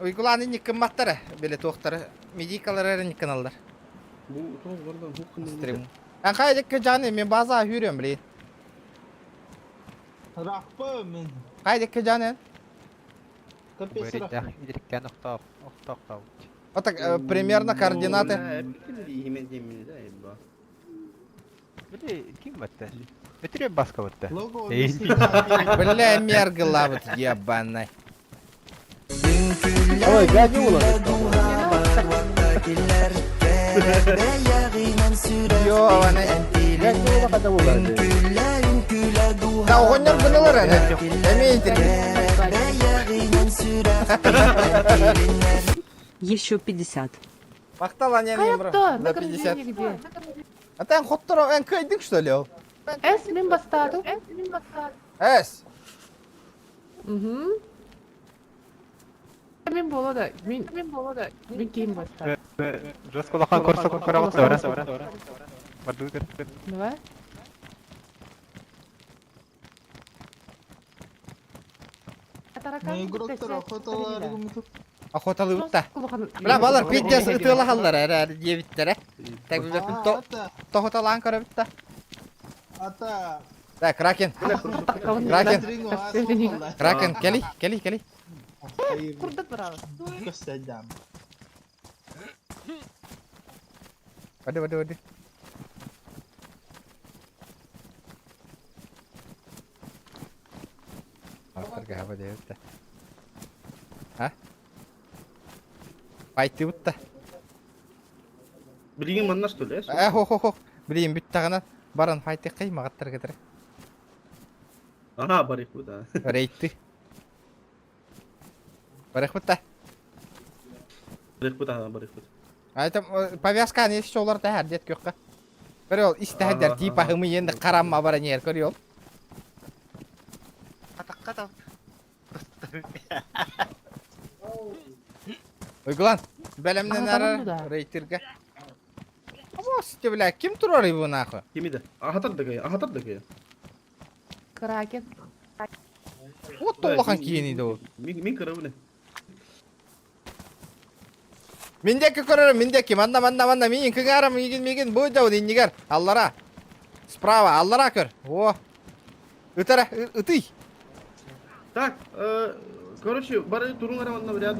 уйгулааны никкымматтара, биле туохтара, медикалар никканаллар. Бу тоғыз бардан хук Стрим. Ан кайдекке жаны мен база хүрөм били. Рахпа мен. Кайдекке жаны? Капец рах. Идриккен охтоох, охтоох Вот так примерно координаты. Били ким батта? Өтүрө баска батта. Бля, мергла вот ебаный. Ой, гадюла. Ёбаный. Да, оҕонньор гыналар аны. Эмиэ Еще 50. Мактал ане бро. Каяқта? За 50. Награждение где? А там хотторо эн кыйдык что ли ол? Эс, мен бастадым. Эс. Угу. Мен болады. Мен мен болады. Мен кейін бастадым. Расколахан корсо корагытта бара. Бардуу Давай. Игроктар охоталар гумтуп. Охоталыбытта. Бля, балар пиздец ытыалахаллар эрэ диэбиттэрэ. Так билбэппин то тохоталаан көрөбүттэ. Ата. Да, Кракен. Кракен. Кракен, кели, кели, кели. Курдат барабы. Көстәдәм. Бады, бады, бады. Артырга хаба диэбиттэ. А? Айтыбытта. Билигин манна что ли? Э, хо хо хо. Билигин бүттаҕына баран файтыккай магаттар кетер. Ага, барык да. Рейти. Барык бутта. Барык бут, ага, барык бут. Айтам повязка не олар да дет көккө. Көрөөл истәһәдер типа хымы енді карамма баран ер көрөөл. Уйгулан, бәлемнен ары рейтерге. Абос, бля, ким турар его нахуй? Ким иде? Ахатар дагы, ахатар дагы. Кракен. Вот толлахан киен иде ол. Мин мин көрөбүн. Миндеки көрөрүм, миндеки, манна, манна, манна, мин кыңарым, мигин, мигин, бу жау иннигер, аллара. Справа, аллара көр. О. Ытара, ытый. Так, короче, бары турун араманна вряд.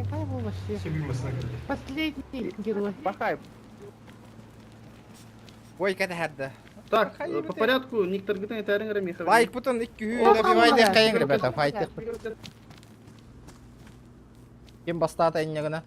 Какая был вообще? Последний герой. Пахай. Ой, ката хадда. Так, по порядку, никтер гытан этәрин гәрә миха. Лайк бутон 200 добивайте кайын, ребята, файтых. Ким бастата иннегына?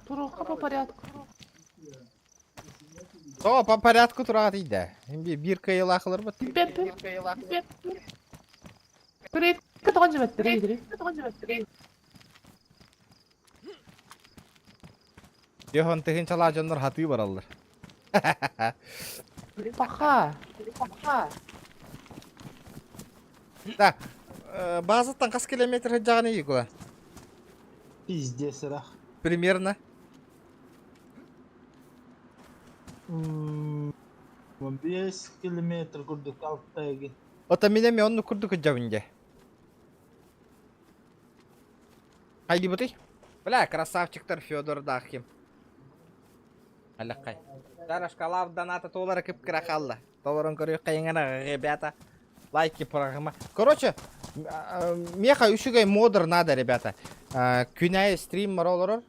Туруха по порядку. То, по порядку турат иде. Имби бир кыйлахлар бит. Привет, кытган җибәттер, Йохан тыгын чала жоннор хаты бараллар. Паха. Паха. Да, базаттан кас километр жаганы югла. Пиздец, рах. Примерно. 5 километр курдук алта эгин. Ота мин эми онну курдук ыдьабын дьэ. Хайдыбытый? Бля, красавчиктар Федор Дахим. Аляккай. Дарашка лав доната толора кып-кыра хаалла. Толорон көрүөххэ ребята. Лайки программа. Короче, меха үчүгэй модер надо, ребята. Күнәй стрим олорор.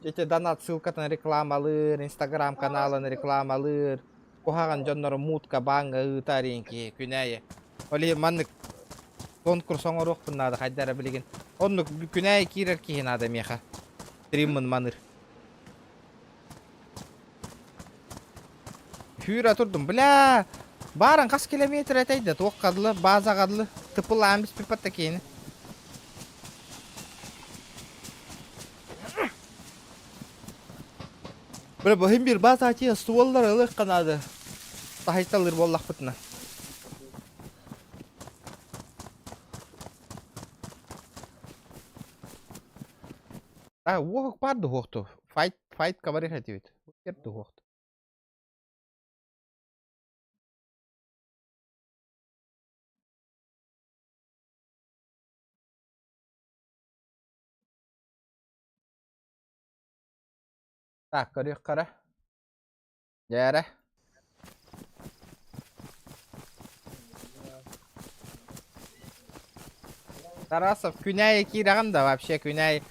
Эти донат ссылкатын рекламалыыр, инстаграм каналын рекламалыыр. Куһаҕан дьоннору мутка бааҥҥа ыытар иҥки күнээйи. Оли маннык конкурс оҥоруохпун наада хайда эрэ билигин. Оннук күнээйи киирэр киһи наада миэхэ. Стриммын маныыр. Хүүрэ турдум. Бля! Бааран хас километр этэй да туох кадлы, база кадлы. Тыпылаан биспиппат да киһини. Бля, бу бир база тиэ суоллар ылыахха наада. Таһайталыыр буоллахпытына. А, уоһук баар дуһуохту. Файт, файт кабарых этибит. Кер дуһуохту. Так, көрүөх қара. Дьээрэ. Тарасов, күнәй киирэҕин да вообще күнәй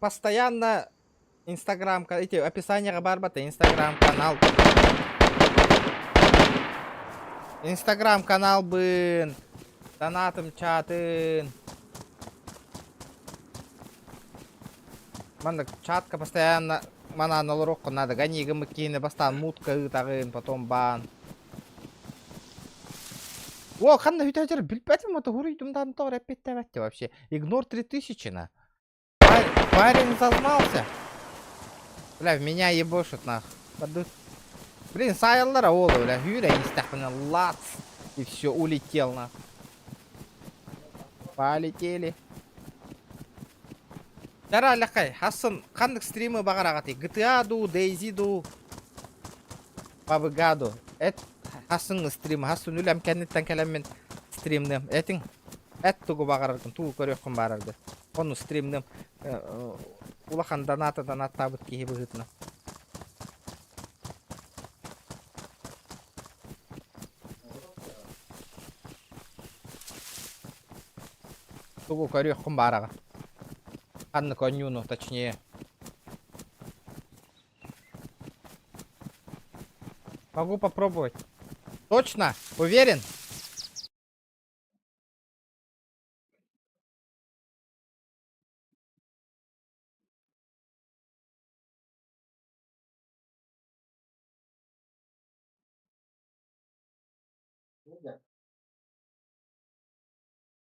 постоянно Инстаграм, эти описаниеҕа баар бата Инстаграм канал. Инстаграм каналбын, донатым чатын. Маннык чатка постоянно манаан олоруоххун надо. Гони гыммыт киһини бастаан мутка ыытаҕын, потом баан. О, ханна үтәжер билбэтим, это хуруйдум дан тоҕо эппиттээбэтти вообще. Игнор 3000 на. Парень зазнался. Бля, в меня ебошат нах. Падут. Блин, саайаллара оолу, бля, хүүрэ истэхпинэ лац. И все, улетел нах. Полетели. Тара лякай, хасын ханнык стримы баҕараҕытый? GTA дуу, DayZ дуу, PUBG дуу. Эт хасын стрим, хасын үлэм кэнниттэн кэлэммин стримныам. Этиҥ, эт тугу баҕараргын, тугу көрүөххүн баараргын. Ону стримным улахан доната донаттаабыт киһи быһыытынан. Тугу көрүөххүн баараҕын. Ханнык оонньууну, точнее. Могу попробовать. Точно? Уверен?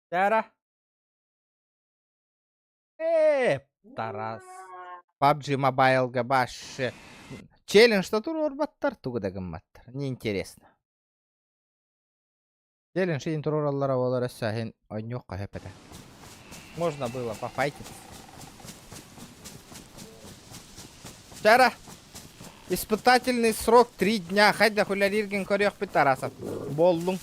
Тара. Э, Тарас. PUBG Mobile-га баш. Челлендж туруорбаттар, тугу да гымматтар. Неинтересно. Челлендж иһин туруораллара буолар өссө иһин оонньуохха сөп этэ. Можно было пофайтиться. Тара. Испытательный срок три дня. Хайда үлэлииргин көрүөхпүт Тарасов. Буоллуҥ.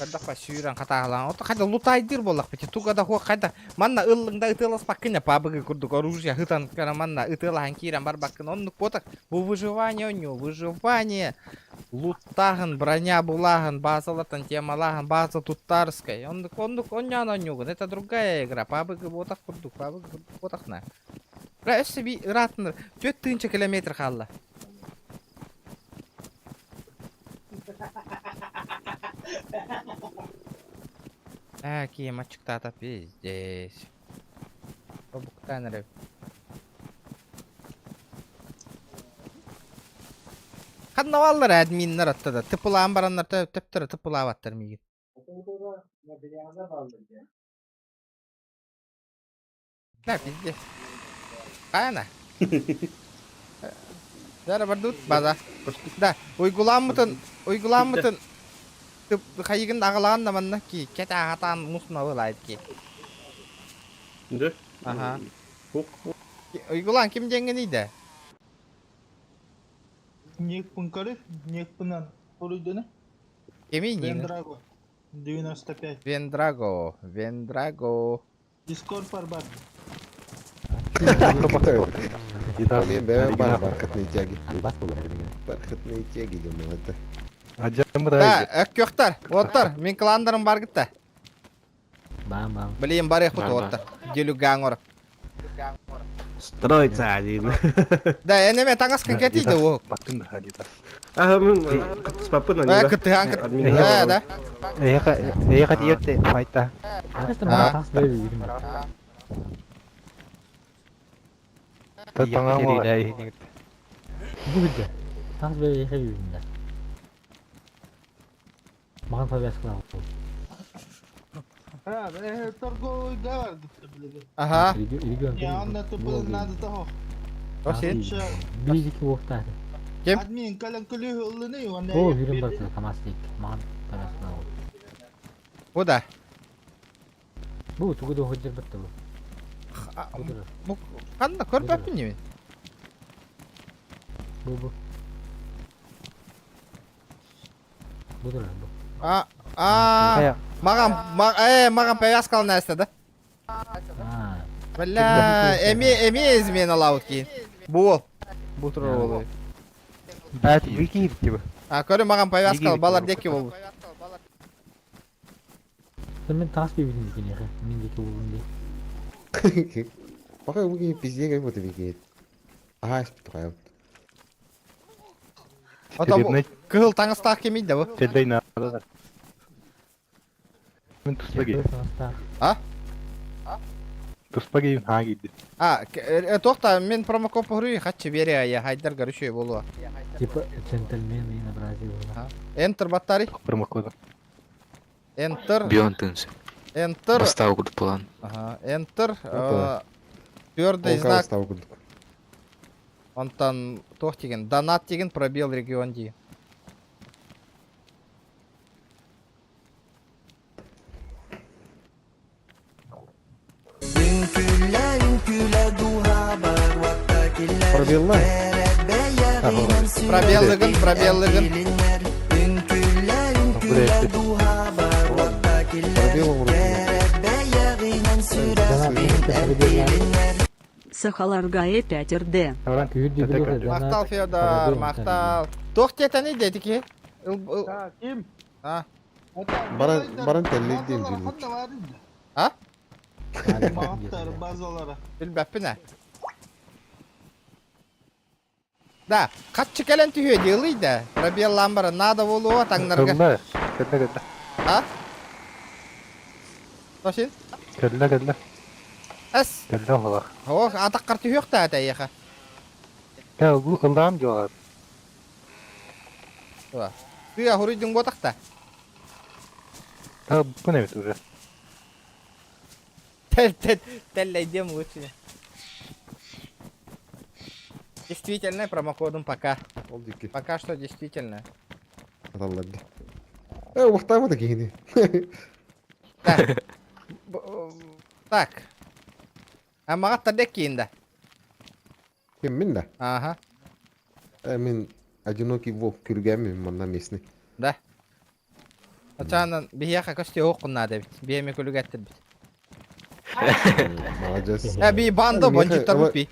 Хайдах сүүрэн хатааһылаан. Ото хайда лутайдыыр буоллахпыт. Туга да хуох хайда. Манна ыллыҥ да ытыаласпаккын я пабыгы курдук оружие ытан кара манна ытыалаһан киирэн барбаккын. Оннук буотах. Бу выживание оонньуу. Выживание. Луттааһын, броня булааһын, базалартан темалааһын, база туттаарыскай. Оннук оннук онньоон оонньуугун. Это другая игра. Пабыгы буотах курдук. Пабыгы курдук буотахна. Бля, өссө би ыраатынар. 4000 километр хаалла. Ээ, киһим аччыктаата пиздец. Тобуктаан эрэ. Ханна бааллар админнар атта да тыпылаан бараннар төптөрө тыпылаабаттар миигин. Да, пиздец. Хайана? Дара бардут база. Да, уйгуламмытын, уйгуламмытын хайыгын аҕалаан да манна ки кет аҕатаан муснабы ки. Да? Ага. Уйгулаан ким диэҥҥиний да? Никпын көрү, никпынан уруйдана. Кимий Нина? Вендраго. 95. Вендраго, Вендраго. Дискорд бар бар. Мен бэйэм бар бархатные тяги. Бархатные тяги думал это. Да, өккөхтөр, оттор, мин кландарым бар гытта. Бам бам. Блин, бар хут оттор. Делюган ор. Строится один. Да, энеме таңаскын кетийdi о. А, мен кытыспаппын Э, кытыхан кыт. Да, да. Эйха тиерте файта. А. Бу билде. Таңыз бэйэ бибинде. Маған повязка А, торговый бар гытта Ага. Я онда тупо надо того. Осин. Бизики уохтааты. Ким? Админ калан күлү ыллыны онда. О, хүрүн бар камаз дейт. Маған повязка Бу да. Бу тугу ходжер битти бу. Бу канда көрбөппүн немен? Бу бу. Бу турар бу. А, а, маған, маған повязка алын да? Бля, эми, эми измена лаут ки. Бу. Бу турар болу. Бәт вики типа. А, көрі маған повязка ал, балар деки болу. Мен таңыз бибинде екен эхе. Мен деки болдум дей. Пока вы пизде как будто бегает. Ага, спитаю. Ата бу кыһыл таңыстаах кемейді бу. Телдей надо. Мен туспа гей. А? Туспа гей ха гейди. А, тоқта, мен промокод похрүй хатчы бере я хайдар горючее болу. Типа джентльмен и на Enter баттари. Промокод. Enter. Бионтынс. Enter. Бастау план. Ага, Enter. Твердый знак. Онтан тоқ деген, донат деген пробел регион ди. Үҥкүүлэ үҥкүүлэ дууһабар уотта киллэр Пробелла. Пробеллыгын, пробеллыгын. Үҥкүүлэ үҥкүүлэ дууһабар уотта киллэр Кэрэ бэйэҕинэн сүрэхпин эргилиннэр Сахаларга Е5 РД. Махтал, Федор, махтал. Тоқ тетани деди ки. Ким? А? Баран баран теллик дейм жилик. А? Мақтар базалара. Билбәппин ә. Да, катчы кэлэн түһүө дьылый да. Пробеллаан бара надо болуо таңнарга. Кэллэ, кэллэ кэллэ. А? Тосин? Кэллэ кэллэ. Эс. Кэллэ оҕолор. О, атаккар түһүөх та тайыха. Кэл бу ыллаам дьуолар. Тыа хуруйдуң ботакта. Та бу не уже. Тел тел теллейдем лучше. Действительно, промокодом пока. Пока что действительно. Аталларды. Э, уахтаама да киһини. Так. Так. А мага тадек кийинда. Ким мин да? Ага. Э, мин одинокий волк күргәмин манна местный. Да. Ачаанан биһиэхэ көстүө уоххун наада эбит. Биэми күлүгэттир бит. Молодец. Э, би банда бандиттар бу пи.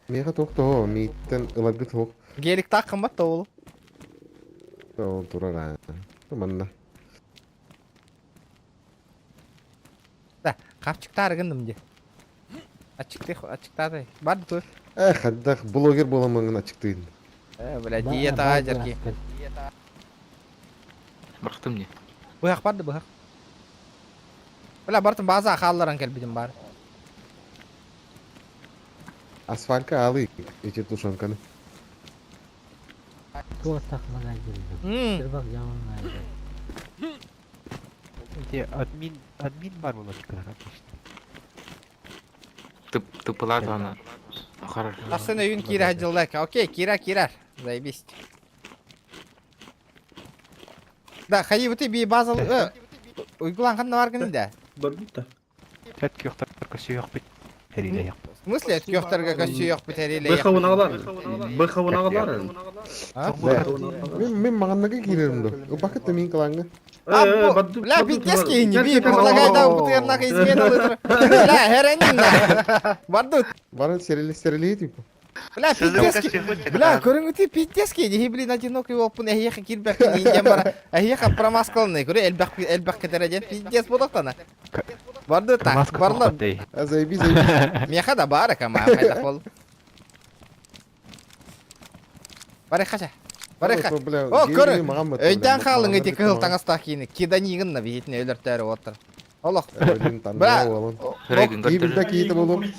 Меха тохто, миттен ыларгы тох. Гелик таккымат да ол. Ол турара. Манна. Да, капчыктары гындым де. Ачыкты, ачыктады. Бар ту. Э, хаддах блогер боламыңын ачыктыйын. Э, бля, диета ажарки. Бырахтым не. Быһах барды быһах. Бля, бартын база халларан келбидим бар. Асфальтка алы эти тушенканы. Эти админ админ бар болот отлично. Тып тыпылар ана. Тахсын өйүн киирэ дьылла. Окей, киирэ киирэр. Заебись. Да, хайыбыты би базал уйгулан ханна бар гынын да. Барбыта. Эт күөхтэргэ сүйөхпүт. Эрилэйэх. В смысле эт күөхтэргэ көссүйөхпүт эрилэйэх? Быхабынагалар. Быхабынагалар. Мин мин маҕаннака киирэрим до. Упакыт мин кылаҥҥа. Бля, пиздец киһини, би предлагай да бутырнах измена лытыр. Бля, херенин да. Бардут. Бары сэрили сэрили типа. Бля, пиздец Бля, көрүҥүтү пиздец киһи, блин, одинокий оппун эһиэхэ киирбэккин индиан бара. Эһиэхэ промаскаланный, көрө элбэх элбэх кетерэ диэн пиздец бодоктана. Барды так, барла. А заеби, заеби. Меха да баар кама, хайдах бол. Барыхача. Барыха. О, көрө. Өйдөөн хаалыҥ ити кыһыл таҥастаах киини. Киданиигын на биһитин өлөртөөрү оттар. Олох. Бра.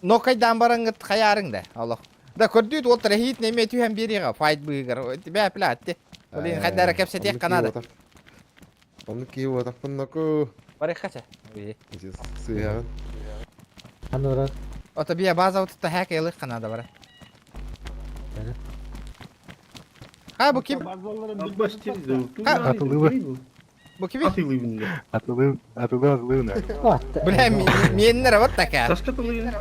Но кайдан бараңыт хайаарыҥ да. Олох. Да көрдүүт уолтар эһиит неме түһэн биэриэҕэ файт быыгар. Бээ платти. Блин, хайдара кэпсэтиэх канада. Оннук киһи буотахпын ноку. Барыхача. Сыыһаҕын. Анора. Ото бия база утта хэк элых канада бара. Ха бу ким? Атылыбы. Бу ким? Атылыбын. Атылы, атылы, атылы. Бля, меннер вот такая. Сашка атылыбын.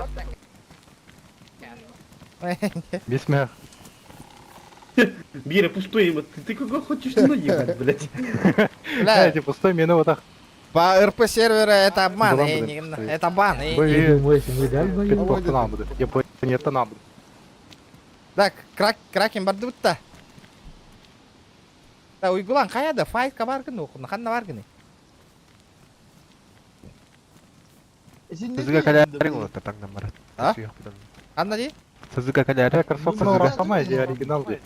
Бисмэх. Бира пустой, вот ты кого хочешь наебать, блядь? Бля, эти пустой мене вот так. По РП сервера это обман, это бан. Так, крак, кракен барды бутта. Да, уйгулан каяда, файт кабаргын оқын, ханна баргын. Сызыга калярин вот таңдан барат. А? Ханна ди? Сызыга калярин. Кроссовка урасама же оригинал ди.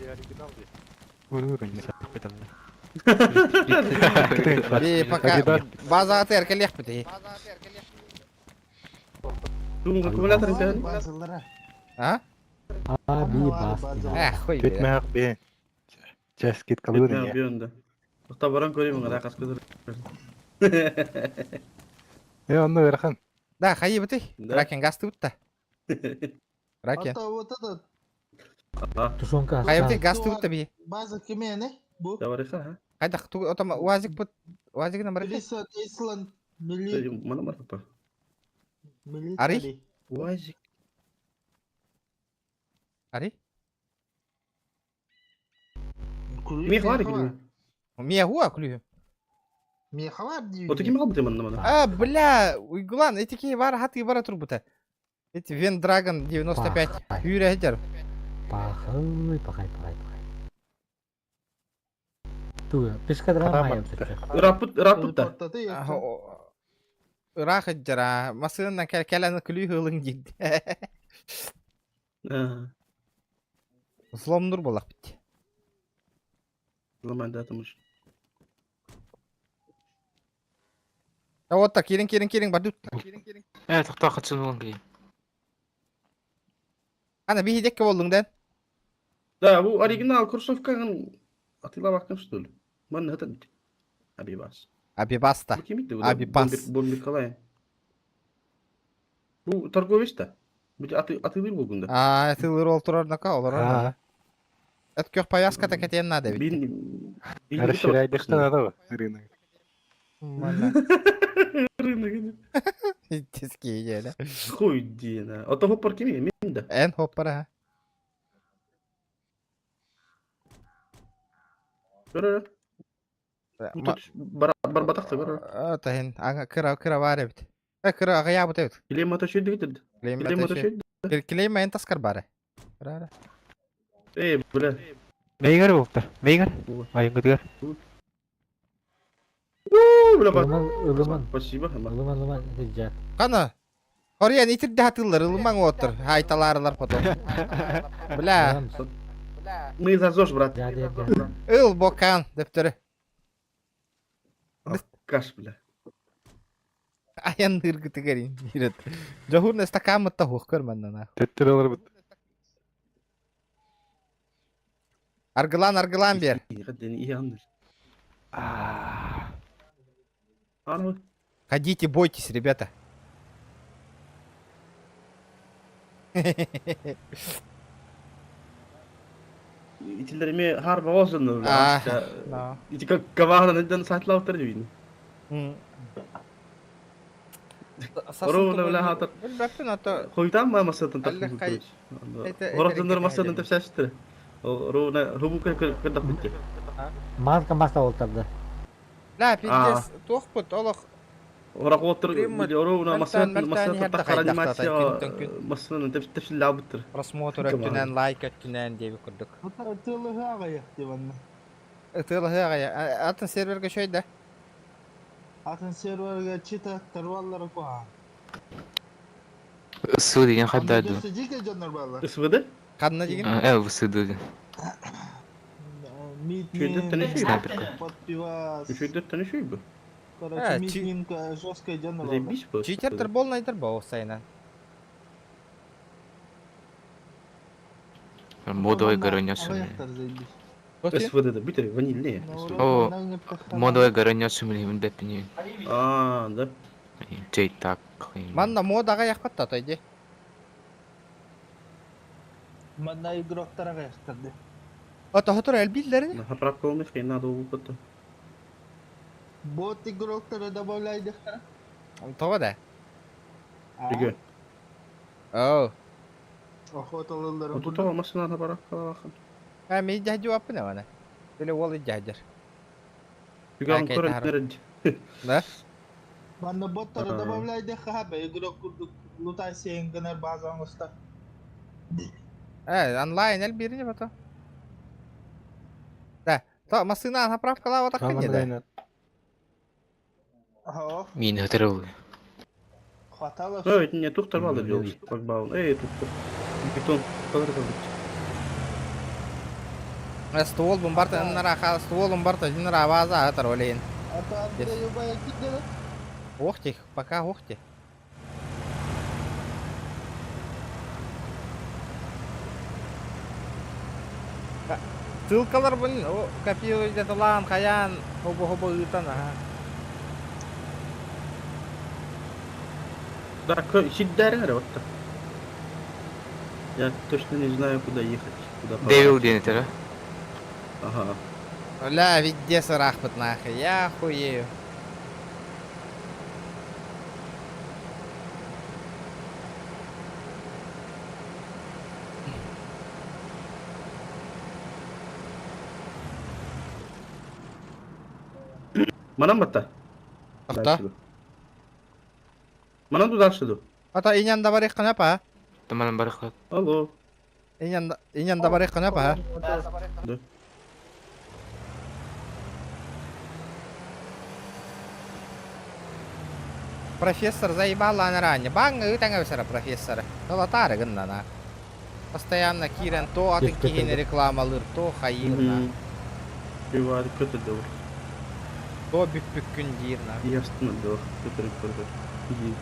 Би пока база теркелех бити. Думаю, аккумулятор это. А? А, би, бас. Эх, хуй. Битмэх би. Чес кит калырын. Бионда. Табаран көреймін, рақас көзір. Э, онно верхан. Да, хайы бити. Кракен гасты бутта. Кракен. Вот этот. Тушенка. Хайы бити гасты бутта би. База кемене? Бу. Давай, ха. Хайда, отам уазик бут. Уазик на барыхи. Исланд. Мили. Мана марпа. Ари? Уазик. Ари? Мехлар күлүү. Мехуа күлүү. Мехлар дейм. Вот таким албы манна мана. А, бля, уйгулан, эти ки бар хаты бара турбута. Эти Вендрагон 95 хүрэ хедер. Пахай, пахай, пахай, пахай. Ту, пешка драма. Рапут, рапут да. Ыраах хеджера, масынна кэлэн күлүү хылың дид. Взломнур болақ бит. Взломай, да, там уж. А вот так, кирин, кирин, кирин, бардут. Э, тоқта қатсын болың кейін. Ана, бихи декке болдың ден? Да, bu оригинал кроссовканың атыла баккан что ли? Ман это бит. Абибас. Абибаста. Абибас. Бомбер қалай? Бу торговец та. Бит аты атылыр болгунда. А, атылыр ол турар нака, олар. Это көх повязка так это надо ведь. Расширяй надо рынок. Рынок. Тиски еле. Хуй дина. А то хоппар кими мен да. Эн хоппар ха. Көрөр. Барбатак та көрөр. А, тахин ага кыра кыра бар бит. Э кыра ага ябыт бит. Клейма ташыды бит. Клейма ташыды. Клейма эн таскар бары. Кыра. Эй, бля. Мейгер болуптар. Мейгер. Айыңгытыгар. Бля, Ылыман. Спасибо. Ылыман, ылыман, жат. Кана. Ория итирде хатыллар, ылыман оттыр. Хайталарлар потом. Бля. Мы за ЗОЖ, брат. Ыл бокан дептери. Каш, бля. Аян ыргытыгар ирет. Жохурна стакамытта хух көрмәннән ах. Теттер алар бит. Аргылан, аргылан бер. Ходите, бойтесь, ребята. Итилер эми харба болсун. Ити как каваһынан ден сатлаутар дибин. Оруна била хатар. Билбэппин ото. Хуйтан ма масатын тахмын. Орохтоннор масатын тепсәштер. Оруна хубу кырдак битти. Маска маста олтарды. Ла пиздец туохпут олох Орак оттор оруна масатын масатын тахар анимация масатын тепсиллабыттыр. Просмотр өттүнэн лайк өттүнэн диэби курдук. Ытылыһы аҕыйах диванна. Ытылыһы аҕыйах. Атын серверге шөй да. Атын серверге чита тарваллары куһаҕан. СВ деген хайда ду? Дьике дьоннор бааллар. СВД? Ханна деген? ЛВСД деген. Митнин, Снайперка. подпивас. Үчүйдөттөн үчүй бу. Короче, митнин жесткая дьоннор бааллар. Заебись бу. Читертер болнайдыр бу сайынан. Модовый горонёс. СВД да бүтер ванильные. О, модовый горонёс мин беппини. А, да. Жей так. Манна модаға яқпатта тойди. Манна игроктар аҕыйахтар Ото хотор элбиллерин. Заправка олмуш, надо улупатта. Бот игроктары добавляйдыхтара. Того да. Үгө. Оу. Охоталылары. Оту того машина заправка алахан. А ми жахжу аппына вана. Биле ол жахжар. Үгө ан көрөн Да? Манна боттары добавляйдыха хабе игрок курдук лутай сиэн гынар базан уста. Э, онлайн эл бирине бато. Да. То машина заправка лава так не да. Мин өтөрөв. Хватало. Ой, не тухтар балы жол. Шлагбаум. Эй, тухтар. Бетон. Калыр калыр. Ствол бомбарта нара ха ствол бомбарта нара база атар олейн. А то Андрей убая кидели. Охти, пока охти. Ссылкалар бун копируй где-то лан, хаян, хобо-хобо ытан, ага. Да, сиддәрің вот так. Я точно не знаю, куда ехать. Куда Девил деген этер, Ага. Бля, везде сарахпыт нахуй, я хуею. Манан батта. Ахта. Манан ду дальше ду. Ата иньян да барых кына па. Таманан барых. Алло. Иньян иньян да барых кына па. Да. Профессор заебала на ранее. Банг ытаңа өсәрә профессор. Латары гынна на. Постоянно кирен то атын кихин рекламалыр, то хайырна. Бивар kötü de То бүппүккүн диирна. Ясно да, kötü kötü. İyi.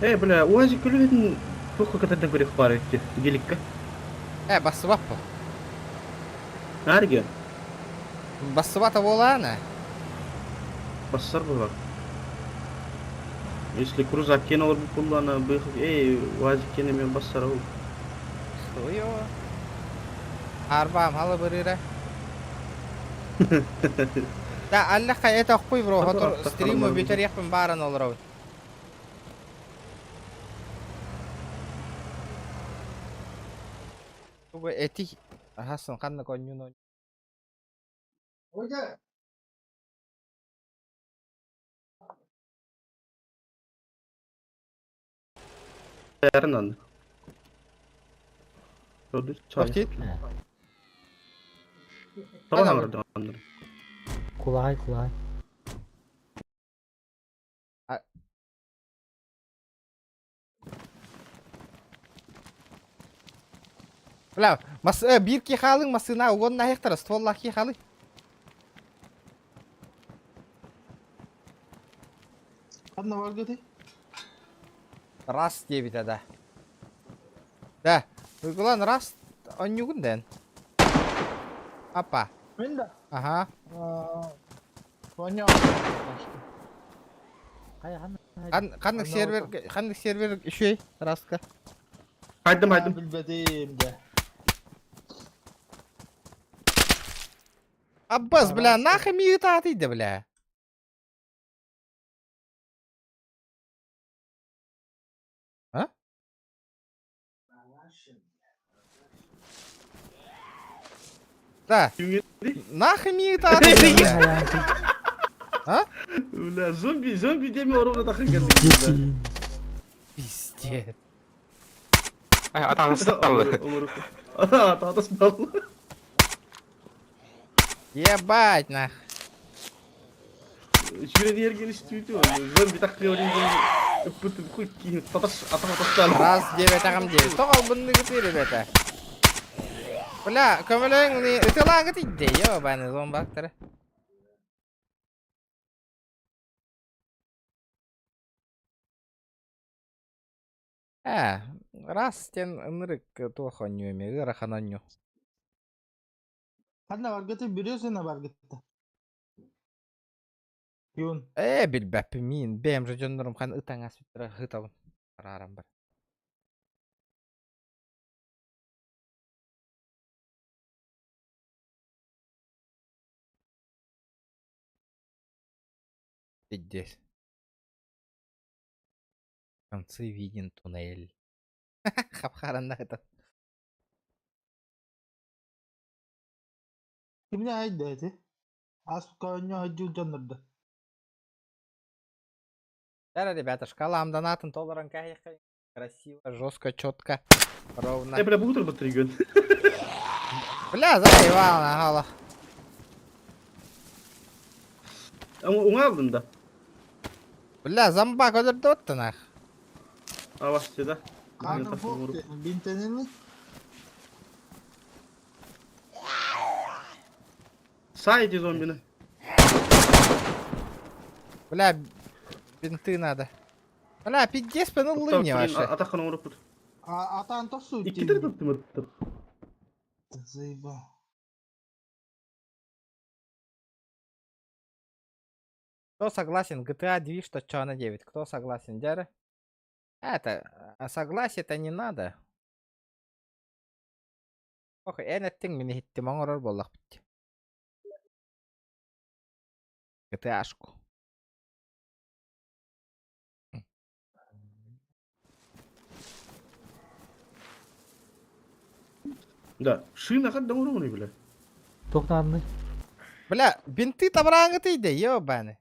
Эй, бля, УАЗик күлүбүтүн туохха кытардан көрүөх баар этти, геликка. Э, басыбаппы. Нарге? Басыбата болаана. Бассар буолар. Если крузак кен олар буллана бых, эй, УАЗик кен эмен бассар ол. Хуё. Арбам халы бырыра. Да, аллаха это хуй бро, хотор стриму битер яхпын баран олоров. Тугу эти Ахасын ханна коннюно. Ой, Эрнан. Тоқтит? Tamam. Кулай, кулай. Бля, мас бир ки халың масына угон на хектар стволла ки халы. Ханна бар гыты? Раз дебит да. Да, уйгулан раз оннюгун ден. Апа. Мин да? Аха. Понял. Ханнык сервер, ханнык сервер үчүгэй, раска? Хайдым, хайдым. Билбэтим да. Аббас, бля, нахуй миытаатый да, бля. А? Да. Нахуй миытаатый, бля. А? Бля, зомби, зомби деме оруна тахын келди. Пиздец. Ай, атаҕысталлы. Атаҕысталлы. Ебать, нах. Сүүрэн иһэргин истибитим, зомби таххыа диэн ыппытым хуй киһи татас атах атастаан. Раз диэбэтэҕим дии. Тоҕо албынныгытый, ребята? Бля, көмөлөҥ ытылааҥыт идде, ёбаный зомбактары. Ээ, раз диэн ынырык туох оонньуу эмиэ ыарахан оонньуу. Ханна баргыты бүрүөсүнэ баргытта. Юн. Ээ, билбэппин миин бэйэм же дьоннорум хан ытаҥ аспыттара ыһытабын арааран бар. Пиздец. В конце виден туннель. Хап-харанна это. Кимне айда эти? Ас көөнньө хajjul дьоннорда. Да, ребята, шкала донатын толорон кайха. Красиво, жестко, четко, ровно. Э, бля, бугутар батыргын. Бля, заебал, нахала. Уңа алдым да. Бля, зомбак өлөрдө нах. Авасты да. Каным фокты. Бинтенini. Сайди зомбини. Бля, бинты надо. Бля, пиздец, пынулы мне вообще. Атахын оңороппут. Атаан тосу. Иккитер таптым ыттым. Заебал. Кто согласен? GTA 2, что чё на 9? Кто согласен, Дяры? Это, а согласие-то не надо. Ох, эн эттиң мин иһиттим оҥорор буоллахпыт. GTA-шку. Да, шина хат да бля. Тохтаанны. Бля, бинты табраңыты иде, ёбаны.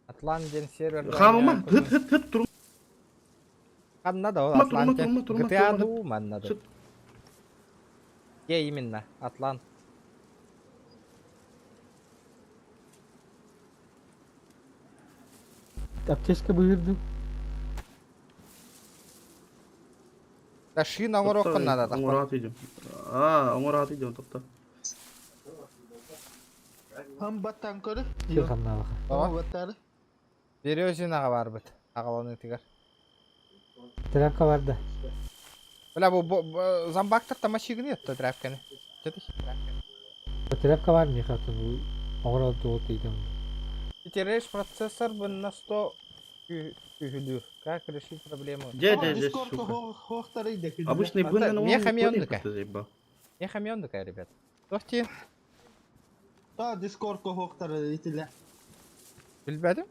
Атлант диэн сервер. Хаамыма, хыт хыт хыт турума. Ханна да ол Турума, турума, Атланте. турума, турума, GTA турума. дуу манна да. Сыт. Где именно? Атлант. Аптечка быһырдым. Да шина оҥоруоххун надо тахпа. Оҥораат идем. А, оҥораат идем топта. Хам баттан көрү. Сир ханнаалаха. Тоҕо? Баттары. Березинаҕа барбыт. Аҕаланытыгар. Тряпка бар да. Бля, бу бу зомбактар тамашигын етті тряпканы. Жети. Тряпка бар михатын. Оҥорон тугут ыйтым. Итереш процессор бы на 100 үһүлүр. Как решить проблему? Де, де, де, Дискордка сука. хоохтары иде. Обычный А, быннан он меха миондыка. заебал. Меха миондыка, ребят. Тохти. Та дискордка хоохтары итиле. Билбедим.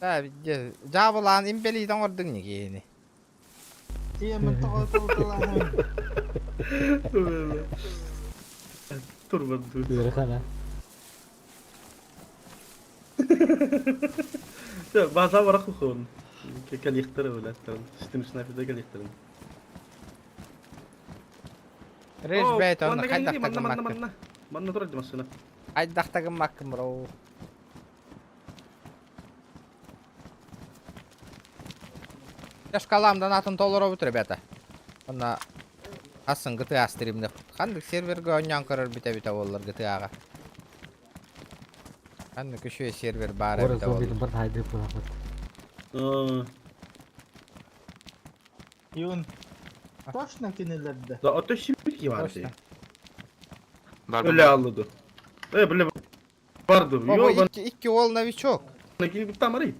Да, жабылаан имбелийтен ордуң нигени. Тиэмэн тоҕо толталаһын. Турбан тут. Ыарахана. База барах хухон. Калихтары билаттар. Систем снайперда калихтары. Реш бэйт онно Манна хайдахтагын манна маккын. манна. Манна турар машина. Хайдахтагын маккын, бро. Шкалам донатын толоробут, ребята. Онно асын GTA стримде. Хандык серверге онньоон көрөр бүтэ бүтэ боллар GTA-га. Анны күшүө сервер баар Ора эбитэ зомбитын буолла. бар хайдык булапыт. Юн. Точно кинилерде. Да, ото сибирки бар Точно. Бар Өлө аллыды. Э, бля, барды. Баба Йо, икки, икки ол новичок. кини куттамары.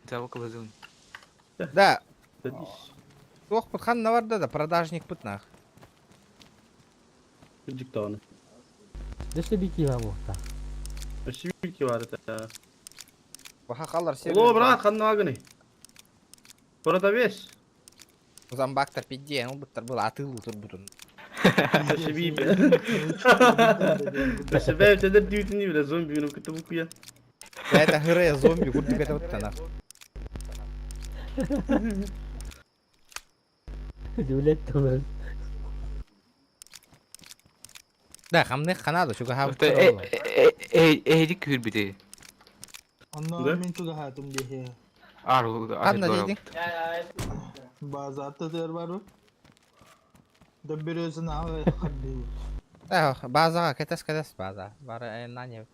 Табы кылызын. Да. Туох пут ханна барда да продажник пут нах. Жиктаны. Дөссө бики бар буохта. Сибирки бар это. Баха халар сервер. Оло, брат, ханна агыны. Продавец. Замбактар пидде, ну буттар был атылы турбутун. Сибиби. Себеп сендер дүүтүнү биле зомби үнүп кетти бу куя. Да это хырая зомби, курдук это вот нах. Дүлет тулар. Да, хамны ханада, чуга хабы. Эйди күр бите. Онно мин туга хатым дихе. Ар Ханна дейдин? Базарта төр бар бу. Да бирөөсүн ага хадды. Да, базага кетес кетес база. Бар нане.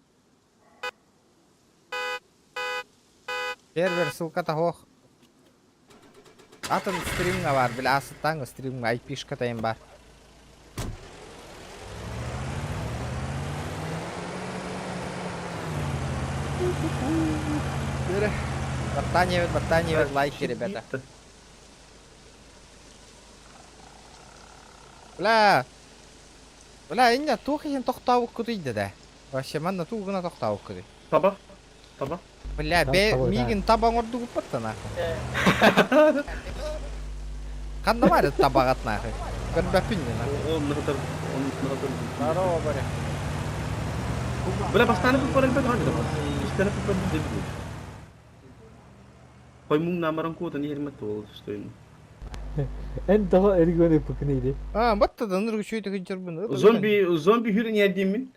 Сервер ссылка хох. Атын стримга бар, бля, асыттан стримга IP-шка тайын бар. Бартания, бартания, лайки, ребята. Бля. Бля, инне тух иһин тохтаабык кутуйда да. Вообще манна тугуна тохтаабык кутуй. Таба. Таба. Бля, бе мигин табаң ордугуп батта нахуй. Ханна бар табагат нахуй. Көрбөпүн нахуй. Он нахатар, он нахатар. Здорово, Боря. Бля, бастаны пупар элбет ханды да. Истәне пупар дип. Кой муң намаран кода не хермет бол, что им. Эн того эргөне пыкныйды. А, батта да ныргы чөйтө күнчөрбүн. Зомби, зомби хүрен ядим мин.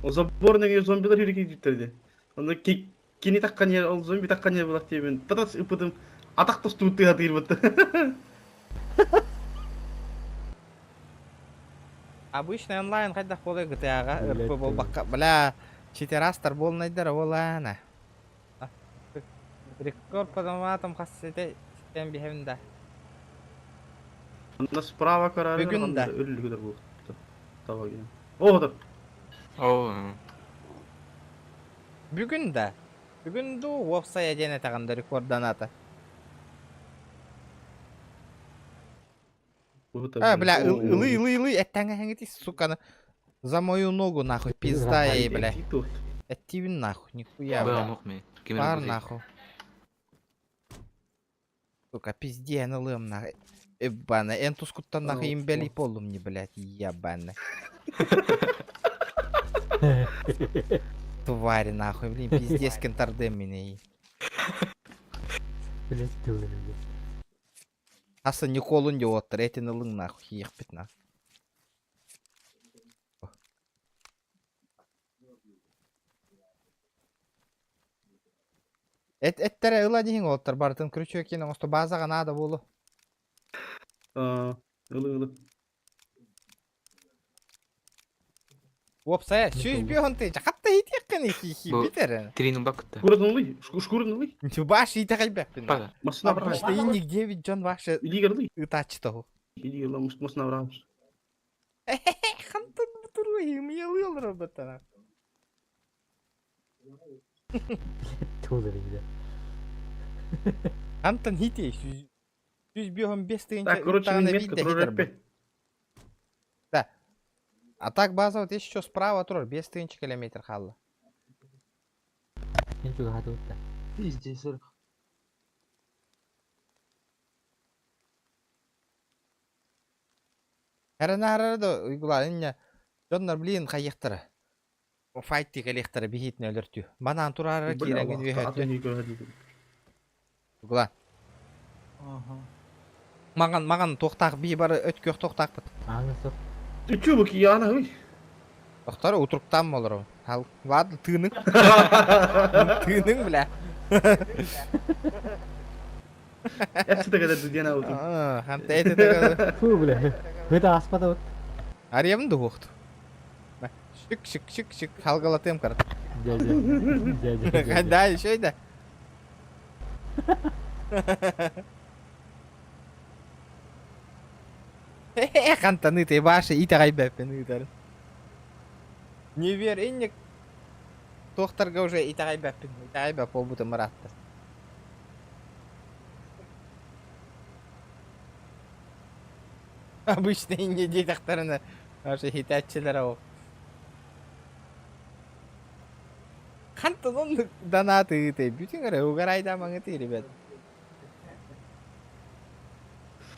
О заборный зомбилар хүрек диптерди. Аны кини таккан ер, ол зомби таккан ер булак деймин. Татас ыпыдым. Атак тосту тыга тыйыр бытты. Обычный онлайн хайдах болой GTA-га РП болбакка. Бля, читерастар болнайдар олана. Рекорд потом хас сен бихемин да. Анда справа карары. Бүгүн да. Өлүгүдөр бу. Таба ген. О, да. О. Бүгүн да. Бүгүн ду вебсайт дене таганда рекорд доната. А, бля, ылы, ылы, ылы, эттаңа хәңети, сука, за мою ногу нахуй, пизда ей, бля. Эттивин нахуй, нихуя, бля. Бар нахуй. Сука, пизде, ылым нахуй. Ебана, эн тускуттан нахуй имбели полум не, блядь, ебана. Твари нахуй, блин, пиздец кентардем меня. Блядь, тулар. Аса Николун диоттар, этин ылың нахуй, ехпит нахуй. Эт эттере ыла дихин оттар бартын крючок кин оңосто базага надо болу. Ылы ылы. Опсая, сүүс бион ты, хатта хитеккен хи битер. Тринун бакытта. Шкурын ылы, шкурын ылы. Баш ите кайбеппин. Масына браш. Инник 9 жон башы. Илигер ылы. Ытачы того. Илигер ылы, масына браш. Хантын бутуру химиялы роботана. Тулар иде. Антон хите, сүүс бион бес тыгынча. Так, короче, мен метка турар Да. А так база вот еще справа турар, 5 тыгынча километр халла. Эн туга хатыбытта. Пиздец. Харана харара да уйгула инне Доннар блин хайыктара. Файт тикелехтара бихитне өлөртү. Банан турара киреген үйөтү. Угула. Ага. Маған маған тоқтақ би бар өткөх тоқтақ бит. Аңы соп. Ты чё, бу кияна, ой? Тоқтар утуруктан болор. Ал ладно тыының. Тыының бля. Эт тегеде дүден ауту. Ханта эти тегеде. Фу бля. Хөтө аспада вот. Арьям да ухт. Шик шик шик шик халгалатыам кара. Дядя. Дядя. дядя. Да, еще и да. Хантаны ты ваши итэҕэйбэппин ыытарын. Не вер, инник туохтарга уже итэҕэйбэппин. Итэҕэйбэп буолбутум ыраатта. Обычно инне диэтэхтэринэ Аше хитээччилэр ол. Хантан оннук донат ыытай бүтүн эрэ угарайдаамаҥытый ребят.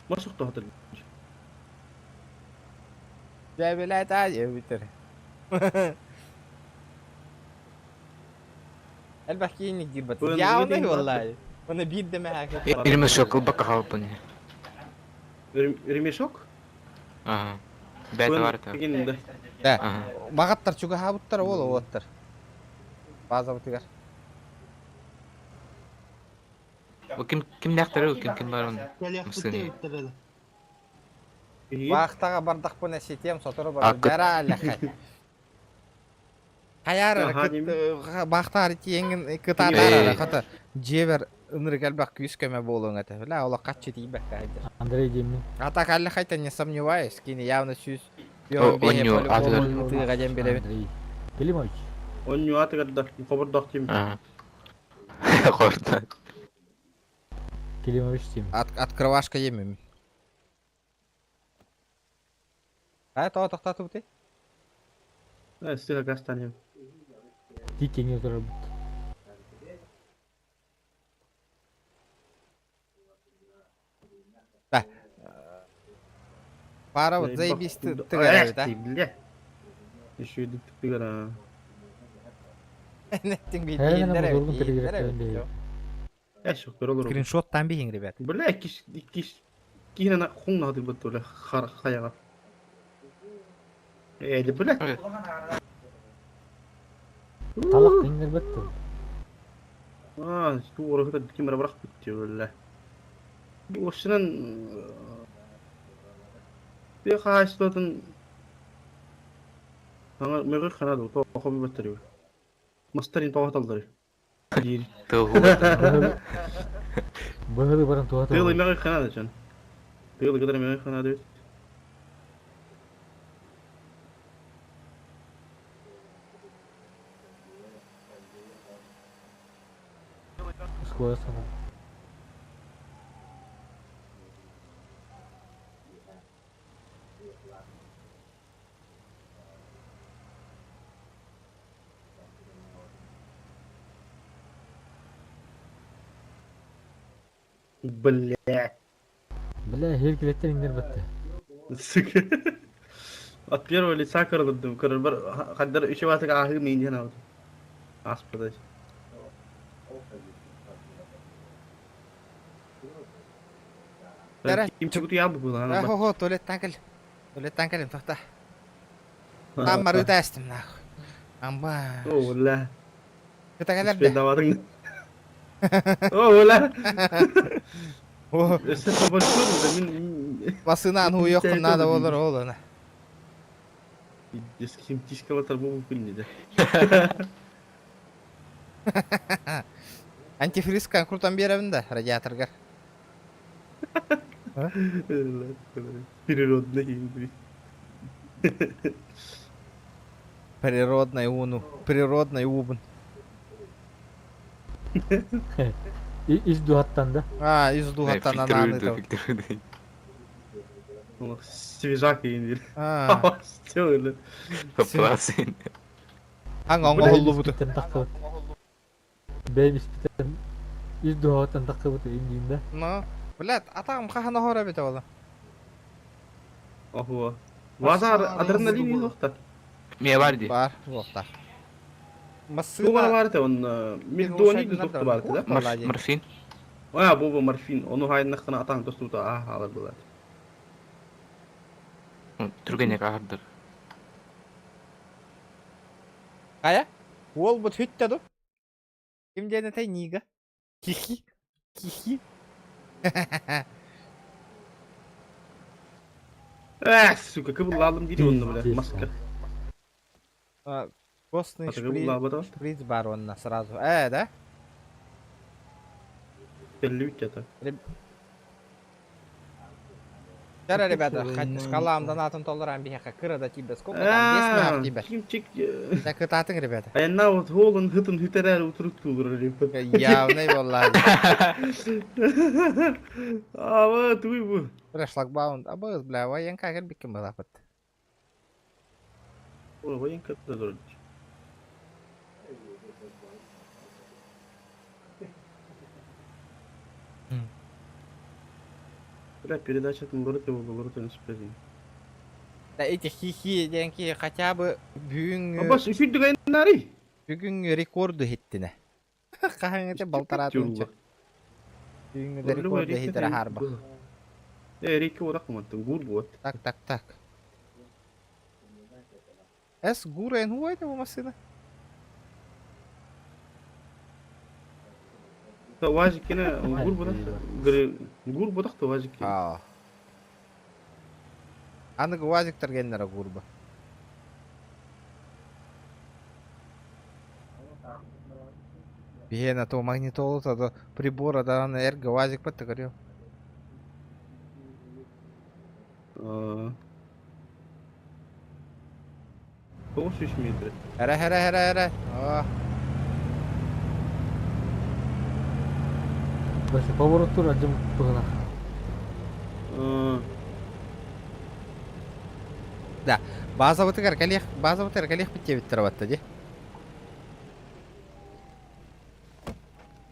Мас охтоотор. Дьээбэлэт аа диэбитэр. Элбэх киинник диир бат. Явно валлай. Оны биир да мэхэ. Ремешок ылбакка хаалбын. Ремешок? Ага. Бэт бар это. Да. Багаттар чугаһаабыттар ол уоттар. Базабытыгар. Бу ким кимнээхтэрэ ким ким бар он массыына. Баахтаҕа бардахпына ситиэм сотору барар. Дара аллахай. Хайаар баахтаар тиэҥин кытаатаар хата дьиэбэр ынырык элбэх күүс көмө буолуоҥ этэ. Бля, олох хаччы тиийбэккэ сылдьар. Андрей диэммин. А так аллахайта не сомневаюсь, кини явно сүүс Онньу атыгар. ытыыга диэн билэбин. Андрей Климович. Онньу атыгар да хобордоох тим. Хорда. Климович тим. Открывашка емим. А тоҕо тохтоотубутуй? Сыха гастанем. Тиккеҥҥэ турарбыт. Да. Пара вот заебись ты тыгара да? Бля. Еще иду тыгара. Неттиң Скриншот там биһиң, ребят. Бля, киш киш киһинэ хуҥнаһы бут бля хаяга. Э, бля. Талак иңнербет Аа, туора ким эрэ бырахпыт бля. Уопсайынан тыа хаһаайыстыбатын саҥа мөҕү хана дуу, тоҕо хомуйбаттар үһү. Мастарын тоҕо хаталлар диир. Быһылы баран туһа Тыалы мөҕү хана да дьон. Тыалы кытары мөҕү хана да Скоро сама. Бля. Бля, хиркилеттер иңнер бітті. Сука. От первого лица көрдüm. Көрөр хаддар үчү батык аһыы миин диэн аҕытым. Аспыта. Ким чугутуйа бу Хо хо туалеттан кэл. Туалеттан кэлим тохта. Там барыта эстим нахуй. Амба. О, бля. Кыта кэлэр да. Давадың. О, бля. Өссө побольше мин Басынан хуйоххун надо болар ол ана. Химтишкалатар бу күннеде. Антифризкан крутан беремин да радиаторгар. Природный химдри. Природный уну. Природный убун. Из дуһаттан да? А, из дуһаттан ананы Свежак иин А. Все Пласын. Аң оңоллубуту. Бэйм испитен из дуһаттан таххыбыт иин да. Ну, блядь, атаҕым хаһан оһор эбитэ буолла. Охуо. Вазар адреналин юохта. Мия бар ди. Бар, буолта. Тугара бар те он мельдоний духта бар да? Морфин. А, бу морфин. Ону хайнахтана атаң тостута а алар булат. Түргенек ахырдыр. Кая? Уол бут хүттэ ду. Ким диэн этэй Нига? Хихи. Хихи. Эх, сука, кыбыллалым дири онну бля, маска. Костный Атыгы шприц, буллаабата. шприц бар онно сразу. Э, да? Кэллибит это. Вчера, ребята, шкалам донатом толларан биһиэхэ кыра да тиийбэт. Сколько там? 5 миллиард тиийбэт. Кимчик. Так ытаатыҥ, ребята. Айанна вот холын хытын хүтэрээр утурук туулар Явный буолла. Ава, туй бу. Бля, шлагбаум. Абыз, бля, военка кэлбиккин былапыт. О, военка да дорож. Бля, передача там город его город он спрятан. Да эти хихи деньги хотя бы бүгүн Абас, үсүйдүк айнари. Бүгүн рекорду хиттине. Хаһан эте балтара тынча. Бүгүн де рекорду хитtere харба. Э, реки орак маттын, гур вот. Так, так, так. Эс гура эн хуай бу машина. Вазикина гур бодах. Гур бодах то вазикина. Аа. Аныгы вазиктар геннера гурба. Биһиэнэ то магнитолу то прибора да эргэ вазик патта көрүө. 900 метр. Эрэ эрэ эрэ эрэ. Оо. Басы поворот тур ажым быгына. Да, базабытыгар кэлиэх, базабытыгар кэлиэх биттиэбиттэр батта ди.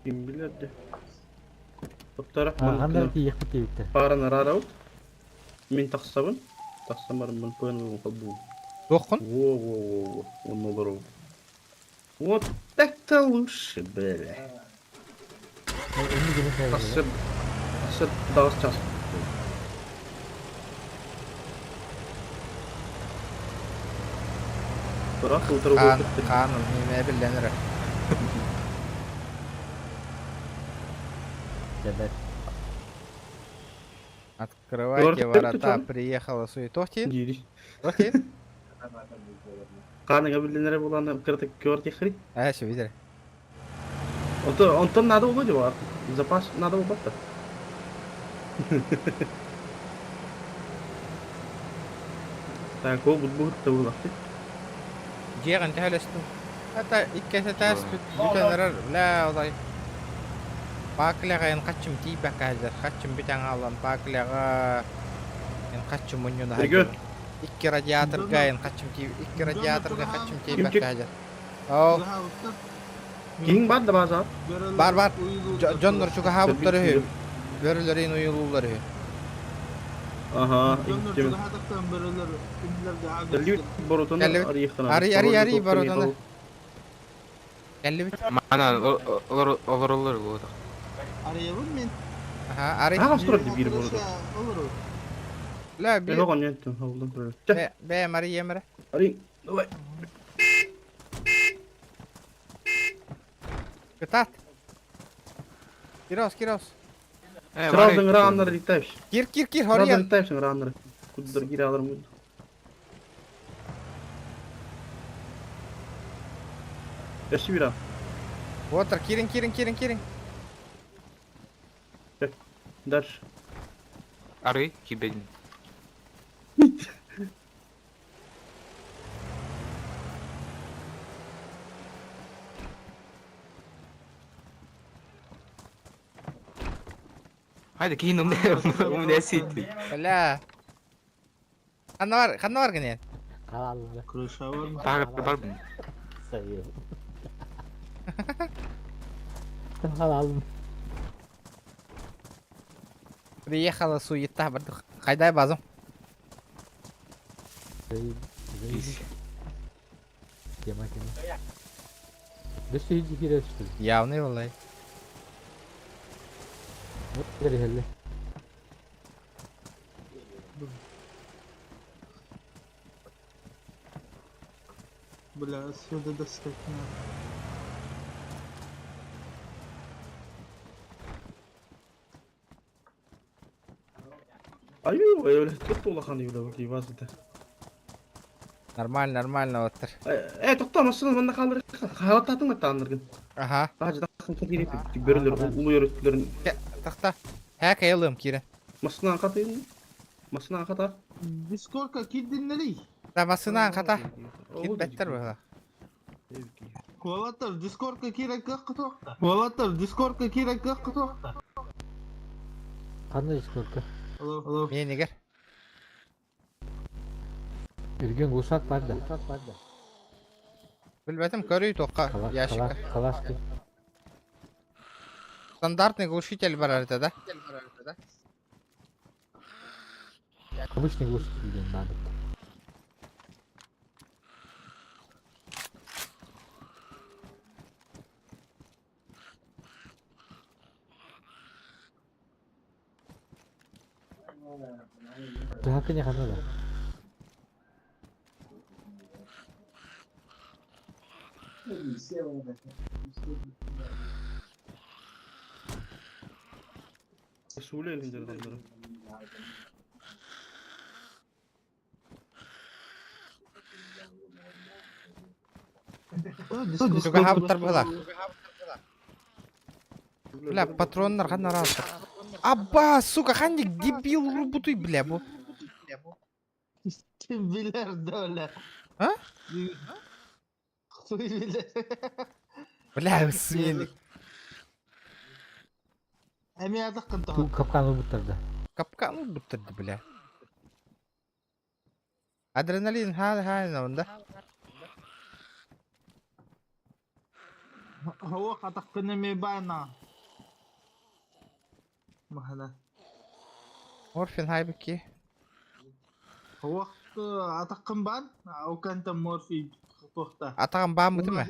Ким билэр де. Топтара Хандар тиийэх биттиэбиттэр. Паран арараут. Мин тахсабын. Тахсан барым пын холбу. Туоххун? Во во во во. Он олору. Вот так-то лучше, бля. Тахсып тахсып дагыс час. Бірақ отырып Хаан, отырып хаан, неме биллен эрэ. Открывайте Көрдүк ворота, түчөн. приехала суетохти. Дири. Тохти. Каныга билинere буланы кыртык көрдүк хри. А, все видели. Онтон онтон надо было бар. Запас надо было да. Так, ол бут бут та булакты. Дьиэҕин төһөлөстүҥ? Это иккэсэ тээс бүтэн эрэр, бля, олай. Паакляҕа эн хаччым тиийбэккэ сылдьар, хаччым бүтэн хаалан паакляҕа эн хаччым мунньуна Бергө. сылдьар. Икки радиаторга эн хаччым тии икки радиаторга хаччым Кимчик. тиийбэккэ сылдьар. Оо. Киң бар да базар. Бар бар. Дьоннор чугаһаабыттар үһү. Бөрөлөрүн уйулуулар үһү. Ага, иктим. Дәлли боротон Кэллибит. арыйхана. Ари ари ари боротону. Кэллибит. Мана олороллор буолуох. Арыйабын мен. Аха, ари. Ага, строди бир боротон. Олору. Ла би. Мен оған неттім, алдым. Бе, бе, Мари емере. Ари, давай. Кытаат. Кирос, кирос. Сразу раннер летаешь. Кир, кир, кир, Сразу хориан. летаешь раннер. Куда гире аларым. Яшы бира. Отыр, кирин, кирин, кирин, кирин. Дальше. Ары кибедин. Хайда кийин умне сити. Бля. Ханна бар, ханна бар гене. Крыша бар ма? Бар бар. Сайы. Халалым. Приехала суета, бардык. Кайдай базым? Тема тема. Дөссө хиджи кире түштү. Явный валай. Хелле. Бля, отсюда достать надо. Аю, ой, тут улахан юлда бу базыда. Нормально, нормально оттар. Э, тохтоо, массыына манна хаалар. Хаалаттаатыҥ баттааннаргын. Аха. Таһдьа киирип, бөрөлөр улуйар өттүлэрин. Тахта. Һэ кайылым киирэн. Массыынаан хатыйын. Массыынаан хата. Дискорка кирдиннэрий. Да массыынаан хата. Кирбэттэр быһа. Уолаттар, дискорка киирэн кыах кытуохта. Уолаттар, дискорка киирэн кыах кытуохта. Ханна дискорка? Алло, алло. Менигер. Үргэн гусак бар да. Билбэтим көрүй тоққа ящика. Калашки. Стандартный глушитель бар это, да? Обычный глушитель диэн надо. Туһакы не ханна да. Сууле элиндер Чугаһаабыттар быһыылаах. Бля, патроннар ханна араастар. Абба, сука, ханник дебил урбутуй, бля, бу. Ким билэр да А? Хуй билэр. Бля, смени. Эмиэ атаххын Ту капкан ылбыттар да. Капкан урбуттар да, бля. Адреналин ха ха да. Хоох атаххын эмиэ баана. Махана. Морфин хайбыки. Хоох атаххын баан, ауканта морфий туохта. Атаҕым бааммыты ме?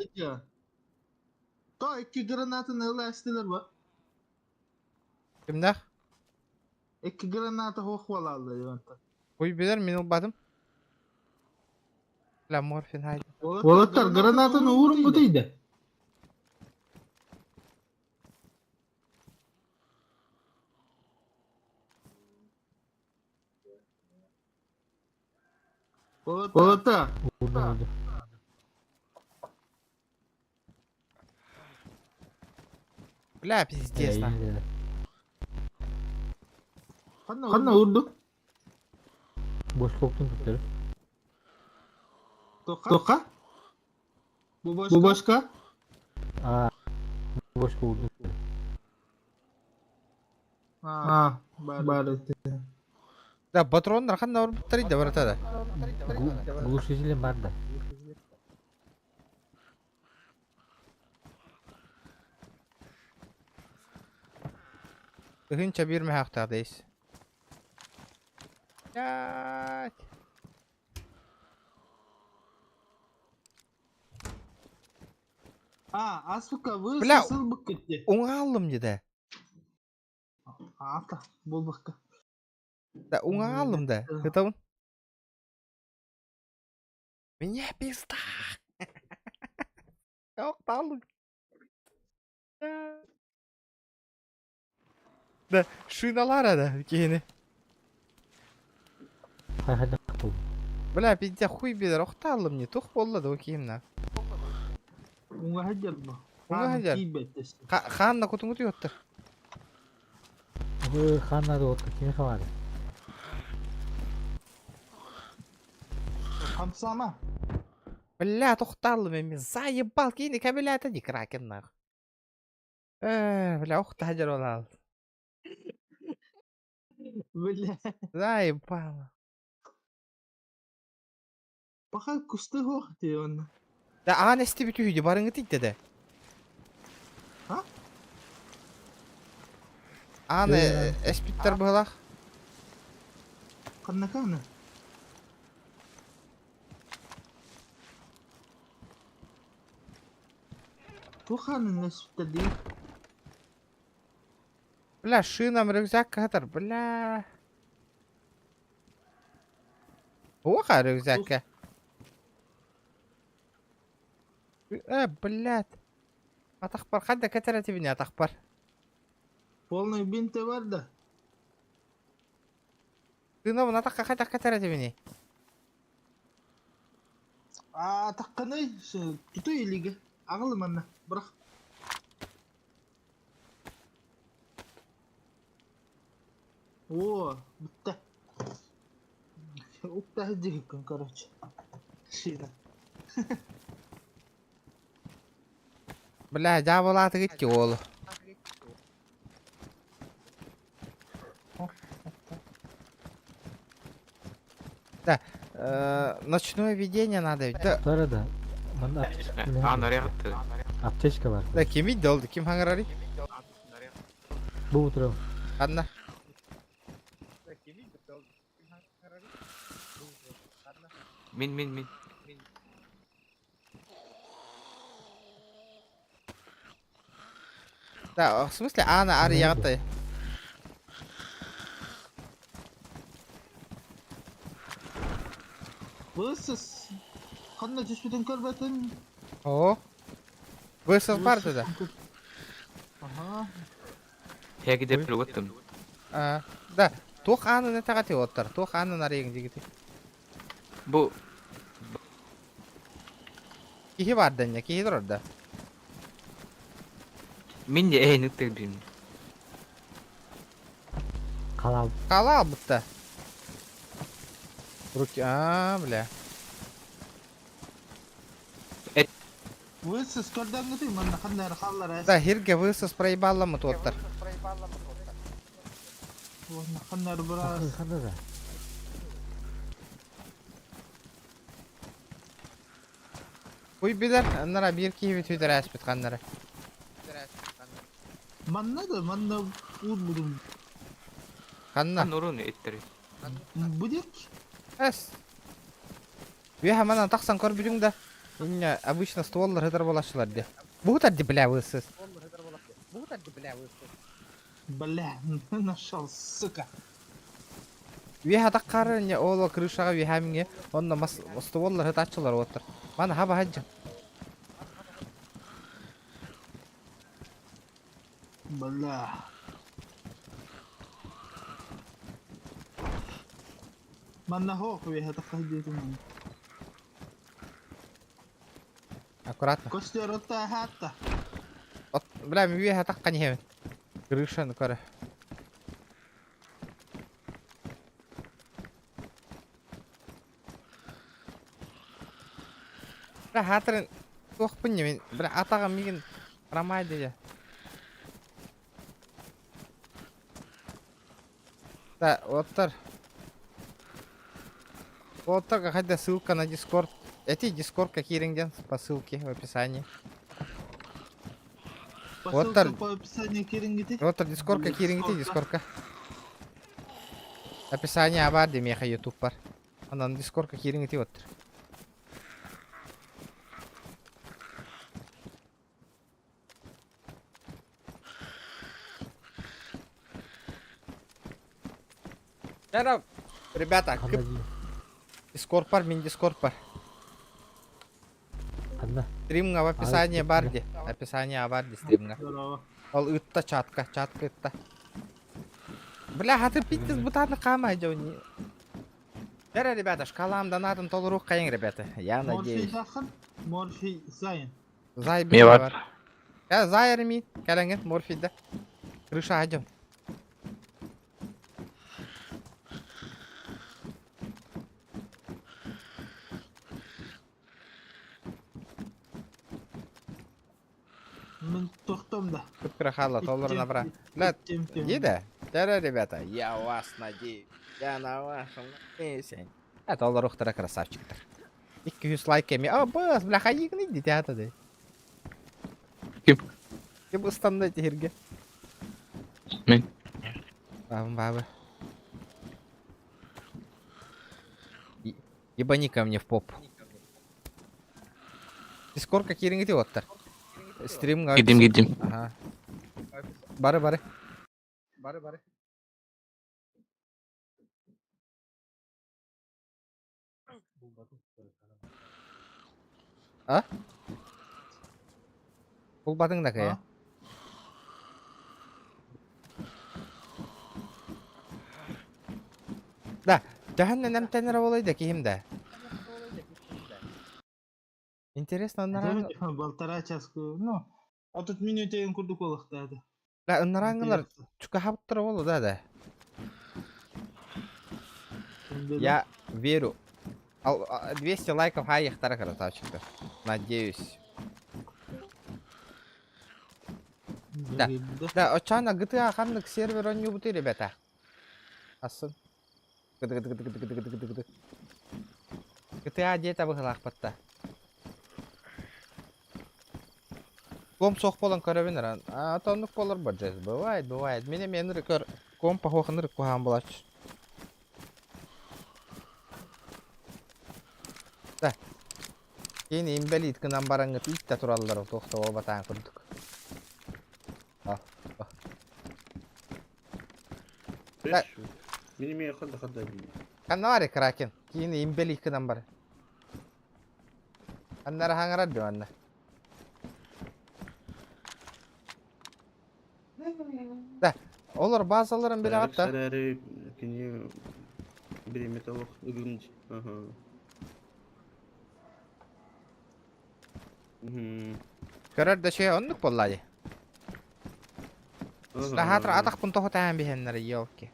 То икки гранатын ыла эстилер ба. Кимнэх? Икки граната хоох буолааллар иванта. Хуй билэр мин ылбатым. Бля, морфин хайды. Уолаттар гранатаны уурун бутуйда. Уолаттар. Уурдун уурдун. Бля, пиздец, на. Ханна уурду? Бошкоктун туттары. Тоха? Бу башка? Аа. Бошко уурдун. А, бар этэ. Да, патроннар ханна урбуттар да барата да. Глушителем бар да. Тыһыынча биир мөһөөхтөөх дейс. Блядь. А, а сука, вы Бля, сылбыккыт уҥааллым дии Ата, буолбакка. Да, уҥааллым да. Ытабын. Меня пизда. Охталым. Да, шиналара да, киһини. Хайхайдах буоллум. Бля, пиздец, хуй билэр, охтааллым не, тух буолла да киһим Уҥа сылдьар бу. Уҥа сылдьар. Тиийбэт Хаанна кутуҥу туйуттар. Ой, ханна да отка кими хавары. Хамсама. Бля, тохтааллым эми, заебал, киһини кэбилээтэ ди кракен нах. Э, бля, охта сылдьар ол Бля. Заебало. Паха кусты хоох дии онно. Да аан эстибит үһү ди барыҥы тиийдэ да. А? Аан эспиттер быһылаах. Ханна кааны? Туох хаанын эспиттер дии? Бля, шинам рюкзак катар, бля. Оха рюкзакка. Э, блядь. Атахпар, ханна кэтэрэти атахпар. Полный бинт бар да. Тыынабын атахха хайдах кэтэрэти? Аа, тахханый, тутуй илиги. Аҕыл манна, бырах. О, бүттэ. Уктаһы дьиһиккин, короче. Шина. Бля, дьаабылаатыгыт ки уолу. Да, ночное видение надо ведь. Да. Тора да. Манна аптечка. Аптечка бар. Да, кими долду, ким хаңарari? Бу утро. Анна. Мин, мин, мин. Да, в смысле, Анна Арьяты. Высыс. Ханна түспүтүн көрбөтүн. О. Высос бар да. Ага. Хәги деп плугаттым. А, да, туох аанын этэҕэ оттар, туох аанын арыйыҥ дигити. Бу Киһи бар дэннэ, киһи турар да. Мин де эйни тылбим. Халал. Халал бутта. Руки, а, бля. Высос көрдөҥҥүтүй манна ханна эрэ хааллар Да, хирге высос проебалламыт уоттар. Уонна ханна эрэ быраас. Ханна да. Уй билэр, аннара биир киһибит хүтэрээспит ханнара. Манна да, манна уурбутум. Ханна? Нурун иттери. Бу диэк. Эс. Үөһэ манан тахсан көрбүтүҥ да. Инньэ обычно стволлар хытар буолааччылар дии. Бугутар ди бля высос. Бля, нашел, сука. Үөһэ таххары инньэ ооло крышаҕа үөһэ миҥэ онно мас стволлар хытааччылар уоттар. Мана хаба хаджа. Бля. Манна хоох үөһэ тахха диэтим. Аккуратно. Костер отта хатта. От, бля, мен үөһэ таххан иһэбин. Крышаны көрө. Бля, хатырын туохпун мин. Бля, атаҕым миигин рамай дии. Да, оттар. Оттар какая-то ссылка на Дискорд. Эти Дискорд какие рентген по ссылке в описании. По Оттар. ссылке по описанию кириҥҥити. Оттар Дискорд какие рентген Дискордка. Описание абар меха Ютуб бар. Анан Дискорд какие рентген оттар. Ребята, Дискорд бар, мин Дискорд бар. Ханна. Стримҥа в описании бар ди. Описание бар ди стримҥа. Здорово. Ол ытта чатка, чатка ытта. Бля, хаты питтис бутаны хаама дьони. Бера, ребята, шкалам донатом толорух кайын, ребята. Я Морфий надеюсь. дахын, морфий зайын. Зай Ме бар. Я зайыр ми, кәләңет морфийда. Крыша адем. Мин тохтом да. Крахала, толор набра. Бля, Дида, Тара, ребята, я вас надеюсь. Я на вашем надеюсь. А толор ухтара красавчиктар. 200 лайк эми. О, бос, бля, хайыгны дитя да. Ким? Ким ыстанды тихирге? Мин. Бабым, бабы. Ебани ко мне в попу. Дискорд какие ринги оттар? Стрим Гидим, гидим. Ага. Бары, бары. Бары, бары. А? Бұл бадың да кая? Да, төһөннөн эмтэнэр олай да киһим да. Интересно, ыннараҥ... Полтора час, ну, 30 минут курдук олохтаады. Да, ыннараҥылар чукахабыттара болу да да. Я верю. 200 лайков хайыхтара красавчиктар. Надеюсь. Да, да, оччоҕуна GTA ханнык сервер оонньуубутуй, ребята? Асын. Гыды-гыды-гыды-гыды-гыды-гыды. GTA диэтэ быһылаахпатта. Ком суох буолан көрөбүн эрэ. А то оннук буолар баджес. Бывает, бывает. Мин эмиэ ынырык көр ком похуох ынырык куһаҕан буолааччы. Да. Кини инбэлиит гынан бараҥҥыт ииттэ тураллар туох да буолбатаҕын курдук. А, а. Да. Мин эмиэ хадда хадда дии. Ханна баар Кракен? Кини инбэлиит гынан бар. Ханна эрэ хаҥарар дии манна. Да, олор базаларын билэҕит да? Эрээри кини бириэмэтэ олох ыгым дии. Аха. Мгм. Көрөр да үчүгэй оннук буолла дии. Наһаатар Аха. атахпын тоҕо таһан биһэннэр елки.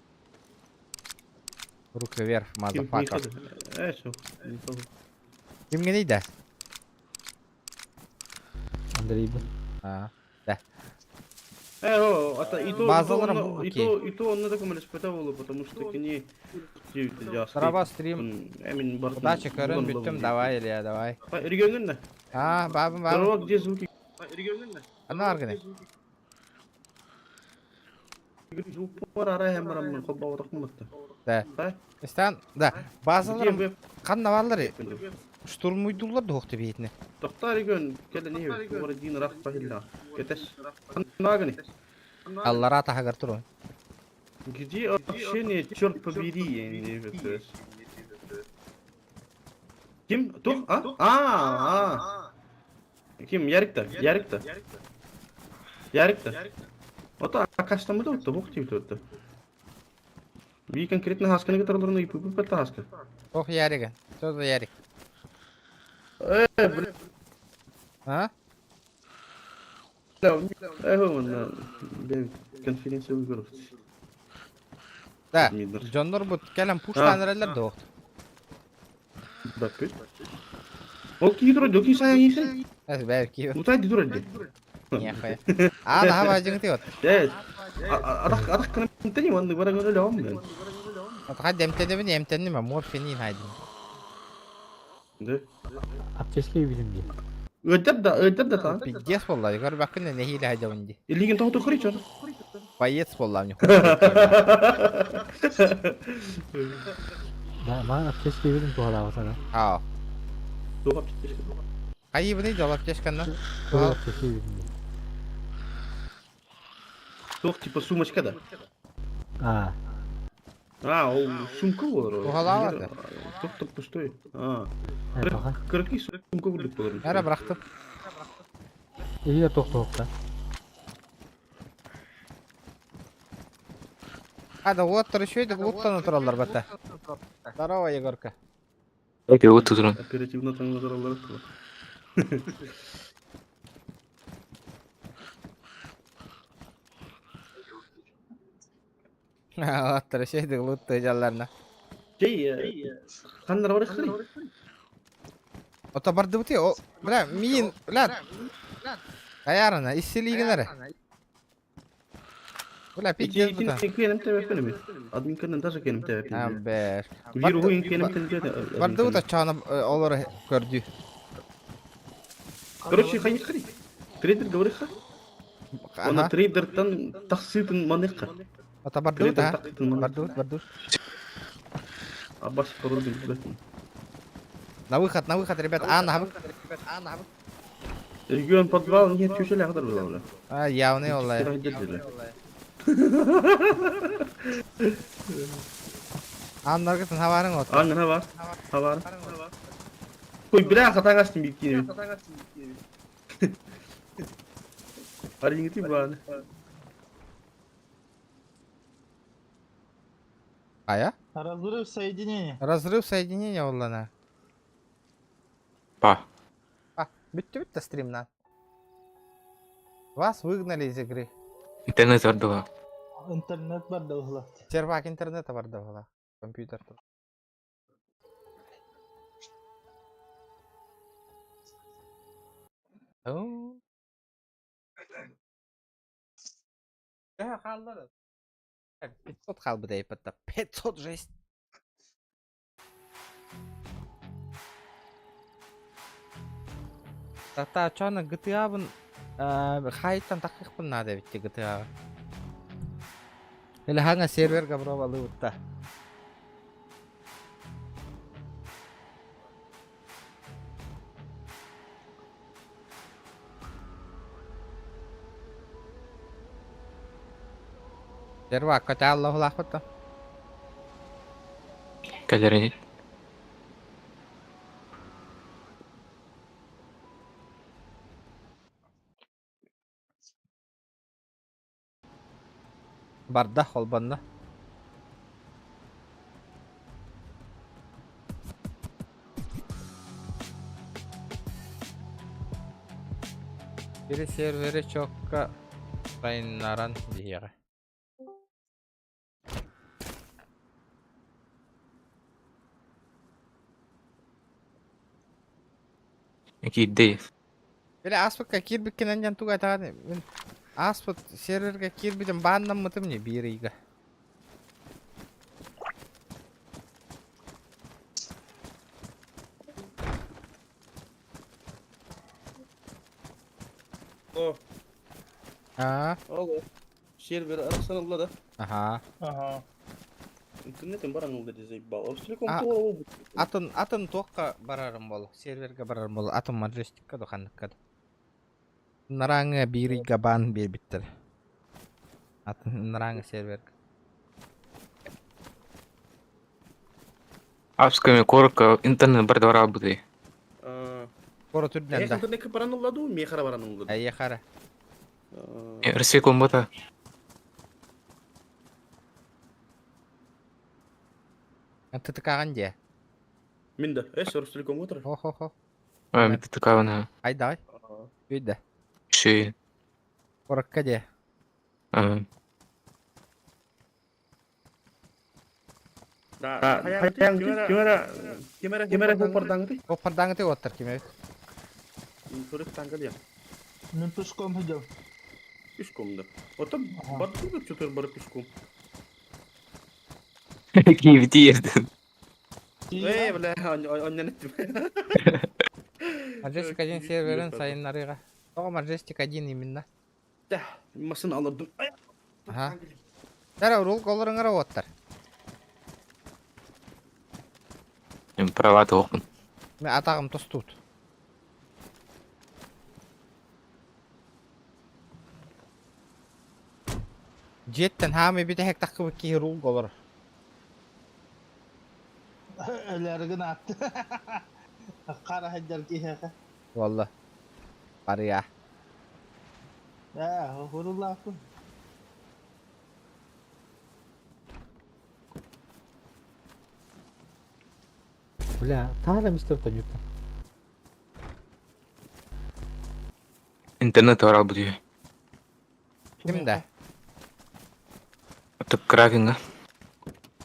Руки вверх, Ким мазафака. Миха да? Э, всё, не Кимҥиний да? Андрейбын. А, да. Э, о, ата и то, и то, Базаларым онно, бу и окей. то, и то онно да көмөлөспөтө болу, потому что кини Сараба стрим. Эмин бартын. Удачи көрөн бүттүм, давай, Илья, давай. Регионын да. А, бабым, бабым. Здорово, где звуки? Регионын да. Ана аргыны. Звук бар ара hem барамын, холба отақмын Да. Истан, да. Базаларым ханна бааллар штурмуйдуллар да хуохта биһитинэ. Тохтар регион, келе не, ура дин рах пахилла. Кетеш. Наганы. Аллара таһагар турун. Где общение, черт побери, я не знаю. Ким? Тух? А? А, а. Ким? Ярик-то? Ярик-то? Ярик-то? Ото акаштамы да отто, бок дейт отто. Би конкретно хасканы кытарларны ипп петта хаска. Ох, Ярига. Что за Ярик? Э, бля. А? Э, он, бля, конференция выборов. Да, дьоннор бут кэлэн пуштаан эрэллэр да уохт. Баппыт. Ол кии турар, ки сайан ийсен. Эс бээр кии. Утай ди турар ди. Нехуя. А, наһаа баадьыҥ вот. Э, адах адах кынамтани манны бара гына леом мен. Атаха демтенебин эмтенним, морфинин хайдым. Да. Аптечка билим дии. Өтөр да, өтөр да та. Пиздец буолла, көрбөккүн нэһиилэ хайдабын дии. Илигин тоҕо тухри чон. Боец буолла мне. Да, маған аптечка билим туһалаабатана. Аа. Туох аптечка. Хайыбыный дол аптечканна. Туох аптечка билим дии. Туох типа сумочка да. А, А, ол сумка болар. Туһалаабат. Туох топ пустой. А. э, тоха. Кырки сумка курдук болар. Эра бырахтым. Илиге тохтоохта. А, да уоттар еще луттан тураллар батта. Здорово, Егорка. Вот тут он. Оперативно таңлазаралар. Уоттар еще лутты жалларна. Жей, ханнар бар хри. Ото барды бути, о, бля, миин, бля. Аярына, иссилигинere. Бля, пиздец бута. Кенем тебеппин Админканан даже кенем тебеппин. А, бэр. Виругун кенем тебеппин. Барды бута чана олор көрдү. Короче, хайы хри. Трейдер говорит ха. Она трейдертан тахсытын маныха. Ото барды бута. Барды, барды. Аббас король блядь. На выход, на выход, ребят. А, на выход, ребят. А, на выход. Регион подвал, нет, чучели ахдар была уже. А, явный олай. Аннаргытын хабарың от. Аңын хабар. Хабар. Кой, бля, хатаң астын биккини. Ариңити баны. Ая? Разрыв соединения. Разрыв соединения оллана. Па. Па. Бүттүбүт да стримнан. Вас выгнали из игры. Интернет бардыга. Интернет барда уһла. Сервак интернета барда була. Компьютер тут. Хааллар. 500 хаалбыт эйпэтта. 500 жесть. Тата чоно GTA-бын хайтан таххыхпын наада эбитти GTA-га. Или хаңа сервер габрова лыбытта. Сервакка тааллаһулаахпыт Кэлэрин. Барда холбонно. Бiri сервери чокка сайыннаран биһиэҕэ. Киирдэй. Били ааспыкка киирбиккинэн диэн тугу этаҕын мин ааспыт сервергэ киирбитим бааннаммытым не биир ыйга. О, Аа. алло. Сервер арахсан да? Аха. Ага. Интернетим баран ылла дии заебал. Ростелеком А, туох ол атын атын туохха барарым бол сервергэ барарым бол атын маджестикка да ханныкка да. Нарааҥҥа биир ыйга баан биэрбиттэр. Атын нарааҥҥа сервергэ. Апсками коротко интернет бар двора быты. Кора түрдүнэн да. Интернетке баран ылла дуу, миэхэ баран ылла дуу? Эйиэхэ Россия бота. ТТК-ҕын дии. Мин да. Эс Ростелеком отыр. Хо-хо-хо. А, мен ТТК-вана. Ай давай. Үйдэ. Ши. Куракка дии. А. Да, кимера кимера кимера хоппардаҥыты. Хоппардаҥыты оттар кимэбит. Турик танка дия. Мин пешком ходил. Пешком да. Ото бардыгы чутыр бар пешком. Киевти ерден. Эй, бля, оннан эттим. Majestic 1 серверин сайыннарыга. Тоҕо Majestic 1 именно? Да, машина алырдым. Аха. Тара урул колорыңар оттар. Мен права тоқпын. Мен атағым тостут. Жеттен хаамы бите таққыбы киһи рул голор. Өләргін атты. Қара хаджар киһэхэ. Валла. Барыя. Ә, хурулааппын. Бля, таара мистер Тонюта. Интернет барал быты. Ким да? Тып кракенга.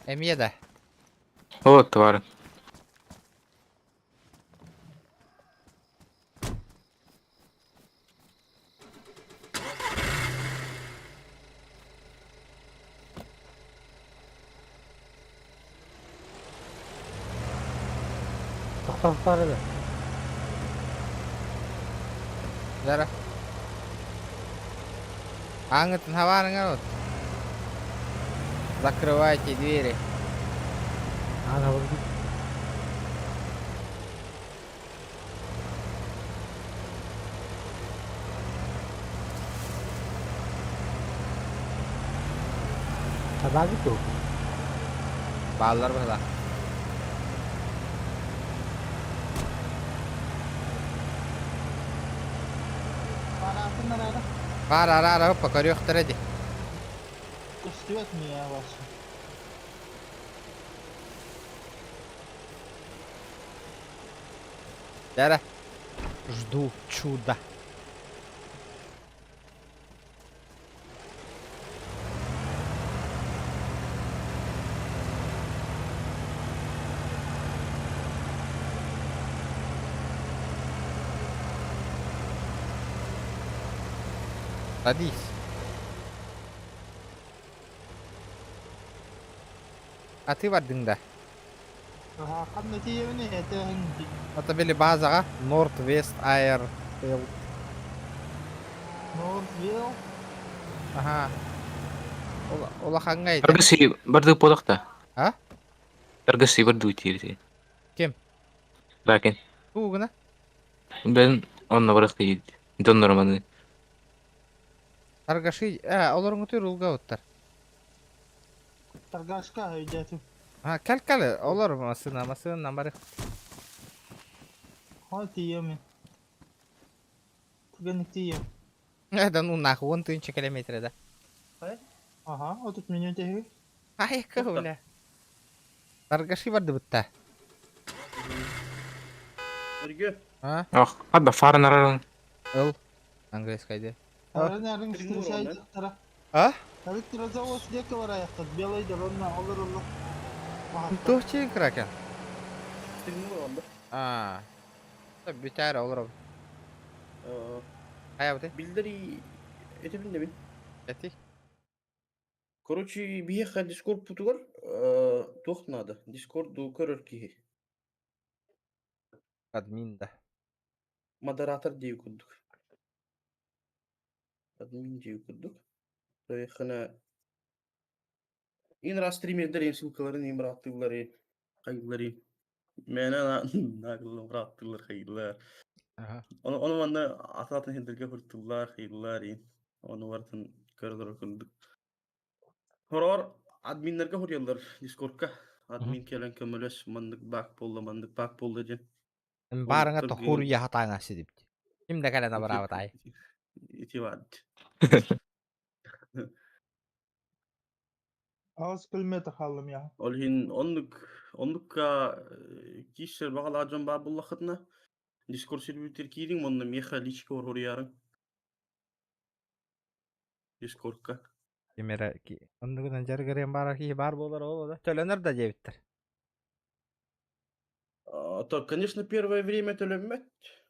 Эмие да. О, товар. Тоқтар эле. Зара. Аңытын хабарыңар вот. Закрывайте двери. Ана бұл. Табагы тук. Баллар бала. Баратыннар ара. Бар ара ара опа көрүөхтэрэ ди. Көстүбэт мия башы. Дара. Жду чуда. Садись. А ты бардыҥ да? Ханна тиийэбиний этэ Это били базаҕа North West Airfield. Northville? Аха. Улахаҥҥа ити. Аргысы барды буолахта. А? Аргысы барды тиирти. Ким? Лакин. Тугуна? Бен онно барах тиийд. Доннор маны. Торгаши, а, олорун рулга оттар. Торгашка өйдөөтүм. А, кэл кэл, олор массыына, массыына бары. Хой тиийэм. Түгэнник тиийэм. Э, да ну нахуй, 10 000 километров, да. Ага, 30 минут эһиги. Ай, бля. Торгаши барды бытта. Өргө. А? Ах, хадда фарын араран. Ыл. Английский де. Арын арын встречай тара. А? Электрозавод диэки барайахтар. Белый дорожна олор олор. Туох кракен? Стримур онда. А. Бүтээр олоров. Хайа быты? Билдери эти билнебин. Эти? Короче, биһиэхэ Дискорд путугар туох надо. Дискорду көрөр киһи. Админ да. Модератор дии курдук. Админ дии курдук. Тоехына Ин раз стримердер ен ссылкаларын ин быраттылары хайылары. Мена наглы быраттылар хайылар. Оны оны манна ататын хендерге хуртулар хайылар ин. Оны бартын көрдөр курдук. Хорор админнерге хурьялар Дискордка. Админ келен көмөлөс мандык бак болду, мандык бак болду ден. Барыңа тохур яхатаңа сидипти. Ким да кэлэн абыраабыт ай. Ити бад. 8 километр хааллым я. Ол иһин оннук оннукка киссер баҕалаах дьон баар буоллаххытына Дискорд сервитер киириҥ уонна миэхэ личка оруйаарыҥ. Дискордка. Ким эрэ оннугунан дьарыгырыан баар киһи баар буолар ол да. Төлөнөр да диэбиттэр. А, то, конечно, первое время төлөммөт,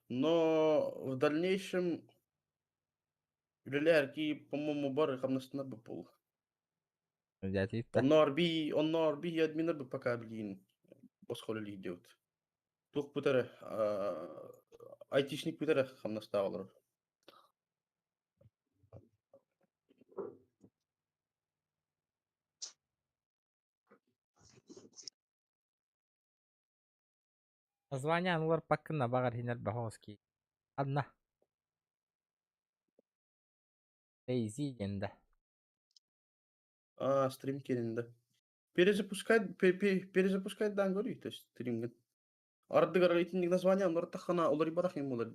но в дальнейшем үлэлээр ки, по-моему, бары хамнастынар буолла. Онно арби админер бы пока билигин босхолу идет. Тух бүтәрэ, айтишник бүтәрэ хамнастаах олорор. Название анулар паккына бағар хинер бахоски. Одна. Дейзи да. А, стрим киринде. Перезапускать, перезапускать дан говорю, то есть стримген. Ардыгар рейтинг название, олар тахана, олар ибарах им олар.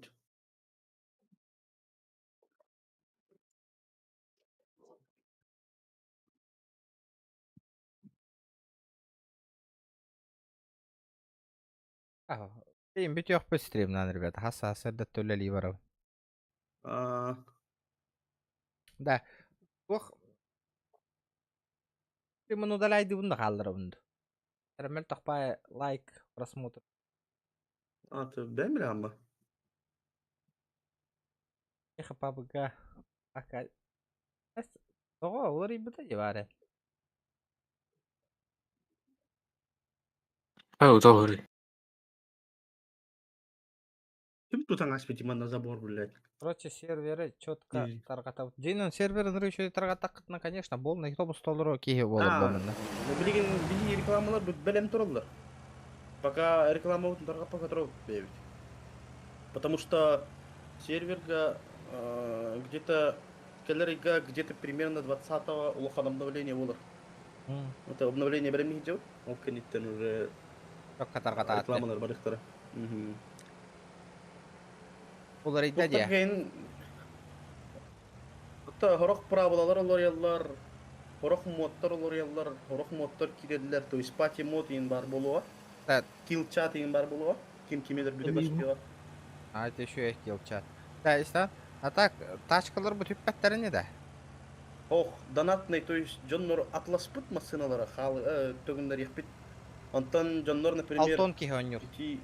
Стрим бүтүөх стримнан, ребята. Хаса хаса төлөли барабын. А, Да. Ох. Стримын удаляйды бунда қалдырабынды. Әмел тақпай лайк, просмотр. А, ты бәмір амма? Эхо ПБГ. Ака. Ого, олар ибіті де бар. Ау, тоғыры. Ким тут анаспити на забор, блядь? Короче, серверы четко таргата. Динен серверин еще таргата конечно, болна автобус толору киһи болор болмунна. Билигин били рекламалар бүт бэлэм тураллар. Пока реклама вот тарга пока турал бэбит. Потому что серверга где-то кэлэрига где-то примерно 20-го улахан обновление болар. Это обновление времени идет, ол кэнниттэн уже таргата рекламалар барыхтара. Олар идә дия. Хатта хорох правилалар олар яллар, хорох модтар олар яллар, хорох модтар киредлер, то есть пати мод ин бар болуа. Килл чат ин бар болуа. Ким кимедер бүдө башпыга. А, это еще я хотел чат. Да, если а так, тачкалар бу түппәттәрен да. Ох, донатный, то есть дьоннор атласпыт массыналара халы төгүннэр Онтон дьоннор, например, Алтон киһи онньур. ити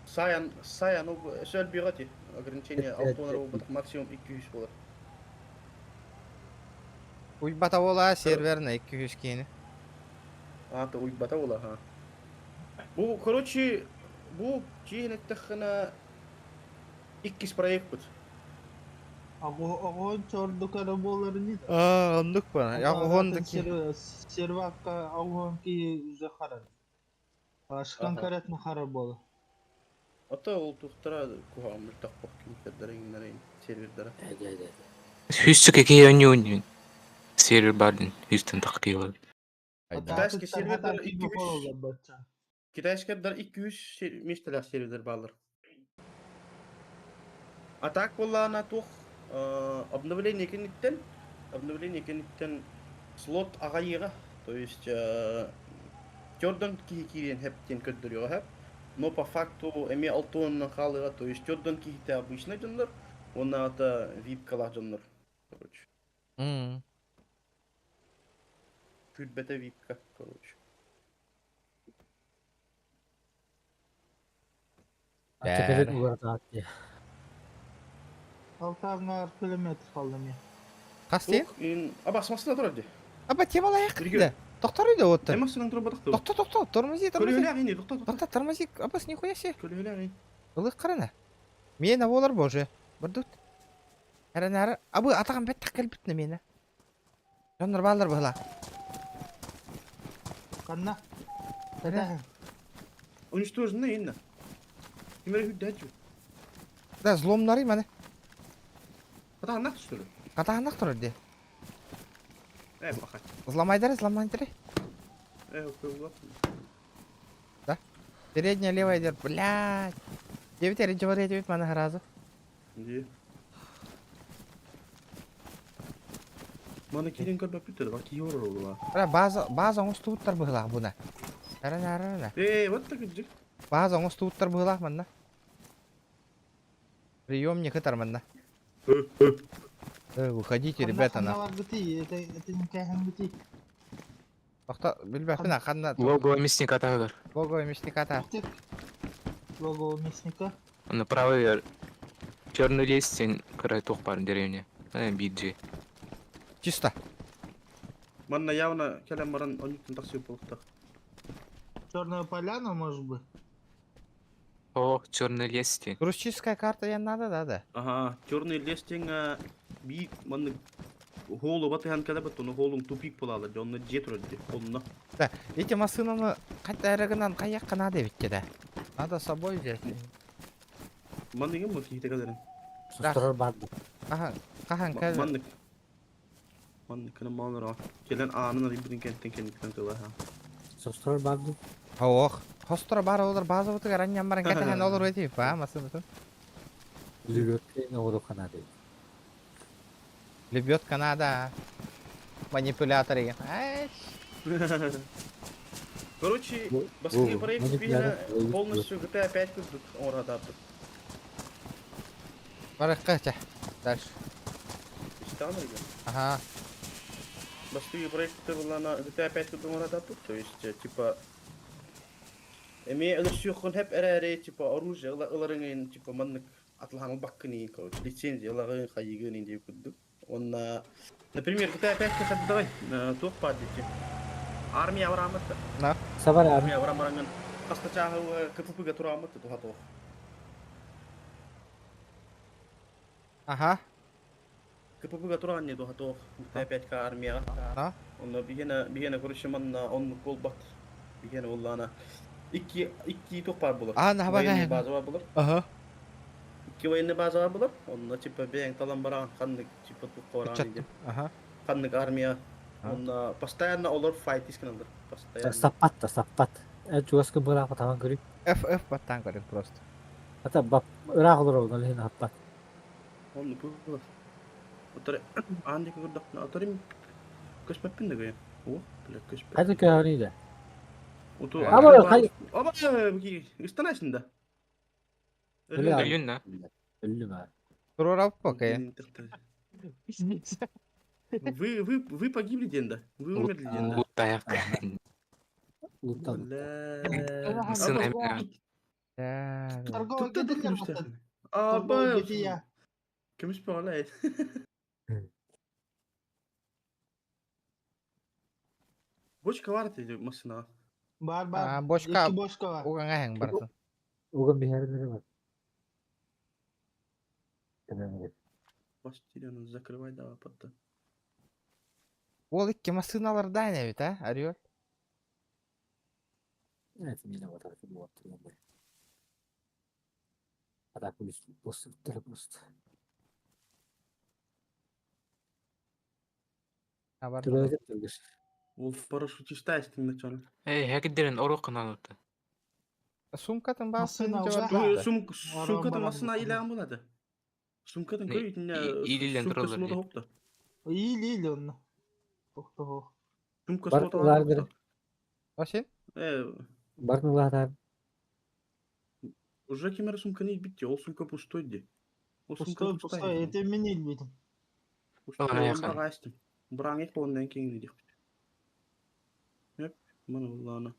Саян, Саян, сөл бигати ограничение алтон болбут максимум 200 болар. Уйбата буола серверна 200 киһини. А, то уйбата буола, ха. Бу, короче, бу киһин эттэххинэ иккис проект бут. Огон чордук эрэ буолар ини. Аа, оннук бана. Я оҕон ки. Сервакка огон ки уже харар. Ашкан каратны харар буола. Ата ол тухтара куһаҕан мөлтөх компьютердара иҥнэрин сервердара. Сүүсчүк эки онньуун сервер бардын Houston тахкыйлар. Китайский сервердар 200 Китайскайдар 200 миэстэлээх сервердер бааллар. А так буоллаҕына туох обновление кэнниттэн обновление кэнниттэн слот аҕайыаҕа, то есть төрдөн киһи киириэн сөп диэн көрдөрүөҕэ сөп. Но по факту эмиэ алтыанынан хаалыаҕа, то есть төрдөн киһитэ обычный дьоннор уонна ата випкалаах дьоннор, короче. Күлбэтэ випка, короче. Аччакелин угартаат дии. Алтарнаар километр хаалла эмиэ. Хас дии? Аба массыына турар дии. Аба темалайык да. Тохтор да оттон. Массыынан турбатах дуо? Тохто, тохто, тормози, тормози. Көлүөлээх ини, тохто, тохто. Тохто, тормози, абас нихуя себе. Көлүөлээх ини. Ылык карана. Миэнэ буолар боже. Бардут. Эрэнары абы атаҕым бэттэх кэлбит на миэнэ. Дьоннор бааллар быһыла. Ханна? Кэтэһин. Уничтожено инна. Кимere хүддээччү. Да, взломнары маны. Хатааннах түстүрү. Хатааннах турар дии. Э, баха. Взломайдары, взломайдары. Э, окей, Да. Передняя левая дверь, блядь. Девять, речеваря, девять, маны сразу. Дии. Маны киирэн көрбөппүт да, киһи олорор буолла. Бра, база, база оҥостубуттар быһыылаах буна. Ара-ара-ара. Ээ, вот так кырдьык. База оҥостубуттар быһыылаах манна. Приемник ытар манна. Э, выходите, ребята, на. Ханна это это не кэһэн Тохто, билбэппин, ханна. Логово мясника тагар. Логово мясника та. Логово мясника. На правый черный лес сен край туох баар деревня. Биджи. Чисто. Манна явно кэлэн баран оннуктан тахсыы буолуохтаах. Черная поляна, может быть? О, черный лес диэн. Туристическая карта я надо, да, да. Ага, черный лес диэн би манны холу батыхан кэлэбит, ону холуҥ тупик буолаалар, дьэ онно дьиэ турар дии, онно. Да, эти массыынаны хайта эрэ гынан хайыахха наада эбит да. Надо с собой взять. Манныгын бу киһитэ кэлэрин. Сустарар баар бу. Хаһан, хаһан кэл. Маннык. Маннык кына маалара. Кэлэн аанын арыйбытын кэнтэн кэнниттэн тыла ха. Сустарар баар бу. Ох, хостор бар олор базабытыгар анньан баран кэтэһэн олор этип, а массыынатын. Лебедка оҕуруохха наада эбит. Лебедка надо. Манипулятор деген. Ай. Короче, Бу- бастакы бу проект манипулятор биһиэнэ полностью GTA 5 курдук оҥоротааппыт. Барыкка чэ. Дальше. Истэҕин эргэ. Ага. Бастакы проект буоллаҕына GTA 5 курдук оҥоротааппыт, то есть типа эмиэ өлөрсүөххүн сөп эрээри типа оружие ыларыҥ типа маннык атылаһан ылбаккын иин короче лицензия ылаҕын хайыгын иин диэн курдук. Уонна например GTA 5 давай туох баар диэччи армия барааммыт На. Сабар армия баран бараҥҥын хаста чааһы КПП-га турааммыт туха туох. Ага. КПП-га тураан не туха туох GTA 5-ка армияҕа. На. Онно биһиэнэ биһиэнэ короче манна оннук буолбат. Биһиэнэ буоллаҕына икки икки туох баар буолар. А, на Военный база баар буолар. Ага. Икки военный база баар буолар. Онно типа бэйэҥ талан бараҕын ханнык типа туохха бараҕын диэн. Ага. Ханнык армия. Онно постоянно олор файт исканалар. Постоянно. Саппат да саппат. Э чугаска быраах табан көрүй. F F баттаан көрүн просто. Ата бап ыраах олорор ол иһин аппат. Онно буолар. Отор аан диэки көрдөхпүнэ оторим көспөппүн да көйөн. О, бля көспөт. Хайда көһөрүй да. Уту Аба хай Аба ыстанайсың да. Өлүн да. Өллүм аа. Турурап пока. Пиздец. Вы погибли, Денда? Вы умерли, Денда? Луттаяк. Луттан. Бля. Сын эмне. Торговый Тут ты кетелер көмүс баттан. А, Торговый бай. кетия. Көмүс пағалай. Бочка бар дейді машинаға. Бар бар. А, бочка. Екі бочка бар. Уган аһаң барсын. Уган биһэрилери бар. Кэлэн Бас тирені закрывай давай потом. Ол икки машиналардан эбит, а, Орел? Это меня вот так вот требует. А так после просто. А, бар. Түбәгә түгел. Ол парашютиста естің начало. Эй, хәкидерин орок кыналыты. Сумкатын басын Машина жауап уже. берді. Сумкатын машина иләгән булады. Сумкатын Не, көр итинә илилен сумка туралар смота ди. хопта. Ил ил онны. Тохто. Сумка Бар смота лардыр. хопта. Осен? Э, Барнылар уже кемер сумканы битте, ол сумка пустой ди. Ол сумка Пустой, пустой. Это мен илбедим. Пустой, Ана якын. онда астым. Браң ек ондан кейін дип. Hep, мана Аллахына.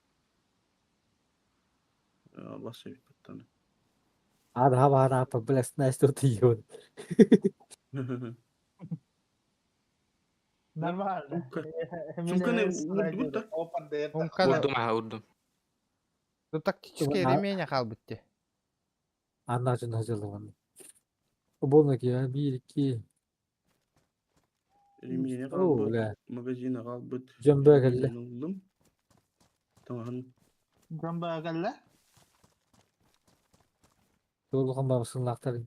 Allah sevip pattаны. Ада бара апа блэс найс тут йон. Нормально. Сумка. Сумканы урду да. Сумканы Урдум аха урдум. Тут тактический ремень халбытты. Анна жын хажылыгын. Болна ки 1 2 Ремені О, қалбыт, бля. магазина қалбыт. Жөмбө келди. Улым. Тамағын Жамба калла. Толган бабысынлактар.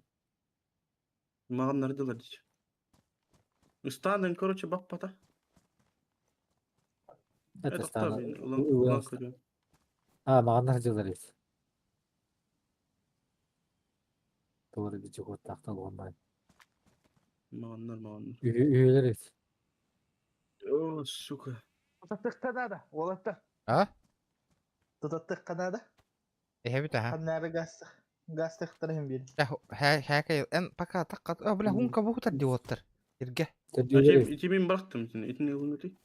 маған нардылар дейді. Ыстанын, короче, бап пата. Это стана. Улан көрөм. А, магандар жылдар эт. Doğru bir чыгып такталган бай. Мағаннар, мағаннар. Үйөлөр эт. О, сука. Тутаттык канада. Олатта. А? Тутаттык канада. Эһэбит аха. Ханнары газ. Газ тыктырым бир. Хәкәй, эн пока таққат. О, бля, хунка бухтар диоттар. Ирге. Ити мен бырақтым итini. Итini ылын өтей.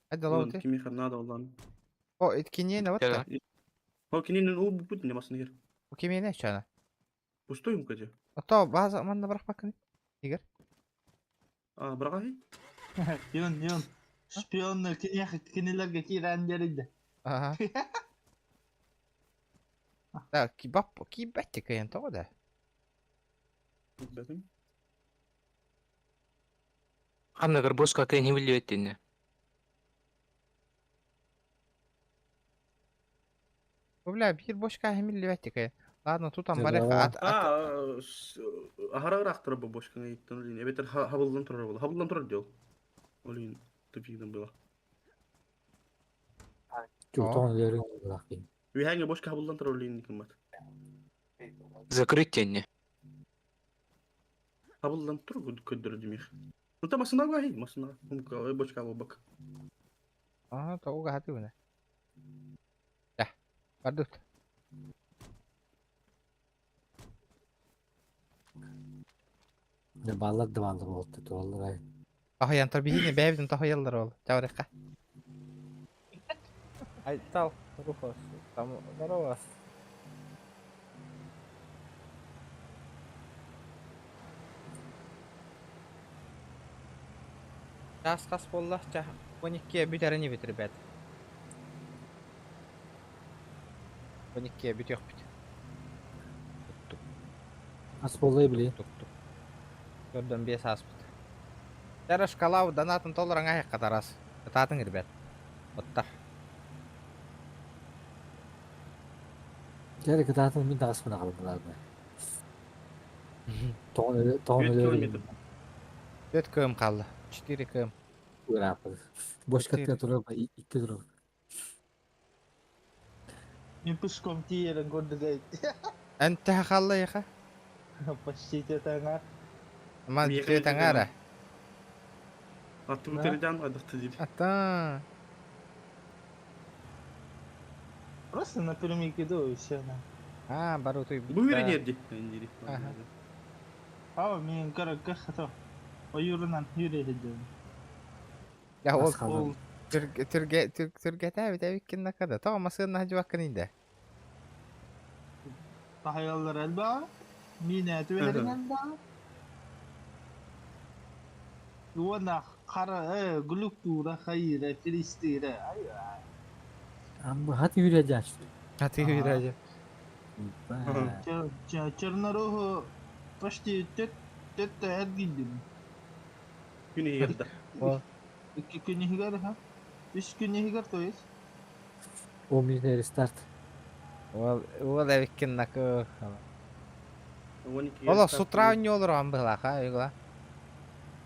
Айда лауты. Кеме ханнада олан. О, иткинен вот та. О, киненен ул бут не басын егер. О, кемене чана. Пустой умка же. Ото база манна бирак бакын. Игер. А, бырага Йон, йон. Шпионнар кинех кинелерге кирен берилди. Ага. Да, кибап, кибетте кыйын того да. Бәтім. Ханныгыр бошка кыйын билбеттинне. О, бля, бир бошка хемилли кыйын. Ладно, тут там барых ат ат. А, ахара турар бу бошканы иттен олин. Эбетер хабылдан турар бол. Хабылдан турар дел. Олин тупигден было. Жуктон лерин булак. Үйәңе бошка хабылдан турар олин кымбат. Закрыть тенне. Хабылдан тур көддөр демек. Ну там машина гай, машина. Умка бошка бак. Ага, того хаты буна. Да. Бардык. Не баллар да баллар болду туаллар ай. Тахаян тарбихини бәбитин тахаяллар ол. Чаврыкка. Ай, тал, Руфас. Там здорово. Час хас болла, ча. 12 бүтерini бит, ребят. 12 бүтөк бит. Ас боллай биле. Көрдөн 5 ас бит. Тәрі шкалау донатын толырың аяқ қатарас. Кытатын, ребят. Оттар. Жары кытатын мин тагыс мына калдылар. Тоон тоон 4 километр. 4 км қалды. 4 км. Урапы. Бошка турап, итте турап. Мен пешком тиерин көрдүк айт. Әнті қалды еқа? Почти тетаңар. Ман Миха тетаңара. Аты өтерден қадықты дейді. Ата. Просто напрямик иду и все. На. Аа, бары Бу утуйбуттар. үөрэнэр ди. Аха. Ау, мен көрөккө хато. Ойуурунан юрэ сылдьабын. Я ол Ол түргэ түргэтээбит эбиккин накада. Тоҕо масыанна сылдьыбаккын инде? таһайаллар элбэҕэ. Миинэ түбэлэрин элбэҕэ. Уонна хара э, глюктуура хайыыра, филистиирэ. Ай Хат үүрэ дьаачты. Хаты үүрэ Чернорогу почти төт төт эргийдим. Күн иһигэр да. Икки күн иһигэр ха. Үс күн иһигэр то есть. О миинэ рестарт. Ол ол эбиккин накы. 12 Оло с утра не олорон быһылаах а, угла.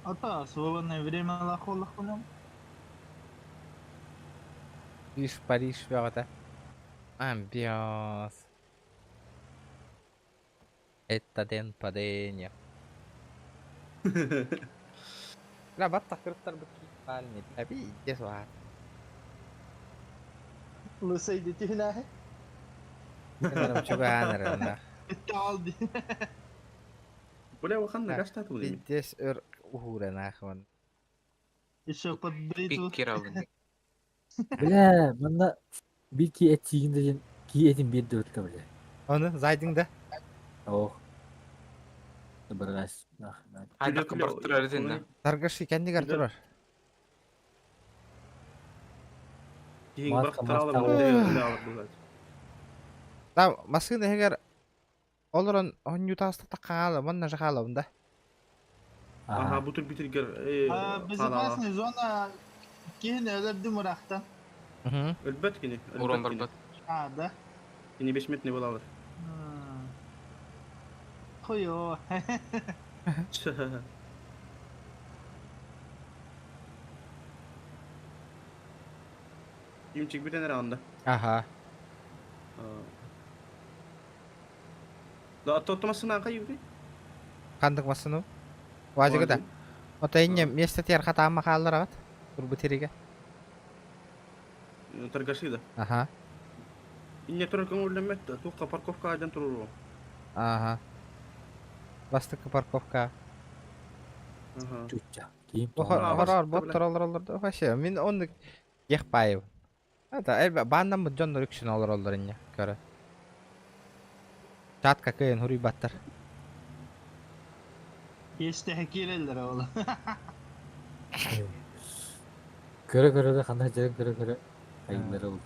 Ата свободное время лахоллахпынан. Париж, Париж бөҕөтө. Амбиоз. Это день падения. Бля, батта кырыттар бу кииппаални. Аби, суар. Лысай дитинэ. Кенарым чугааныр Таалди. Бля, ханна гастат були. Пиздец өр уһууран Еще под бритву. Пиккер Бля, манна бир ки эт сиигин ден ки этин бир дөртө бля. Оны зайдың да? Ох. Быргас. Хайдах бартырар этин да. Таргаши кәндигәр турар. Киһиң Маска, бактыралы маска. булат. Да, машина эгер олорон онньутааста таккаала, манна жахаалабын да. Аха, бу тур битиргер. Безопасная зона киһини өлөрдү мурахтан. Өлбөт кини. Урон барбат. А, да. Кини бесметный булалар. Хуё. Имчик бүтән анда. Аха. Да, тоттомасына кайы Хандык масыну. Вазыгы да. Ота инне место тер хатаама хааллар агат. Турбу териге. Торгаши да. Аха. Инне турар көңүллэммэт, туохха парковка айдан туруру. Аха. Бастыкы парковка. Аха. Чуча. Кийим Хорор боттор олор олор да. Вообще, мин онны ехпайып. Это элбэ бааннан бу дьоннор үксүн олор олор инне көрө. Чат какыйын хуруй баттар. Есте киреллер ол. Көрө көрө да ханна жерин көрө көрө. Айымдары ол.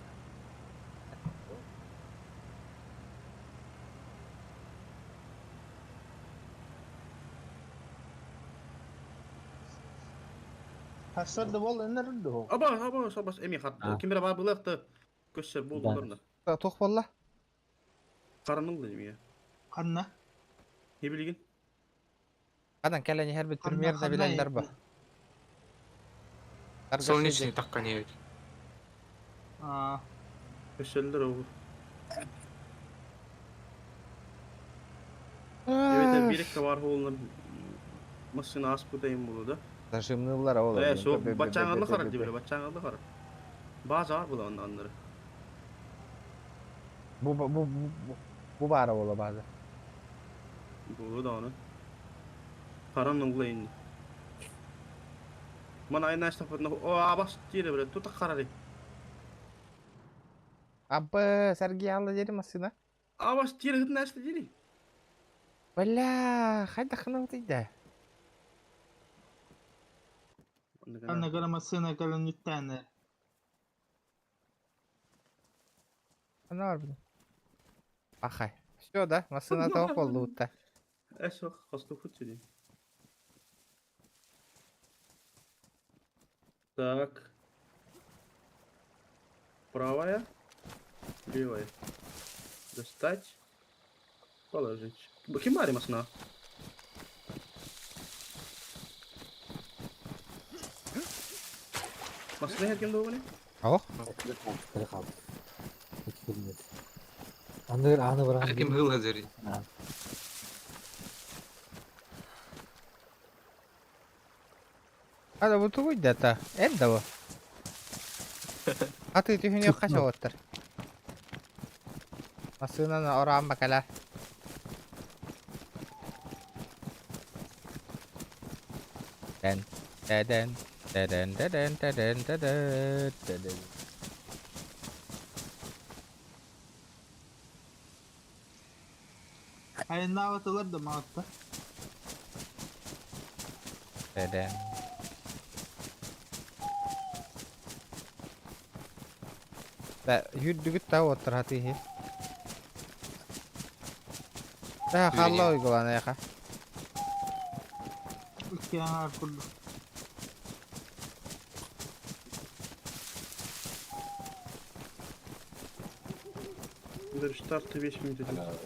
Хасар да бол энер до. Аба, аба, сабас эми хат. Кимбер бар булакты. Көссөр болдулар да. Тох болла. Караныл да неме. Канна? Не билген? Адан кәләни һәр бит примерно биләләр ба. Солнечный такка не ведь. А. Көссөрлөр ол. Evet, бирекке бар болуна машина асып дайым болду да. Зажимнылар ол. Э, со бачаңылы кара дип, бачаңылы кара. Базар була аннары. Бу бу бу бу бара бола база. Болду да аны. Караныл инде. Мана айна стапытна. О, абас тире бре, тута карары. Абы, Сергей алла дери машина. Абас тире хытна эсте дери. Бля, хайда ханал тиде. Анна гара машина калын үттәнер. Ана бар Ахай. Все, да, машина того болду утта. Эсо, хосту хутсуди. Так. Правая. Левая. Достать. Положить. Ким машина? Машина ким долганы? Ох. Кыры калды. Эки километр. Аны аны барган. Ким хыл хазыр. Ада бу тугуй да та. Эн да бу. Аты түһүнө кача оттар. Массыынаны ороон бакала. Дэн, дэн, дэн, дэн, дэн, дэн, дэн. Айаннаабатылар да маҕатта. Дэн. Да, үрдүгүт та оттор хатыһы. Да, халла уйгулана яха. Икки аҥаар курдук. Старт 5 минут идет.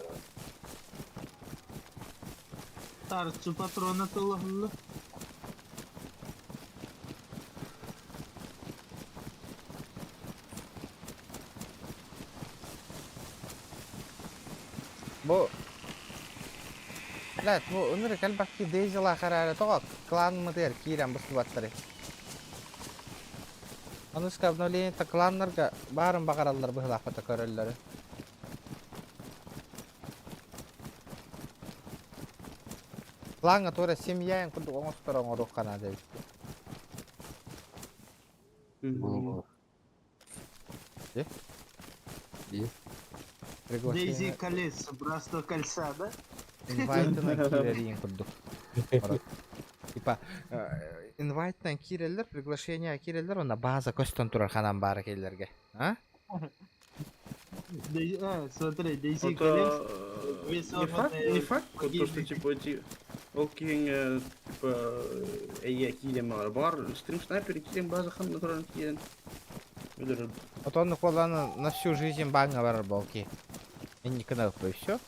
Тарчы патрона тыллаһылла. Бу Блядь, бу ынырык элбэхти Дейзила харара тоҕо клан мытыгар киирэн быстыбаттары. Аныска обновление кланнарга баарын баҕараллар быһылаахпата көрөллөрү. Клаҥҥа туора семья курдук оҥостор оҥоруохха наада эбит. Дейзи колец, братство кольца, да? Инвайтынан киирэриин курдук. Типа инвайтынан киирэллэр, приглашение киирэллэр, онно база көстөн турар ханан баара келлерге. А? Смотри, Дейзи Это колец, не факт, не факт, то, что типа эти ол киһиҥ типа эйэ киирэн баҕар бар стрим снайпер киирэн база хан натуран киирэн өлөрөр. Вот он колан на всю жизнь банга барар болки. Инникына и все.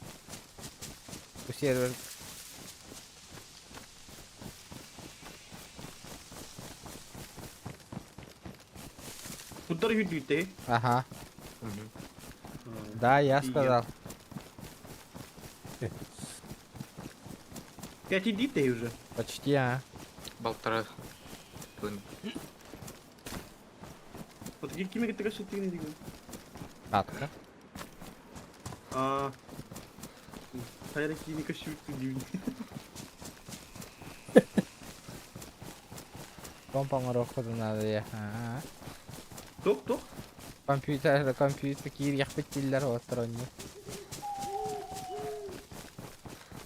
У сервер Куттар үрдүтэ. Ага. Да, я сказал. Я тебе уже. Почти, а. Полтора. Вот кими кытта деген. Татка. А. Хайра кими кашүттү деймин. Помпоҥоруоххутун наада дии. Аа. Туох туох? Компьютер, компьютер киириэхпит дииллэр оттор онньу.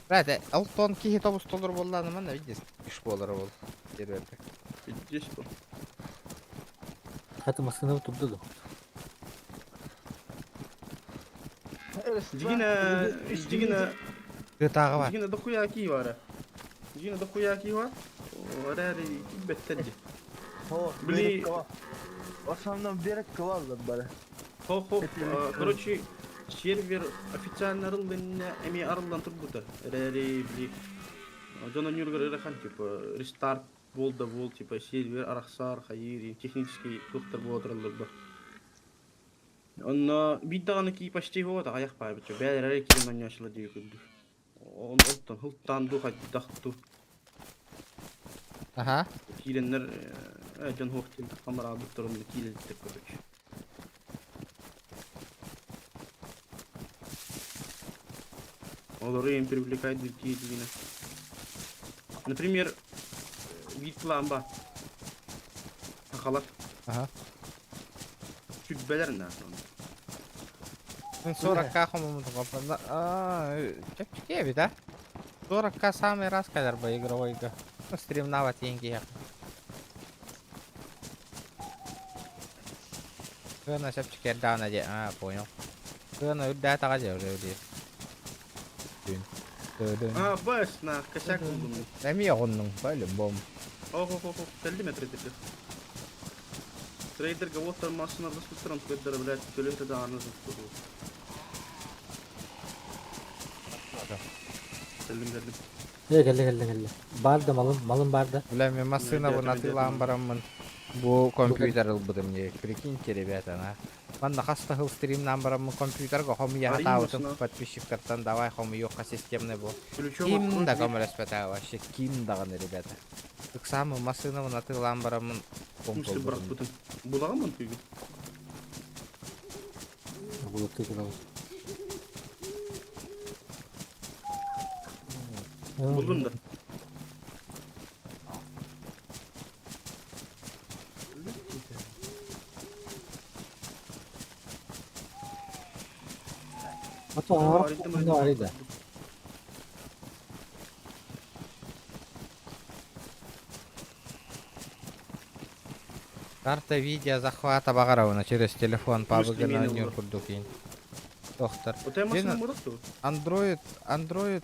Брат, алтон киһи тобус толор буоллаҕына манна видишь, иш буолар ол серверде. Видишь бу. Хата массыына турда да. Дигина, дигина, Тыатааҕы бар. дигина дохуя кии бара. Дигина дохуя кии бар. Орары беттерди. Бли. В основном берег кылаллар бары. Хо-хо, короче, сервер официально арыллын эми арыллан турбута. Эрэри бли. Дьон онньуургар ырахан типа рестарт бол да бол типа сервер арахсар хайыри технический туохтар буола тураллар ба. Онно биир даҕаны кии почти вот аҕыйах баайбыт бэйэлэрэ киирэн оонньооччулар диэки көрдүр. Он оттон хылтаан дуу хайдах дуу Ага. киирэннэр э, дьон хуох диэн хамараабыттар онно киирэлиттэр короче. Олору им привлекает другие дигина. Например, вид ламба. Сахалар. Ага. Сүббэлэр на. 40к хомумут Аа, чэпчэки эбит, а? 40к самый раз кэлэр бу игровойга. Ну, стримнават деньги. Сыана чэпчэки эрдэҕинэ дии. А, понял. Сыана үрдээтэ дьэ уже дии. Дүн. Дүн. А, бас на косяк булдум. Эмиэ оҕуннуҥ, по-любому. Ох, ох, ох, кэллим трейдерге. Трейдерге оттар массына баспыттырам, көддөрө, блядь, төлөнтө даҕаны тутту. Кэллим, кэллим. Э, кэллэ, кэллэ, кэллэ. Баар да малым, малым баар да. Бля, мен массыынабын атыылаан бараммын бу компьютер ылбытым дии. Прикиньте, ребята, на. Манна хас да сыл стримнаан бараммын компьютерга хомуйа Арыйын сатаабытым массыына. подписчиктартан давай хомуйуохха системный бу. Ключом Ким открой да дверь. көмөлөспөтө вообще, ким даҕаны, ребята. Ыксааммын массыынабын атыылаан бараммын В смысле, комп брат, ылбытым. бутын. Булаган мын түйгүн. Булатты кылабыз. Булдум да. Арыйда. Карта видео захвата Багаровна через телефон смысле пабыгына мины нюр олор? курдук ин. Доктор. Вот я машину муратту. Android, Android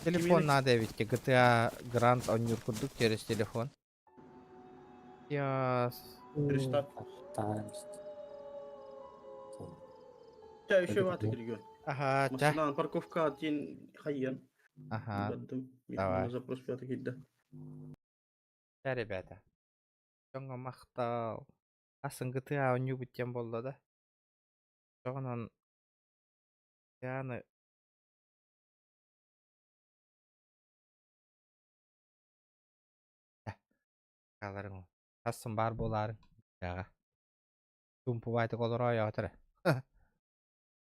телефон надо ведь GTA Grand оннюр курдук через телефон. Я Перестав. Ча еще ваты киргөн. Ага, ча. Машина парковка ден хайян. Ага. Баттым. Давай. Запрос пятый килде. Да, ребята. Дьоҥҥо махтал. Асын GTA онньуубут диэн буолла да. Дьоҕунан GTA-ны хааларыҥ. Асын баар буолаарыҥ. Яҕа. Тумпубайтык олороо ойоотор.